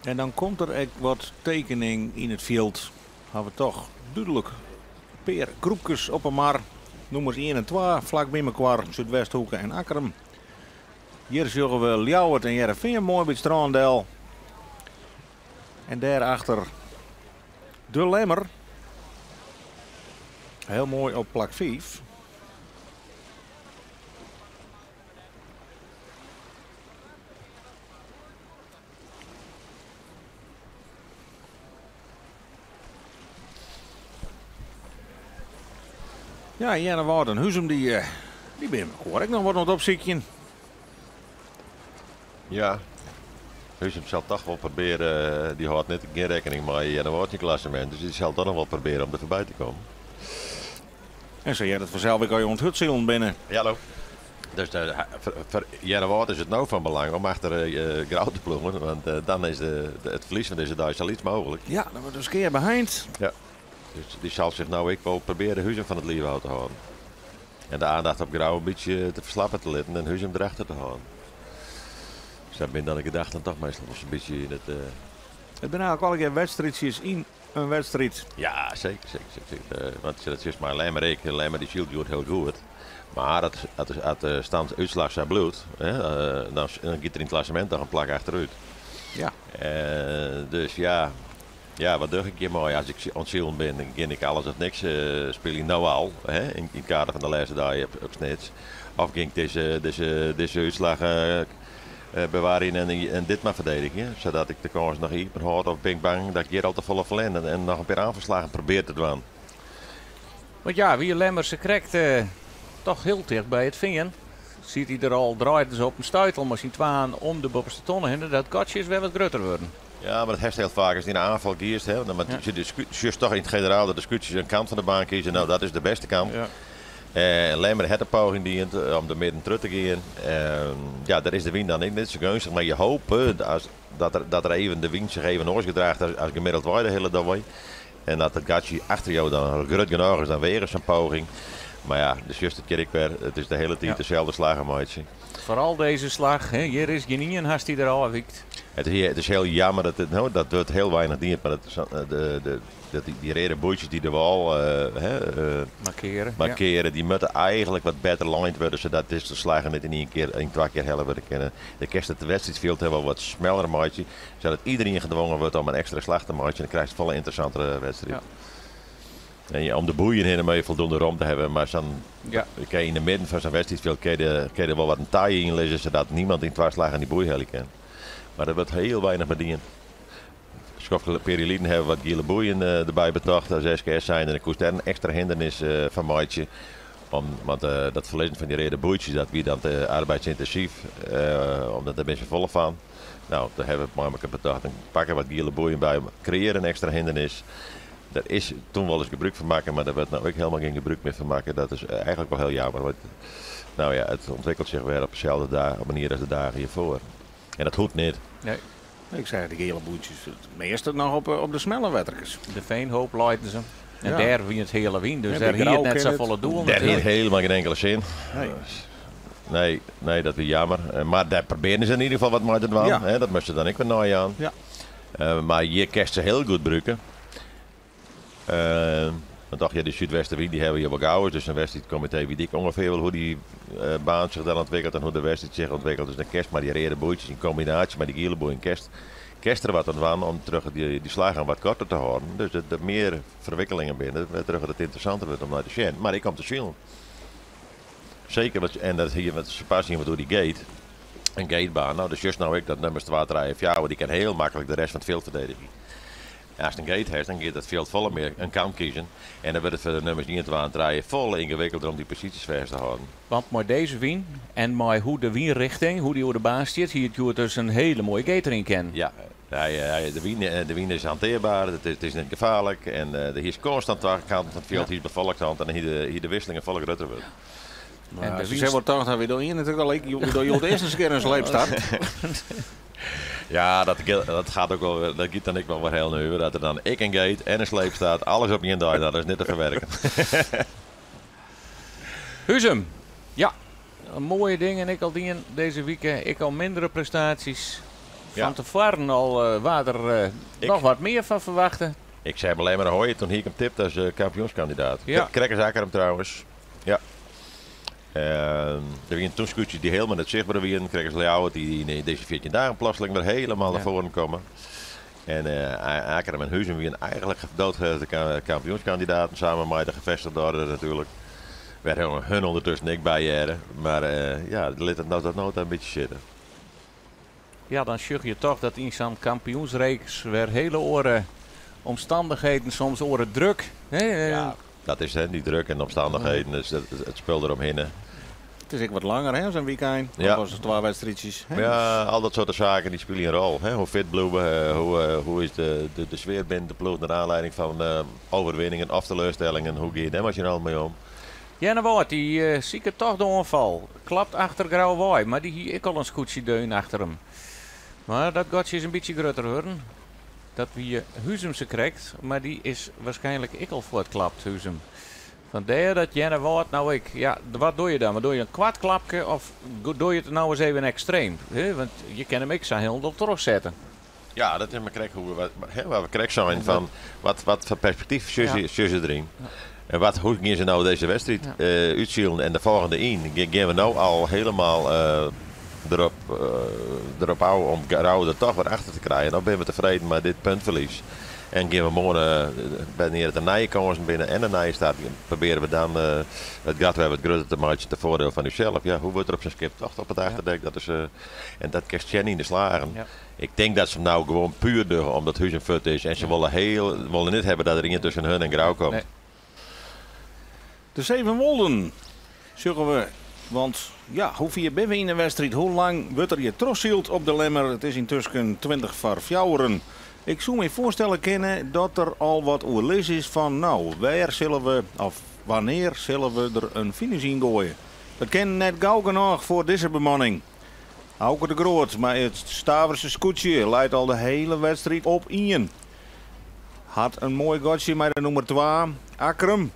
En dan komt der ek wat tekening yn it fjild. Hawwe we toch dúdlik pear groepkes op 'e mar. Nûmers 1 en 2, flak by mekoar, Súdwesthoeke en Akkrum. Hjir sjogge we Ljouwert en Hearrenfean moai by it strân del. En daarachter de Lemmer. Hiel moai op plak 5. Ja, Earnewâld en Huzum dy, eh, dy binne elkoar ek noch wat oan it opsykjen. Ja. Huzum sil toch wol probearje, dy hâldt net gjin rekkening mei Earnewâld syn klassemint, dus dy sil toch noch wol probearje om der foarby te kommen. En sa heart it fansels ek as je oan it hurdsilen binne. Ja, no. Dus foar Earnewâld is it no fan belang om achter Grou te bliuwen, want dan is it ferlies fan dizze dei sa lyts mooglik. Ja, dan wurdt de skea beheind. Ja. Dus dy sil sich no ek wol probearje Huzum fan it liif ôf te hâlden. En de aandacht op Grou in bytsje te ferslappe te litten en Huzum derachter te hâlden. Sa binne dan de gedachten toch meastal wol sa'n bytsje yn it. It binne eigenlik allegear wedstriidsjes yn in wedstriid. Ja, seker, seker, seker. Want dat is mei Lemmer ek. Lemmer dy sylt hjoed hiel goed. Mar as de stand útslach sa bliuwt, dan giet er yn it klassemint noch in plak achterút. Ja. Dus ja, ja, wat doch ik hjirmei? As ik oan it silen bin, dan gean ik alles of niks spyljen no al, hè, yn it kader fan de lêste dei op Snits. Of gean ik dizze útslach bewarjen en dit mar ferdedigje, sadat ik de kâns noch iepen hâld, of bin ik bang dat ik hjir al te folle ferlern en noch in pear oanfalsslaggen probear te dwaan. Want ja, wie Lemmer se krekt toch hiel ticht by it Fean. Siet hy der al, draaiden se op in stuit al mei syn twaen om de boppeste tonne hinne. Dat gatsje is wer wat grutter wurden. Ja, mar dat hast hiel faak as dyn oanfal giest. Hè, want ja. De sjochst toch yn it generaal dat de skûtsjes in kant fan de baan kieze. No, dat is de bêste kant. Ja. Lemmer hat de poging dien om de midden terug te gean. Ja, dêr is de wyn dan ek net sa geunstich. Mar je hope as, dat der even de wyn sich even oars gedraacht as gemiddeld wei de hiele dei. En dat it gatsje achter jo dan grut genôch is, dan weagest sa'n poging. Mar ja, do sjochst it hjir ek wer. It is de hiele tiid deselde slaggen meitsje. Foaral dizze slach, hè? Hjir is gjinien hast dy't der ôfwykt. It is hiel jammer dat it, no, dat wurdt hiel weinich dien, mar dat, de, dat dy reade boeitsjes dy't de wâl hè, markeare, markeare, dy moatte eigenlik wat better lijnd wurde, sadat dizze slaggen net yn ien kear, yn twa kear helle wurde kinne. Dan kinst it wedstriidfjild wol wat smeller meitsje, sadat iderien gedwongen wurdt om in ekstra slach te meitsjen. Dan krijst in folle ynteressantere wedstriid. En ja, om de boeien hinne moatte je foldoende romte hawwe, mar sa'n kin yn de midden fan sa'n wedstriidfjild kin je der wol wat in taai yn lizze, sadat niemand yn twa slaggen dy boei helje kin. Mar der wurdt hiel weinich mei dien. Skoftke perieliden hawwe wat giele boeien derby betocht as SKS zijnde. Dan koest dêr in ekstra hindernis fan meitsje. Want dat ferlizzen fan dy reade boeitsjes, dat wie dan te arbeidsyntinsyf, omdat dêr binne se folle fan. No, dêr hawwe we mei elkoar betocht, dan pakke wat giele boeien by, kreëarje in ekstra hindernis. Dêr is toen wolris gebrûk fan makke, mar dêr wurdt no ek hielendal gjin gebrûk mear fan makke. Dat is eigenlik wol hiel jammer, want no ja, it ûntwikkelt sich wer op deselde manier as de dagen hjirfoar. En dat hoecht net. Nee. Ik sei de giele boeitsjes, it measte noch op de smelle wetterkes. De Veenhoop leiden se. En dêr wie it hiele wyn, dus Ja, dêr by hie it Grou net kin it. safolle doel Dêr hie it natuerlik. hielendal gjin inkele sin. Nee. Nee, nee, dat wie jammer. Mar dêr probearden se yn ieder gefal wat mei te dwaan. Hè, dat moast se dan ek wer neijaan. Mar hjir kinst se hiel goed brûke. Want toch, ja, de Súdwesterwyn dy hawwe je wol gauris. Dus in wedstriidkomitee wit ek ûngefear wol hoe dy baan sich dan ûntwikkelt en hoe de wedstriid sich ûntwikkelt. Dus dan kinst mei dy reade boeitsjes yn kombinaasje mei dy giele boeien kinst der wat oan dwaan om troch dy slaggen wat koarter te hâlden. Dus de mear ferwikkelingen binne, wêrtroch it ynteressanter wurdt om nei te sjen. Mar ek om te silen. Seker, want, en dat hie, want se pas hiene wat oer dy gate. In gatebaan. No, dus just no ek dat nummers 2, 3 en 4, dy kin hiel maklik de rest fan it fjild ferdedigje. En ast in gate hast, dan giet it fjild folle mear in kant kiezen. En dan wurdt it foar de nummers 1, 2 en 3 folle yngewikkelder om dy posysjes fêst te hâlden. Want mei dizze wyn en mei hoe de wynrichting, hoe dy oer de baan stiet, hie it hjoed dus in hiele moaie gate deryn kinnen. Ja, de wyn is hantearber, it is net gefaarlik en der hiest konstant twa kanten fan it fjild, hiest befolkt en dan hie de wisselingen folle grutter wurden. Maar En de ze wyn zijn wel toch dat we door één natuurlijk al, ik doe je het eerst eens een keer een sleepstart. Ja, dat gaat ook wel, dat gaat dan ik wel weer heel nu. Dat er dan ik een gate en een sleep staat, alles op één dag, dat is niet te verwerken. Huzum, ja, mooie dingen ik al dien deze week. Ik al mindere prestaties. Van tevoren al waar er nog wat meer van verwachten. Ik zei alleen maar hoi, toen hier ik hem tipt als kampioenskandidaat. Krekkers Akker hem trouwens. Ja. Er waren toen scootjes die helemaal net zichtbaar waren. Krekkers Leeuwen die in deze 14 dagen plotseling weer helemaal naar voren komen. En Akker en Huzum waren eigenlijk doodge- kampioenskandidaten. Samen met de gevestigde orde natuurlijk. Werd hun ondertussen ik bij jaren. Maar ja, dat liet het nou dat nooit een beetje zitten. Ja, dan zag je toch dat in zo'n kampioensreeks weer hele oren omstandigheden, soms oren druk. Hè, Dat is hè, die druk en de omstandigheden, dus het spul eromheen. It is ek wat langer, hè, sa'n wykein. Ja. Of was it twa wedstriidsjes. Hè? Ja, al dat soort zaken die spelen een rol. Hè? Hoe fit blijven, hoe is de sfeer binnen de ploeg naar aanleiding van overwinningen of teleurstellingen. Hoe ga je daar emotioneel mee om? Earnewâld, die zieke toch de aanval. Klapt achter Grauwwaai, maar die hier ik al een scootje deun achter hem. Maar dat gatje is een beetje groter worden. Dat wie Huzum ze krijgt, maar die is waarschijnlijk ik al voortklapt, Huzum. Vandaar dat Earnewâld, nou ik, ja, wat doe je dan? Maar doe je een kwart klapje of doe je het nou eens even extreem? Hè? Want je kan hem ik zo heel terugzetten. Ja, dat is maar krek hoe we, wat, hè, waar we krek zijn van wat voor perspectief ze erin. En hoe gaan ze nou deze wedstrijd uitzielen en de volgende in? Gaan we nou al helemaal erop houden om Grou er toch weer achter te krijgen? Dan ben we tevreden met dit puntverlies. En gaan we morgen, wanneer het een nieuwe kansen binnen en een nieuwe staat, proberen we dan het gat weer wat groter te maken ten voordeel van uzelf. Ja, hoe wordt er op zijn schip toch op het achterdek? Dat is, en dat krijgt Jenny in de slagen. Ik denk dat ze hem nou gewoon puur doen omdat Huzum fut is. En ze willen niet hebben dat er iemand tussen hun en Grou komt. Nee. De Zevenwolden, zullen we. Want ja, hoe vier ben we in de wedstrijd? Hoe lang wordt er je trossield op de Lemmer? Het is intussen 20 voor fjouweren. Ik zou me voorstellen kennen dat er al wat oerlis is van, nou, waar zullen we, of wanneer zullen we er een finish in gooien? Dat ken net gauw genoeg voor deze bemanning. Auke de Groot, maar het Staverse scootje leidt al de hele wedstrijd op 1. Had een mooi gotje met de nummer 2, Akkrum.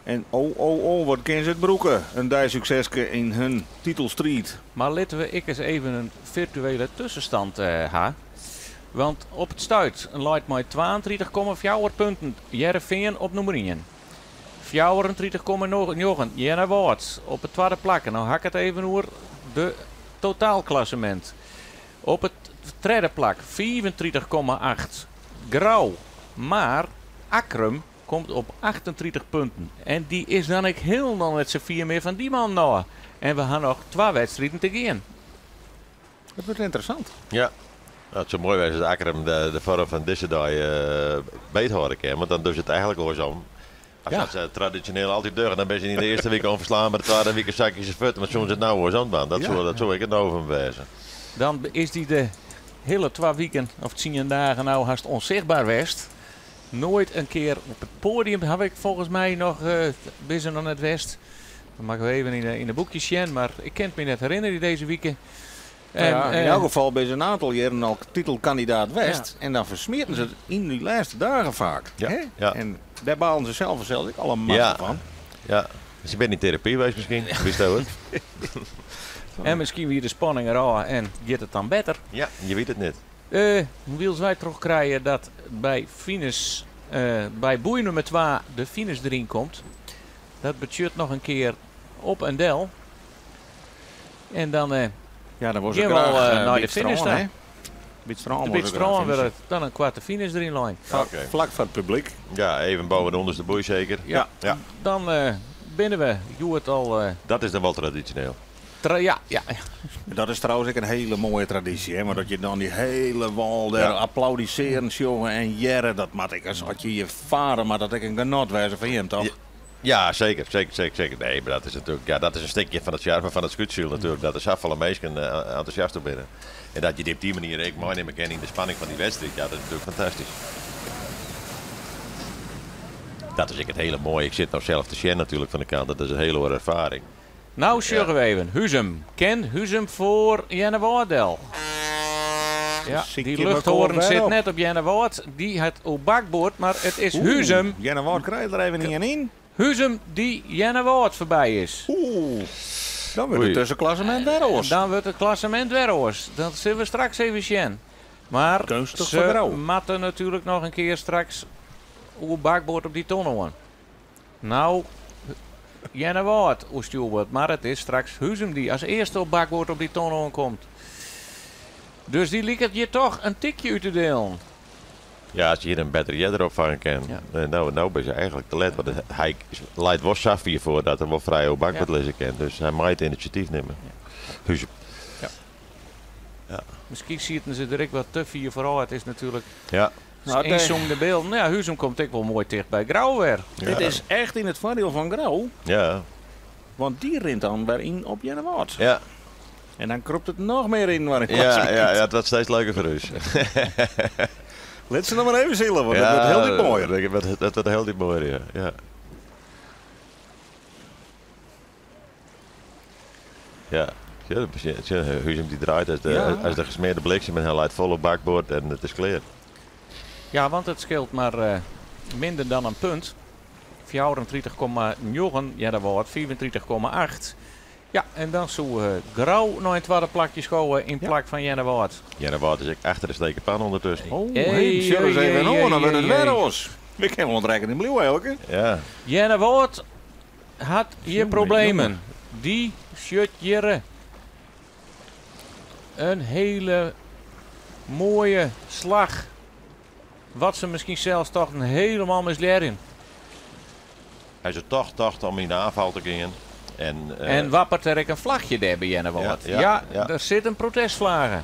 En oh, oh, oh, wat kunnen ze het broeken. Een dij-succesje in hun titelstrijd. Maar laten we ik eens even een virtuele tussenstand ha. Want op het stuit leidt mij 32,4 punten. Hearrenfean op nummer 1. 34,9. Earnewâld op het tweede plak. En nou hak het even over de totaalklassement. Op het derde plak 34,8. Grou. Maar Akkrum komt op 38 punten. En die is dan ik heel nog met z'n vier meer van die man nou. En we gaan nog 2 wedstrijden te gaan. Dat wordt interessant. Ja. Nou, het zou mooi zijn als Akkrum de vorm van deze dag beet houden kan. Want dan doet het eigenlijk wel zo. Als dat ze traditioneel altijd deuren, dan ben je in de eerste week onverslaan, maar de tweede week zak je ze fut. Maar soms is het nou wel zo'n baan. Dat zou ik het nou van wezen. Dan is die de hele 2 weken of 10 dagen nou haast onzichtbaar west. Nooit een keer op het podium heb ik volgens mij nog binnen aan het West. Dat mag ik even in de boekjes zien, maar ik kan het me net herinneren deze weken. In elk geval bij zijn aantal jaren al titelkandidaat West. En dan versmeren ze het in die laatste dagen vaak. Hè? En daar balen ze zelf ook allemaal van. Ja, ze zijn in therapie geweest misschien. Wist dat het? En misschien weer de spanning er al en gaat het dan beter. Ja, je weet het niet. Wil wij terugkrijgen dat bij finish, bij boei nummer 2 de finish erin komt. Dat betekent nog een keer op en del. En dan Ja, dan wordt gaan ze we al, graag, naar de Piet finish Straan, dan. hè? Piet Straan De wordt Piet ze graag Straan finishen. wordt dan een kwarte finish erin lijn. Vlak voor het publiek. Ja, even boven de onderste boei zeker. Ja. Dan binnen we, je het al Dat is dan wel traditioneel. Ja, ja. Dat is trouwens ook een hele mooie traditie, hè? Maar dat je dan die hele wal daar applaudisseren, jongen, en jerren, dat moet ik als had je je vader, maar dat ik een genot wijze van hem, toch? Ja. Ja, zeker, zeker, zeker, zeker. Nee, maar dat is natuurlijk, ja, dat is een stukje van het charme van het schutsel natuurlijk. Dat er zoveel mensen enthousiast op binnen. En dat je die op die manier ik mooi neem in de spanning van die wedstrijd, ja, dat is natuurlijk fantastisch. Dat is ik het hele mooie. Ik zit nou zelf te zien natuurlijk van de kant. Dat is een hele hoge ervaring. Nou, zeggen we even. Huzum. Ken Huzum voor Earnewâld. Ja, Ziek die je me luchthoorn koor zit op. net op Earnewâld. Die het op bakboord, maar het is Oeh, Huzum. Earnewâld krijgt er even niet in. Huzum die Earnewâld voorbij is. Oeh, dan wordt het Oei. tussenklassement weer oors. Dan wordt het klassement weer oors. Dat zullen we straks even zien. Maar Kunstig ze van Grou. matten natuurlijk nog een keer straks op bakboord op die tonnen. Nou, Earnewâld, hoe stuurt, maar het is straks Huzum die als eerste op bakboord op die tonnen komt. Dus die liep het je toch een tikje uit te delen. Ja, als je hier een better jeder opvangen kan. Nou ben je eigenlijk te let. Want hij leidt wel Safir voor dat er wel vrij op bakboord lezen kan. Dus hij mag het initiatief nemen. Huzum. Misschien ziet ze direct wat te vier vooral. Het is natuurlijk Nou, Inzoomde beelden. Ja, Huzum komt ek wol moai ticht by Grou wer. Dit is echt yn it foardiel fan Grou. Ja. Want dy rint dan wer yn op Earnewâld. Ja. En dan krûpt it noch mear yn waar in Ja, het wordt steeds leuker voor ons. Lit se noch mar even sile, want it wurdt hieltyd moaier. Dat wurdt hieltyd moaier, ja. Ja. Ja, sjoch, Huzum dy draait as de, as de gesmeerde bliksem en hy leit fol op bakboard en it is klear. Ja, want it skeelt mar minder dan in punt. 34,9 Earnewâld, 35,8. Ja, en dan soe Grou nei in twadde plakje skowe yn plak fan Earnewâld. Earnewâld is ek achter de steken pan ûndertusken. Oh, Hey, hey, sjoch ris hey, even hey, oan, dan wurdt it hey, wer hey. oars. We kinne wol oan it rekkening bliuwe, Elke. Ja. Earnewâld hat hjir Jonge, problemen. Dy sjocht hjir in hiele moaie slach. Wat se miskien sels tochten hielendal mislearjen. Hy is der toch tocht om yn de oanfal te gean. En En wappert der ek in flachje dêr by Earnewâld. Ja, ja, Ja, ja. der sit in protestflage.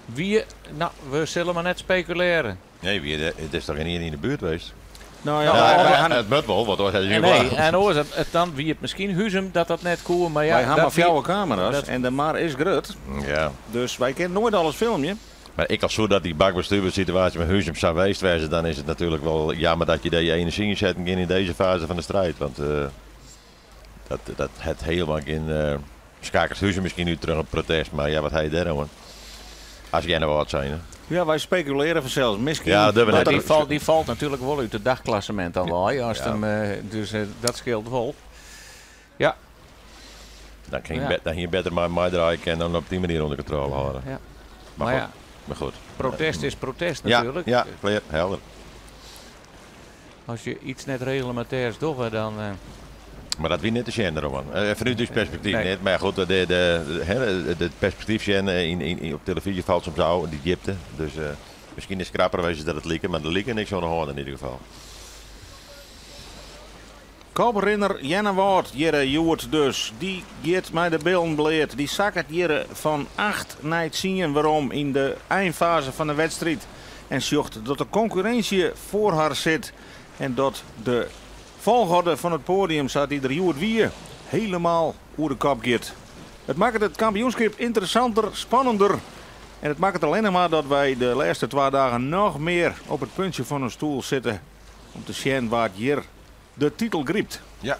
Wie, nou, we sille mar net spekulearje. Nee, wie, it is toch gjin ien yn de buert west? Nou ja, Ja, wij gaan it moat wol, want oars is En nee, en oars, dan wie it miskien Huzum dat dat net koe, mar ja, wij ha dat mar fjouwer kamera's dat- en de mar is grut. Ja. Dus wy kinne noait alles filmje. Mar ek al soe dat dy bakbestuurder mei Huzum sa west wêze, dan is it natuerlik wol jammer dat je dêr je enerzjy yn setten gean yn dizze faze fan de striid. Want dat hat hielendal gjin skakels Huzum miskien út troch in protest, mar ja, wat ha je dêr oan? As Earnewâld zijn. Hè? Ja, wy spekulearje fansels. Miskien Ja, dat dat we Maar net. dy falt natuerlik wol út it dagklassement dan wei, as Ja. him, dus dat skeelt wol. Ja. Dan kin je Ja. dan hie je better mar meidraaie en dan op dy manier ûnder kontrôle hâlde. Ja. Mar Mar goed. ja, Mar goed. protest is protest Ja, natuerlik. ja, klear, helder. As je iets net reglemintêrs dogge, dan Mar dat wie net te sjen, Roman. Fanút ús perspektyf Nee. net. Mar goed, de perspektyf sjen op telefyzje falt soms ôf, dy djipte. Dus miskien is it krapper west dat it like, mar der like niks oan de hân yn ieder gefal. Koprinner Earnewâld, hjir hjoed dus. Dy giet mei de billen bleat. Dy sakket hjir fan 8 nei 10 werom yn de einfaze fan de wedstriid. En sjocht dat de konkurrinsje foar har sit. En dat de folchoarder fan it poadium, sa't dy der hjoed wie, hielendal oer de kop giet. It makket it kampioenskip ynteressanter, spannender. En it makket allinnich mar dat wy de lêste 2 dagen noch mear op it puntsje fan in stoel sitte om te sjen wa't hjir de titel grypt. Ja.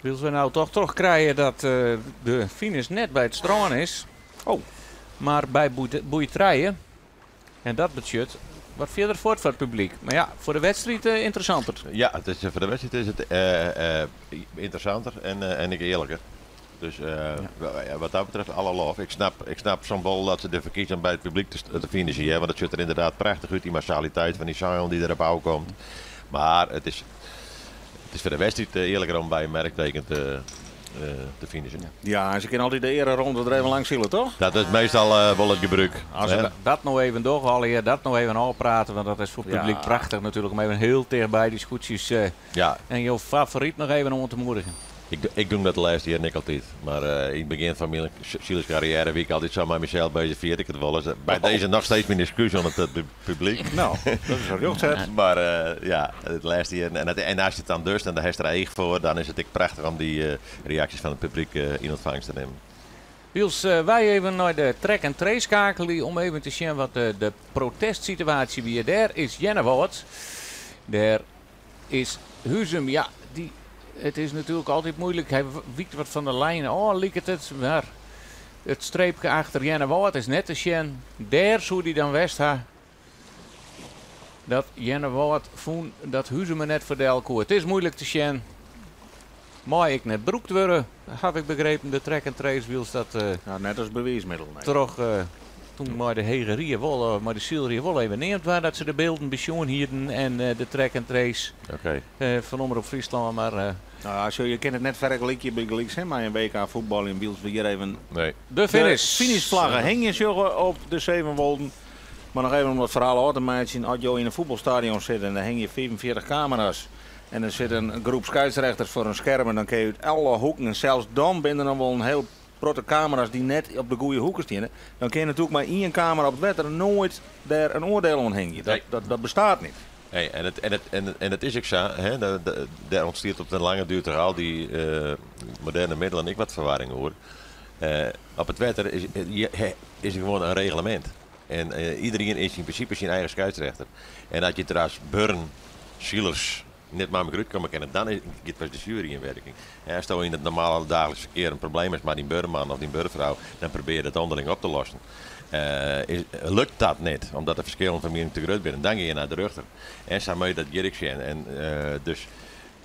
Wylst we no toch trochkrije dat de finish net by it strân is. Oh. Mar by boei trije. En dat betsjut wat fierder fuort foar it publyk. Mar ja, foar de wedstriid ynteressanter. Ja, foar de wedstriid is it ynteressanter en ek earliker. Dus ja, wat dat betreft alle lof. Ik snap soms wol dat se derfoar kieze om by it publyk te finishen, hè, want it sjocht der ynderdaad prachtich út, dy massaliteit fan dy seil dy't derop ôfkomt. Mar it is foar de wedstriid earliker om by in merkteken te finishen. Ja, en se kinne altyd de eareronde der even langs sile, toch? Dat is meastal wol it gebrûk. As we hè? dat no even dogge, allegear dat no even ôfprate, want dat is foar it publyk prachtich natuerlik om even hiel tichtby dy skûtsjes en jo favoryt noch even oan te moedigjen. Ik doch dat de lêste jierren ek altyd. Mar yn it begjin fan myn silerskarriêre wie ik altyd sa mei mysels beuzich, fierde ik it wolris. By dizze noch steeds myn ekskús oan it publyk. Nou, dat is rjochtset. Mar ja, it lêste jier. En as je it dan dochst en dêr hast der each foar, dan is it ek prachtich om dy reaksjes fan it publyk yn ûntfangst te nimmen. Wylst wy even nei de track en trace skeakelje om even te sjen wat de protestsituaasje wie. Dêr is Earnewâld. Dêr is Huzum. Ja, dy, it is natuerlik altyd muoilik. Hy wykt wat fan de lijn ôf, liket it. Mar it streepke achter Earnewâld is net te sjen. Dêr soe dy dan west ha. Dat Earnewâld fûn dat Huzum der net foar del koe. It is muoilik te sjen. Mei ek net brûkt wurde, ha ik begrepen, de track en trace wylst dat Nou, net as bewiismiddel, nee. troch doe mei de Hege Rie wol, mei de Sylrie wol even neamd waard dat se de bylden besjoen hienen en de track en trace fan Omrop Fryslân, mar Nou ja, zo, je kunt het net fergelykje bygelyks, hè, mei in WK voetbal yn wylst we hjir even Nee. De finish. De finishflaggen hingjen sjogge op de Sevenwolden. Mar noch even om dat ferhaal ôf te meitsjen. As jo yn in fuotbalstadion sitte en dêr hingje 45 kamera's en der sit in groep skiedsrjochters foar in skerm en dan kinne je út alle hoeken en sels dan binne der noch wol in hiel protte kamera's dy't net op de goede hoeken steane. Dan kin je natuerlik mei ien kamera op it wetter noait dêr in oardiel oan hingje. Dat, dat, dat bestaat net. Nee, en it, en it, en, en it is ek sa, hè, dêr ûntstiet op de lange duer troch al dy moderne middelen ek wat ferwarring oer. Op it wetter is, is der gewoan in reglemint. En iderien is yn prinsipe syn eigen skeidsrechter. En as je der as buorren, silers, net mei mekoar útkomme kinne, dan giet pas de sjuery yn werking. As do yn it normale daagliks ferkear in probleem hast mei dyn buorman of dyn buorfrou, dan probearje dat ûnderling op te lossen. Lukt dat net, omdat de ferskillen fan miening te grut binne, dan gean je nei de rjochter. En sa moat je dat hjir ek sjen. En dus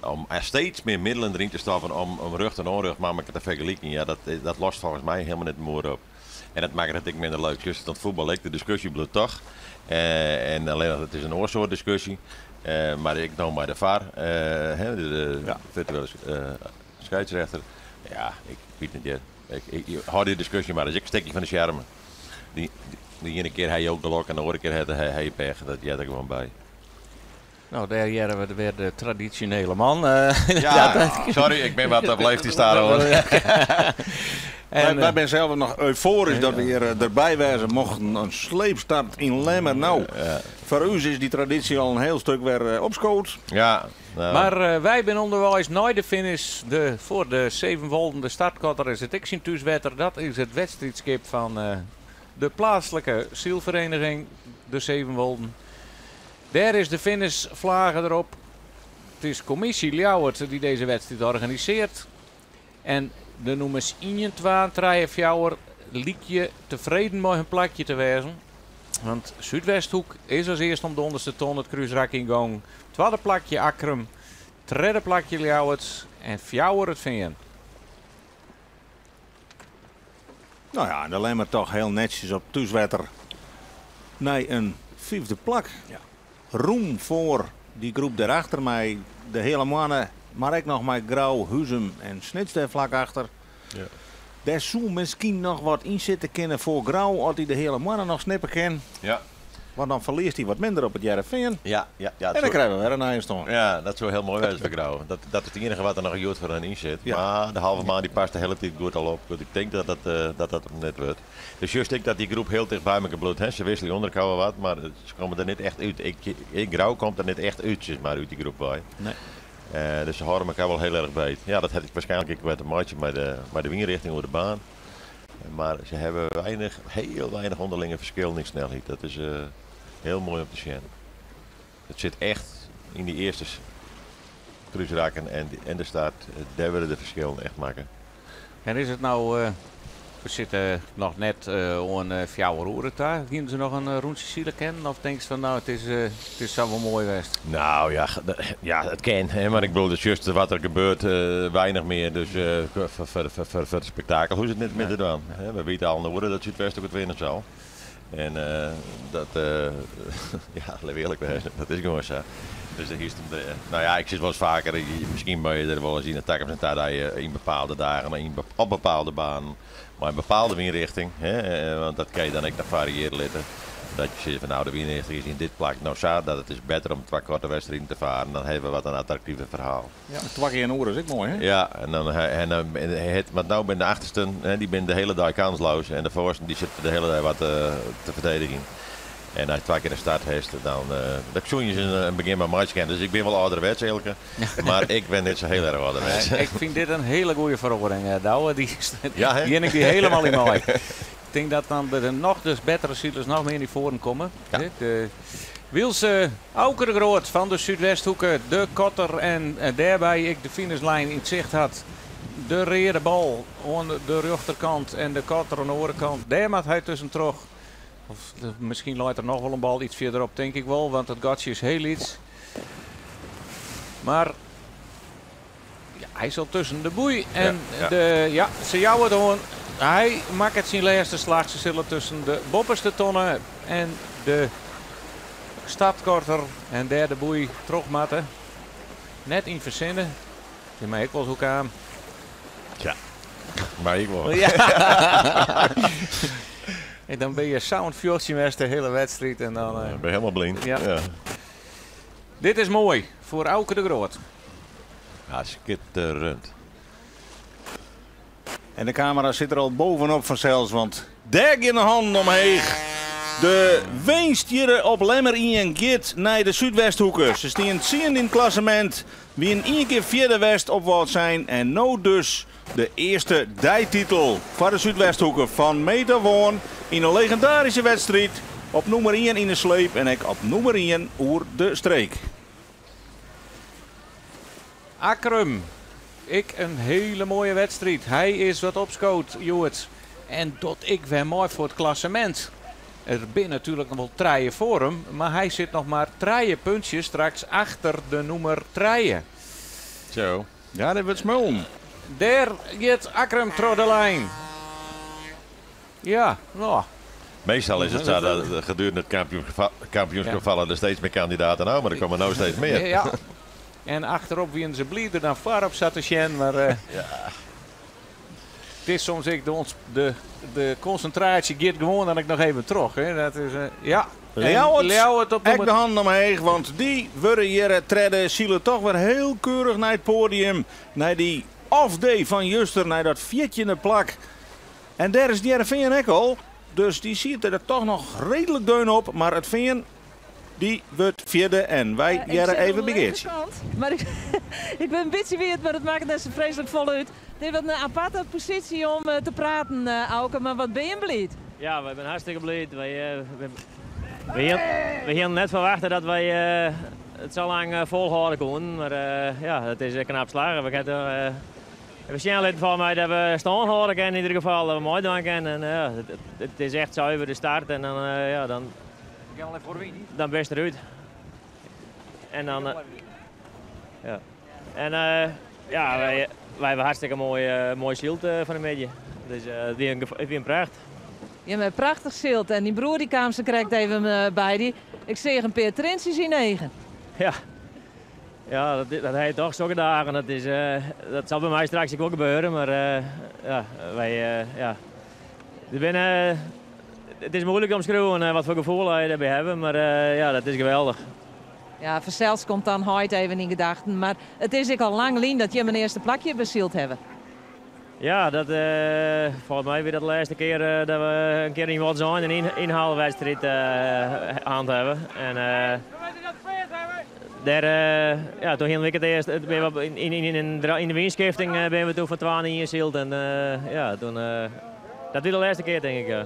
om steeds mear middelen deryn te stoppen om rjocht en ûnrjocht mei mekoar te fergelykjen, ja, dat lost folgens my helemaal net mear op. En dat makket it ek minder leuk. Just dat fuotbal ek, de diskusje bliuwt toch. En allinnich it is in oar soart diskusje. Mar ek no mei de VAR, de firtuele skeidsrechter. Ja, ik wit net hear. Ik hâld dy diskusje mar. Dat is ek in stikje fan de sjarme. De iene kear ha je gelok en de oare kear ha je pech. Dat heart der gewoan by. No, dêr hearre we wer de tradisjonele man. Ja, sorry, ik bin wat op leeftiid ta hoor. En, wy binne sels noch eufoarysk dat we hjir derby wêze mochten. In sleepstart yn Lemmer. No, foar ús is dy tradysje al in hiel stik wer opskood. Ja, no. Mar wy binne ûnderweis nei de finish. De, foar de Sevenwolden, de startkotter, is it ek syn thúswetter. Dat is it wedstriidskip fan de pleatslike sylfereniging, de Sevenwolden. Dêr is de finishflage derop. It is kommisje Ljouwert dy't dizze wedstriid organisearret. En de nûmers 1, 2, 3, 4 lykje tefreden mei hun plakje te wêzen. Want Súdwesthoek is as earste om de ûnderste ton it krúsrak yn gong. Twadde plakje Akkrum, tredde plakje Ljouwert en fjouwer It Fean. No ja, en de Lemmer toch hiel netsjes op thúswetter nei in fyfde plak. Ja. Rûm foar dy groep dêrachter mei de Heale Moanne, mar ek noch mei Grou, Huzum en Snits dêr flak achter. Ja. Dêr soe miskien noch wat yn sitte kinne foar Grou as dy de Heale Moanne noch snippe kin. Ja. Want dan ferliest hy wat minder op it Hearrenfean. Ja, ja, ja, En dan krije we wer in nije stân. Ja, dat soe hiel moai wêze foar Grou. Dat, dat is it iennige wat der noch goed foar hun yn sit. Ja. Mar de halve maan dy past de hiele tiid goed al op. Goed, ik tink dat dat, dat, dat net wurdt. Dus just ek dat dy groep hiel ticht by mekoar bliuwt. Hè. Se wikselje ûnder elkoar wat, mar se komme der net echt út. Ik, ik, Grou komt der net echt út, sis mar, út dy groep wei. Nee. Dus se hâlde mekoar wol hiel erch beet. Ja, dat hat waarskynlik ek wat te meitsjen mei de, mei de wynrjochting oer de baan. Mar se hawwe weinich, hiel weinich ûnderlinge ferskillen yn snelheid. Dat is hiel moai om te sjen. It sit echt yn dy earste krúsrakken en de start. Dêr wurde de ferskillen echt makke. En is it no, we sitte noch net oan 4 oere ta. Hiene se noch in rûntsje sile kinnen? Of tinkst fan no, it is sa wol moai west? No ja, ja, it kin. Hè, mar ik bedoel, it just wat der gebeurt, weinich mear. Dus foar it spektakel hoecht it net mear te dwaan. Hè, we witte al in oere dat Súdwesthoek it winne sil. En dat, ja, litte we earlik wêze, dat is gewoan sa. Dus dêr hiest him, no ja, ik sis wolris faker, miskien moatte je der wolris yn de takomst nei ta dat je yn bepaalde dagen, op bepaalde banen, mei in bepaalde wynrjochting, hè, want dat kinne je dan ek noch fariearje litte. Dat je sizze fan no, de wynrjochting is yn dit plak no sa dat it is better om twa koarte wedstriden te faren, dan hawwe we wat in attraktiver ferhaal. Ja, twa kear in oere is ek moai, hè? Ja, en dan, en dan, het, want no binne de achtersten, hè, dy binne de hiele dei kansleas en de foarsten dy sitte de hiele dei wat te ferdedigjen. En as je twa kear in start hast, dan, dat soene je in begjin mar meitsje kinne. Dus ik bin wol âlderwets, Eelke, mar ik bin net sa hiel erch âlderwets. Ik fyn dit in hiele goede feroaring, Douwe. Dy Ja, hè? gean ik dy hielendal yn mei. Ik tink dat dan de noch dus bettere silers noch mear nei foaren komme. Ja. De Wylst Auke de Groot fan de Súdwesthoeke de kotter en dêrby ek de finishlijn yn it sicht hat. De reade bal oan de rjochterkant en de kotter oan de oare kant. Dêr moat hy tuskentroch. Of miskien leit der noch wol in bal iets fierderop, tink ik wol, want it gatsje is hiel lyts. Mar ja, hy sil tusken de boei en de, ja, se jouwe it oan. Hy makket syn lêste slach. Se sille tusken de boppeste tonne en de startkotter en dêr de boei troch moatte. Net yn fersinne. Dy mei ek wolris oerkaam. Ja, mei ik wol. Ja. En dan binne je sa'n fjochtsjen west de hiele wedstriid. En dan, Ja, ben je helemaal blind. Ja. Ja. Dit is moai foar Auke de Groot. Ja, skitterend. En de kamera sit der al bovenop fansels, want dêr gean de hannen omheech. De winst hjir op Lemmer ien giet nei de Súdwesthoeke. Se stienen tsiende yn it klassemint, wienen ien kear fjirde west op Wâldsein en no dus de earste deititel foar de Súdwesthoeke fan meet af oan yn in legendaryske wedstriid op nûmer ien yn de sleep en ek op nûmer ien oer de streek. Akkrum, ek in hiele moaie wedstriid. Hy is wat opskood, hjoed. En docht ek wer mei foar it klassemint. Der binne natuerlik noch wol trije foar him, mar hy sit noch mar trije puntsjes straks achter de nûmer trije. Zo. Ja, dit wurdt smullen. Dêr giet Akkrum troch de lijn. Ja, no. Meastal is it sa dat gedurende it kampioenskip falle der steeds mear kandidaten ôf, mar der komme no steeds mear. Ja. En achterop wienen se blider dan foarop sa te sjen, mar it is soms ek de, de konsintraasje giet gewoan dan ek noch even troch. Hè. Dat is, ja. En Ljouwert, Ljouwert op ek nûmer de hannen omheech, want dy wurde hjir tredde. Sile toch wer hiel keurich nei it poadium. Nei dy off-day fan juster, nei dat fjirtjinde plak. En dêr is Hearrenfean ek al. Dus dy siet der toch noch reedlik deun op. Mar it Fean, dy wurdt fjirde en wy Ik hearre sit even oan de by Geartsje. linkerkant, mar ik bin in bytsje wiet, mar dat makket net sa freeslik folle út. It is wat in aparte posysje om te praten, Auke, mar wat binne je bliid? Ja, wy binne hartstikke bliid. Wy hienen net ferwachte dat wy it sa lang folhâlde koenen, mar ja, it is knap slagge. We kinne we sjen litten foar my dat we stân hâlde kinne yn ieder gefal, dat we meidwaan kinne. En ja, it is echt suver de start en dan, ja, dan, dan bist derút. En dan, ja. En ja, wy hawwe hartstikke moai, moai syld fan 'e middei. Dus it wie in pracht. Ja, mar prachtich syld. En dyn broer dy kaam sa krekt even by dy. Ik seach in pear trientsjes yn eagen. Ja, ja, dat ha je toch sokke dagen. Dat sil by my straks ek wol gebeure, mar ja, wy, ja. Der binne, it is muoilik te omskriuwen wat foar gefoel wy dêrby hawwe, mar ja, dat is geweldich. Ja, fansels komt dan heit even yn gedachten, mar it is ek al lang lyn dat jim in earste plakje besyld hawwe. Ja, dat, folgens my wie dat de lêste kear dat we in kear yn Wâldsein in ynhaalwedstriid hân hawwe. En dêr, ja, doe hienen we ek it earst, binne we yn de wynskifting binne we doe fan twa nei ien syld en ja, toen, dat wie de lêste kear tink ik, ja.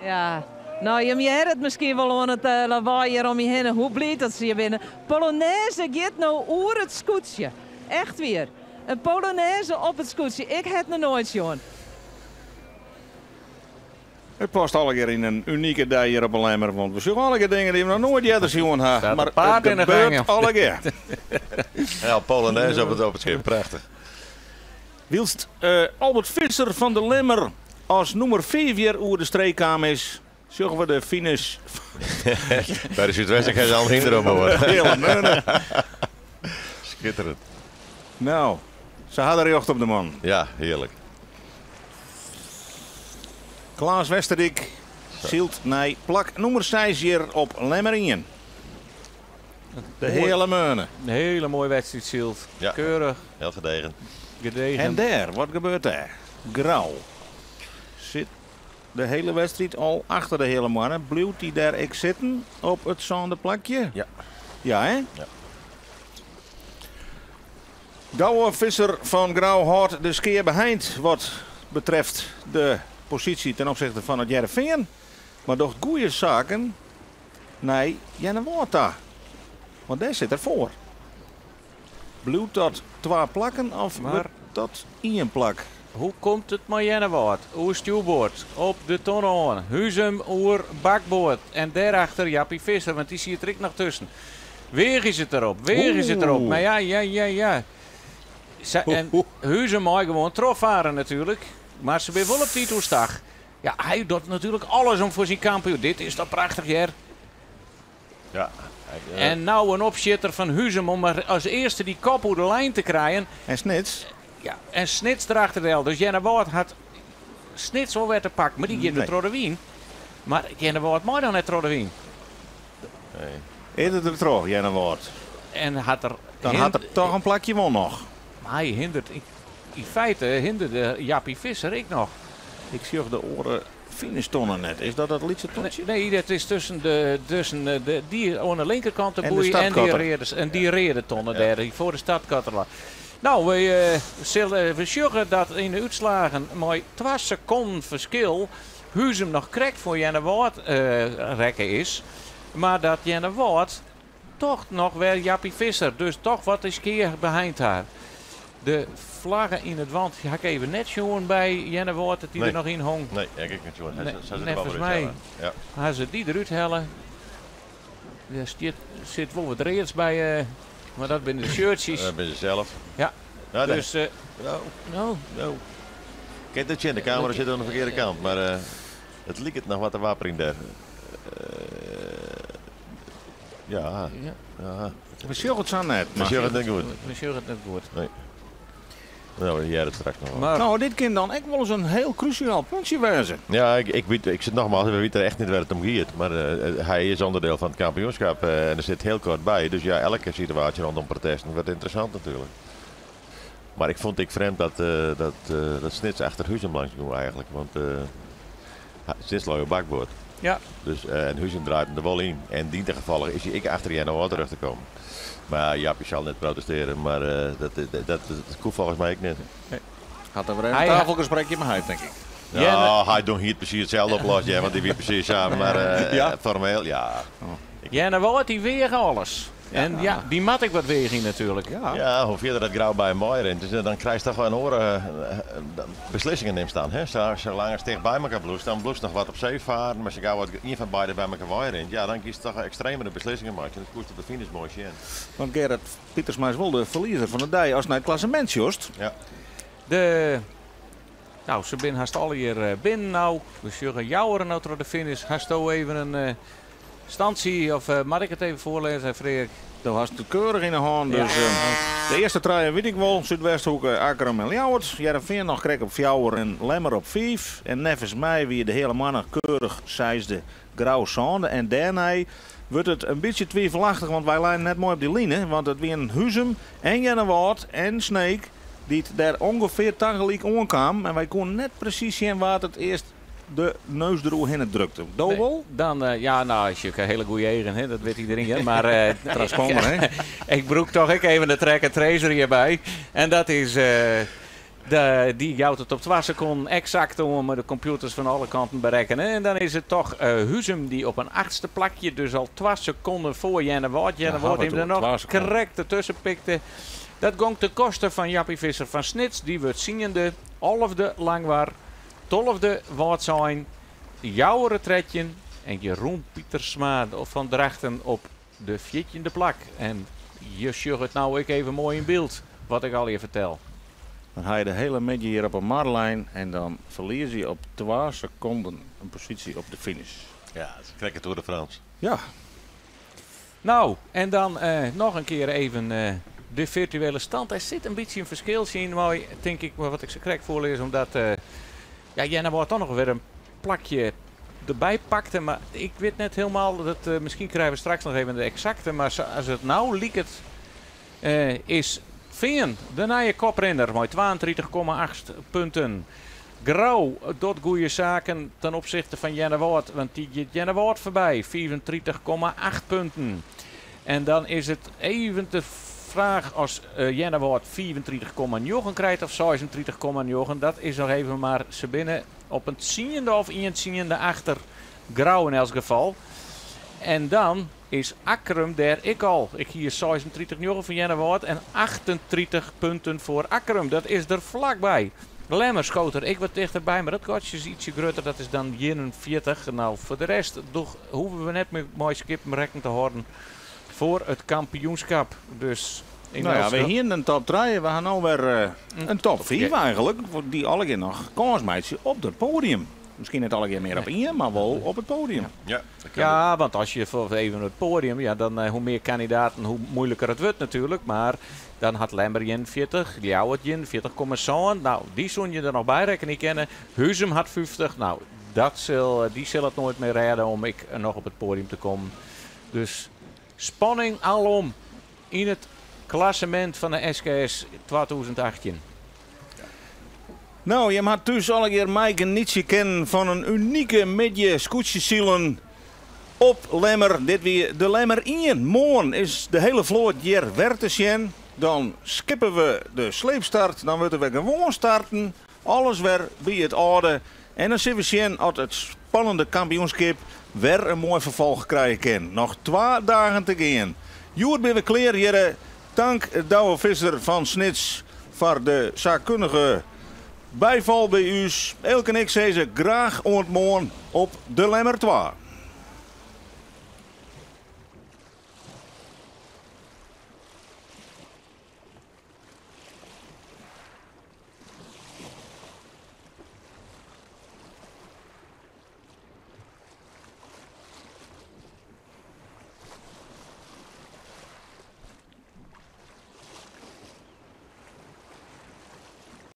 Ja, no jim hearre it miskien wol oan it lawaai hjir om my hinne, hoe bliid dat se hjir binne. Polonaise giet no oer it skûtsje. Echt wier. In polonaise op it skûtsje. Ik ha it noch noait sjoen. It past allegear yn in unike dei hjir op 'e Lemmer, want we sjogge allegear dingen dy't we noch noait earder sjoen ha. Staat Mar een paard it in de gebeurt gang. allegear. Ja, polonaise op it skip, prachtich. Wylst Albert Visser fan de Lemmer as nûmer fiif hjir oer de streek kaam is, sjogge we de finish. By de Súdwesthoeke ha se al in hynder oan board. Heale Meune. Skitterend. No, se ha der rjocht op de man. Ja, hearlik. Klaas Westerdyk sylt nei plak nûmer seis hjir op Lemmer ien. De Heale Meune. In hiele moaie wedstriid syld. Ja. Keurich. Hiel gedegen. Gedegen. En dêr, wat gebeurt dêr? Grou sit de hiele wedstriid al achter de Heale Moanne. Bliuwt dy dêr ek sitten op it sânde plakje? Ja. Ja, hè? Ja. Douwe Visser fan Grou hâldt de skea beheind wat betreft de posysje ten opsichte fan it Hearrenfean, mar docht goede saken nei Earnewâld ta. Want dêr sit er foar. Bliuwt dat twa plakken of Mar wurdt dat ien plak? Hoe komt it mei Earnewâld? Oer stjoerboard, op de tonne oan, Huzum oer bakboard en dêrachter Jappie Visser, want dy siet der ek noch tusken. Weach is it derop, weach is it derop. Oeh. Mar ja, ja, ja, ja. Sa, en Huzum mei gewoan trochfaren natuerlik, mar se binne wol op tiid oerstach. Ja, hy docht natuerlik alles om foar syn kampioen. Dit is toch prachtich, hear. Ja. En nou in opsjitter fan Huzum om mar as earste dy kop oer de lijn te krijen. En Snits? Ja, en Snits erachter del. Dus Earnewâld hat Snits wol wer te pakken, mar dy giet wer Nee. troch de wyn. Mar Earnewâld mei dan net troch de wyn. Nee. Is it der troch, Earnewâld? En hat er Dan hat er toch in plakje wol noch. Maar hy hindert. yn feite hinderde Jappie Visser ek noch. Ik sjoch de oare finishtonne net. Is dat dat lytse tontsje? Nee, dat is tusken de, tusken de, dy oan de linkerkant de En de boei en dy startkotter. reade, en dy reade tonne dêr, dy foar de startkotter leit. No, we sille we sjogge dat yn de útslaggen mei 2 sekonden ferskil Huzum noch krekt foar Earnewâld rekke is. Mar dat Earnewâld toch noch wer Jappie Visser, dus toch wat de skea beheind har. De flagge yn it want ha ik even net sjoen by Earnewâld dat dy der Nee. noch yn hong. Nee, ik ek net sjoen. Nee, Sa sit neffens er wel weer my uit, ja. ha se dy derút helle. Der stiet, sit wol wat reads by, mar dat binne de shirtjes. Dat binne se sels. Ja. Nou, Dus, nou, no. nou. Kijk dat je, de camera zit aan de verkeerde kant, maar het liep nog wat te wappering daar. Ja, Ja. ja. We sjogge it sa net. We sjogge it net goed. We sjogge it net goed. Nee. Nou, we hearre it straks noch wol. Mar Nou, dit kin dan ek wol ris in hiel krúsjaal puntsje wêze. Ja, ik weet, ik zit nogmaals, we weten echt niet waar het om gaat. Maar hij is onderdeel van het kampioenschap en er zit heel kort bij. Dus ja, elke situatie rondom protesten wordt interessant natuurlijk. Maar ik vond ik vreemd dat Snits achter Huzum langs ging eigenlijk. Want Snits lag op bakboord. Ja. Dus, en Huzum draait hem er wel in. En dien ten gevalle is hij ik achter Jan terug te komen. Maar Jaapie zal net protesteren, maar dat komt volgens mij ook niet. Nee. Had er weer een Hij- tafelgesprekje met hij, denk ik. Ja, Ja, hij doet hier precies hetzelfde oplossen, ja, want die weet precies samen. Maar Ja. formeel, ja. Ja, dan wordt die weer alles. En ja, die mat ik wat weer in natuurlijk. Ja. Ja, hoe verder dat grauw bij mooi rent, dus dan krijg je toch wel een oren beslissingen neemt staan. Hè? Zolang het dicht bij elkaar bloest, dan bloest nog wat op zee varen. Maar als je gauw wat een van beiden bij elkaar waai rent, ja, dan kiest je toch extremere beslissingen maken. Dat kost op de finish mooi zien. Want Gerrit Pietersma is wel de verliezer van de dag als naar het klassement, Joost. Ja. De, nou, ze zijn haast alle hier binnen nou. We zullen jouweren nou door de finish. Haast zo even een stantie, of mag ik het even voorlezen, Freek? Dat was het keurig in de hand. Dus, Ja. de eerste trui weet ik wel. Zuidwesthoek, Akkrum en Ljouwert. Hearrenfean nog krek op 4 en Lemmer op 5. En neffens mij wie de hele mannen keurig zesde Grauw Zonde. En daarna wordt het een beetje twijfelachtig, want wij lijnen net mooi op die line. Want het weer een Huzum en Jennewâld en Sneek die het daar ongeveer tegelijk aankwam. En wij konden net precies zien waar het eerst de neus eroverheen drukte. Dobel? Nee, dan, ja, nou, als je een hele goede eigen, hè, dat weet iedereen. Hè, maar, Transponder, hè? ik broek toch ik even de track en tracer hierbij. En dat is, die jouwt het op 2 seconden exact om de computers van alle kanten berekenen. En dan is het toch Huzum die op een 8e plakje, dus al 2 seconden voor Jenne Woord. Jenne Ja, Woord wat die hem er doen, nog 2 seconden. correct ertussen pikte. Dat gong ten koste van Jappie Visser van Snits. Die wordt ziende, 11e Langwar, 12e Wâldsein, Jouwere Tredje en Jeroen Pietersma van Drachten op de 14e plak. En je zult het nou ik even mooi in beeld, wat ik al je vertel. Dan ga je de hele middag hier op een marlijn en dan verlies je op 2 seconden een positie op de finish. Ja, het is een Tour de France. Ja. Nou, en dan nog een keer even de virtuele stand. Er zit een beetje een verschil in, maar denk ik, maar wat ik zo correct voorlees, omdat Jenna wordt toch nog weer een plakje erbij pakte. Maar ik weet net helemaal, dat, misschien krijgen we straks nog even de exacte, maar als het nou liek het is Veen, de nieuwe koprenner, met 32,8 punten. Grauw doet goede zaken ten opzichte van Jenne Woord, want die gaat Jenne Woord voorbij, 34,8 punten. En dan is het even de vraag als Jenne Woord 34,9 krijgt of 36,9. Dat is nog even maar ze binnen op een 10e of een 10e achter Grauw in elk geval. En dan is Akkrum daar ik al. Ik hier 36,9 van Jenne Woord en 38 punten voor Akkrum. Dat is er vlakbij. Lemmer schoot er ik wat dichterbij, maar dat kwartje is ietsje groter. Dat is dan 41. Nou, voor de rest doch, hoeven we net meer mooi skippen te horen voor het kampioenschap. Dus in elk We geval hier een top 3. We gaan nou weer een top 4 Ja. eigenlijk. Voor die alle keer nog kans maakt op het podium. Misschien niet alle keer meer op 1, maar wel op het podium. Ja, dat kan Ja, want als je voor even het podium, ja, dan hoe meer kandidaten, hoe moeilijker het wordt natuurlijk. Maar dan had Lemmer 40, Ljouwert 40,7. Nou, die zon je er nog bij rekenen kennen. Huzum had 50. Nou, die zal het nooit meer redden om ik nog op het podium te komen. Dus spanning alom in het klassement van de SKS 2018. No, jim ha thús allegear meigenietsje kinnen fan in unike middei skûtsjesilen op Lemmer. Dit wie de Lemmer 1. Moarn is de hiele float hjir wer te sjen. Dan skippe we de sleepstart, dan wurdt der wer gewoan starten. Alles wer by it âlde. En dan sille we sjen oft it spannende kampioenskip wer in moai ferfolch krije kin. Noch twa dagen te gean. Hjoed binne we klear hjirre. Tank Douwe Visser fan Snits foar de saakkundige byfal by ús. Eelke en ik sizze graach oant moarn op de Lemmer 2.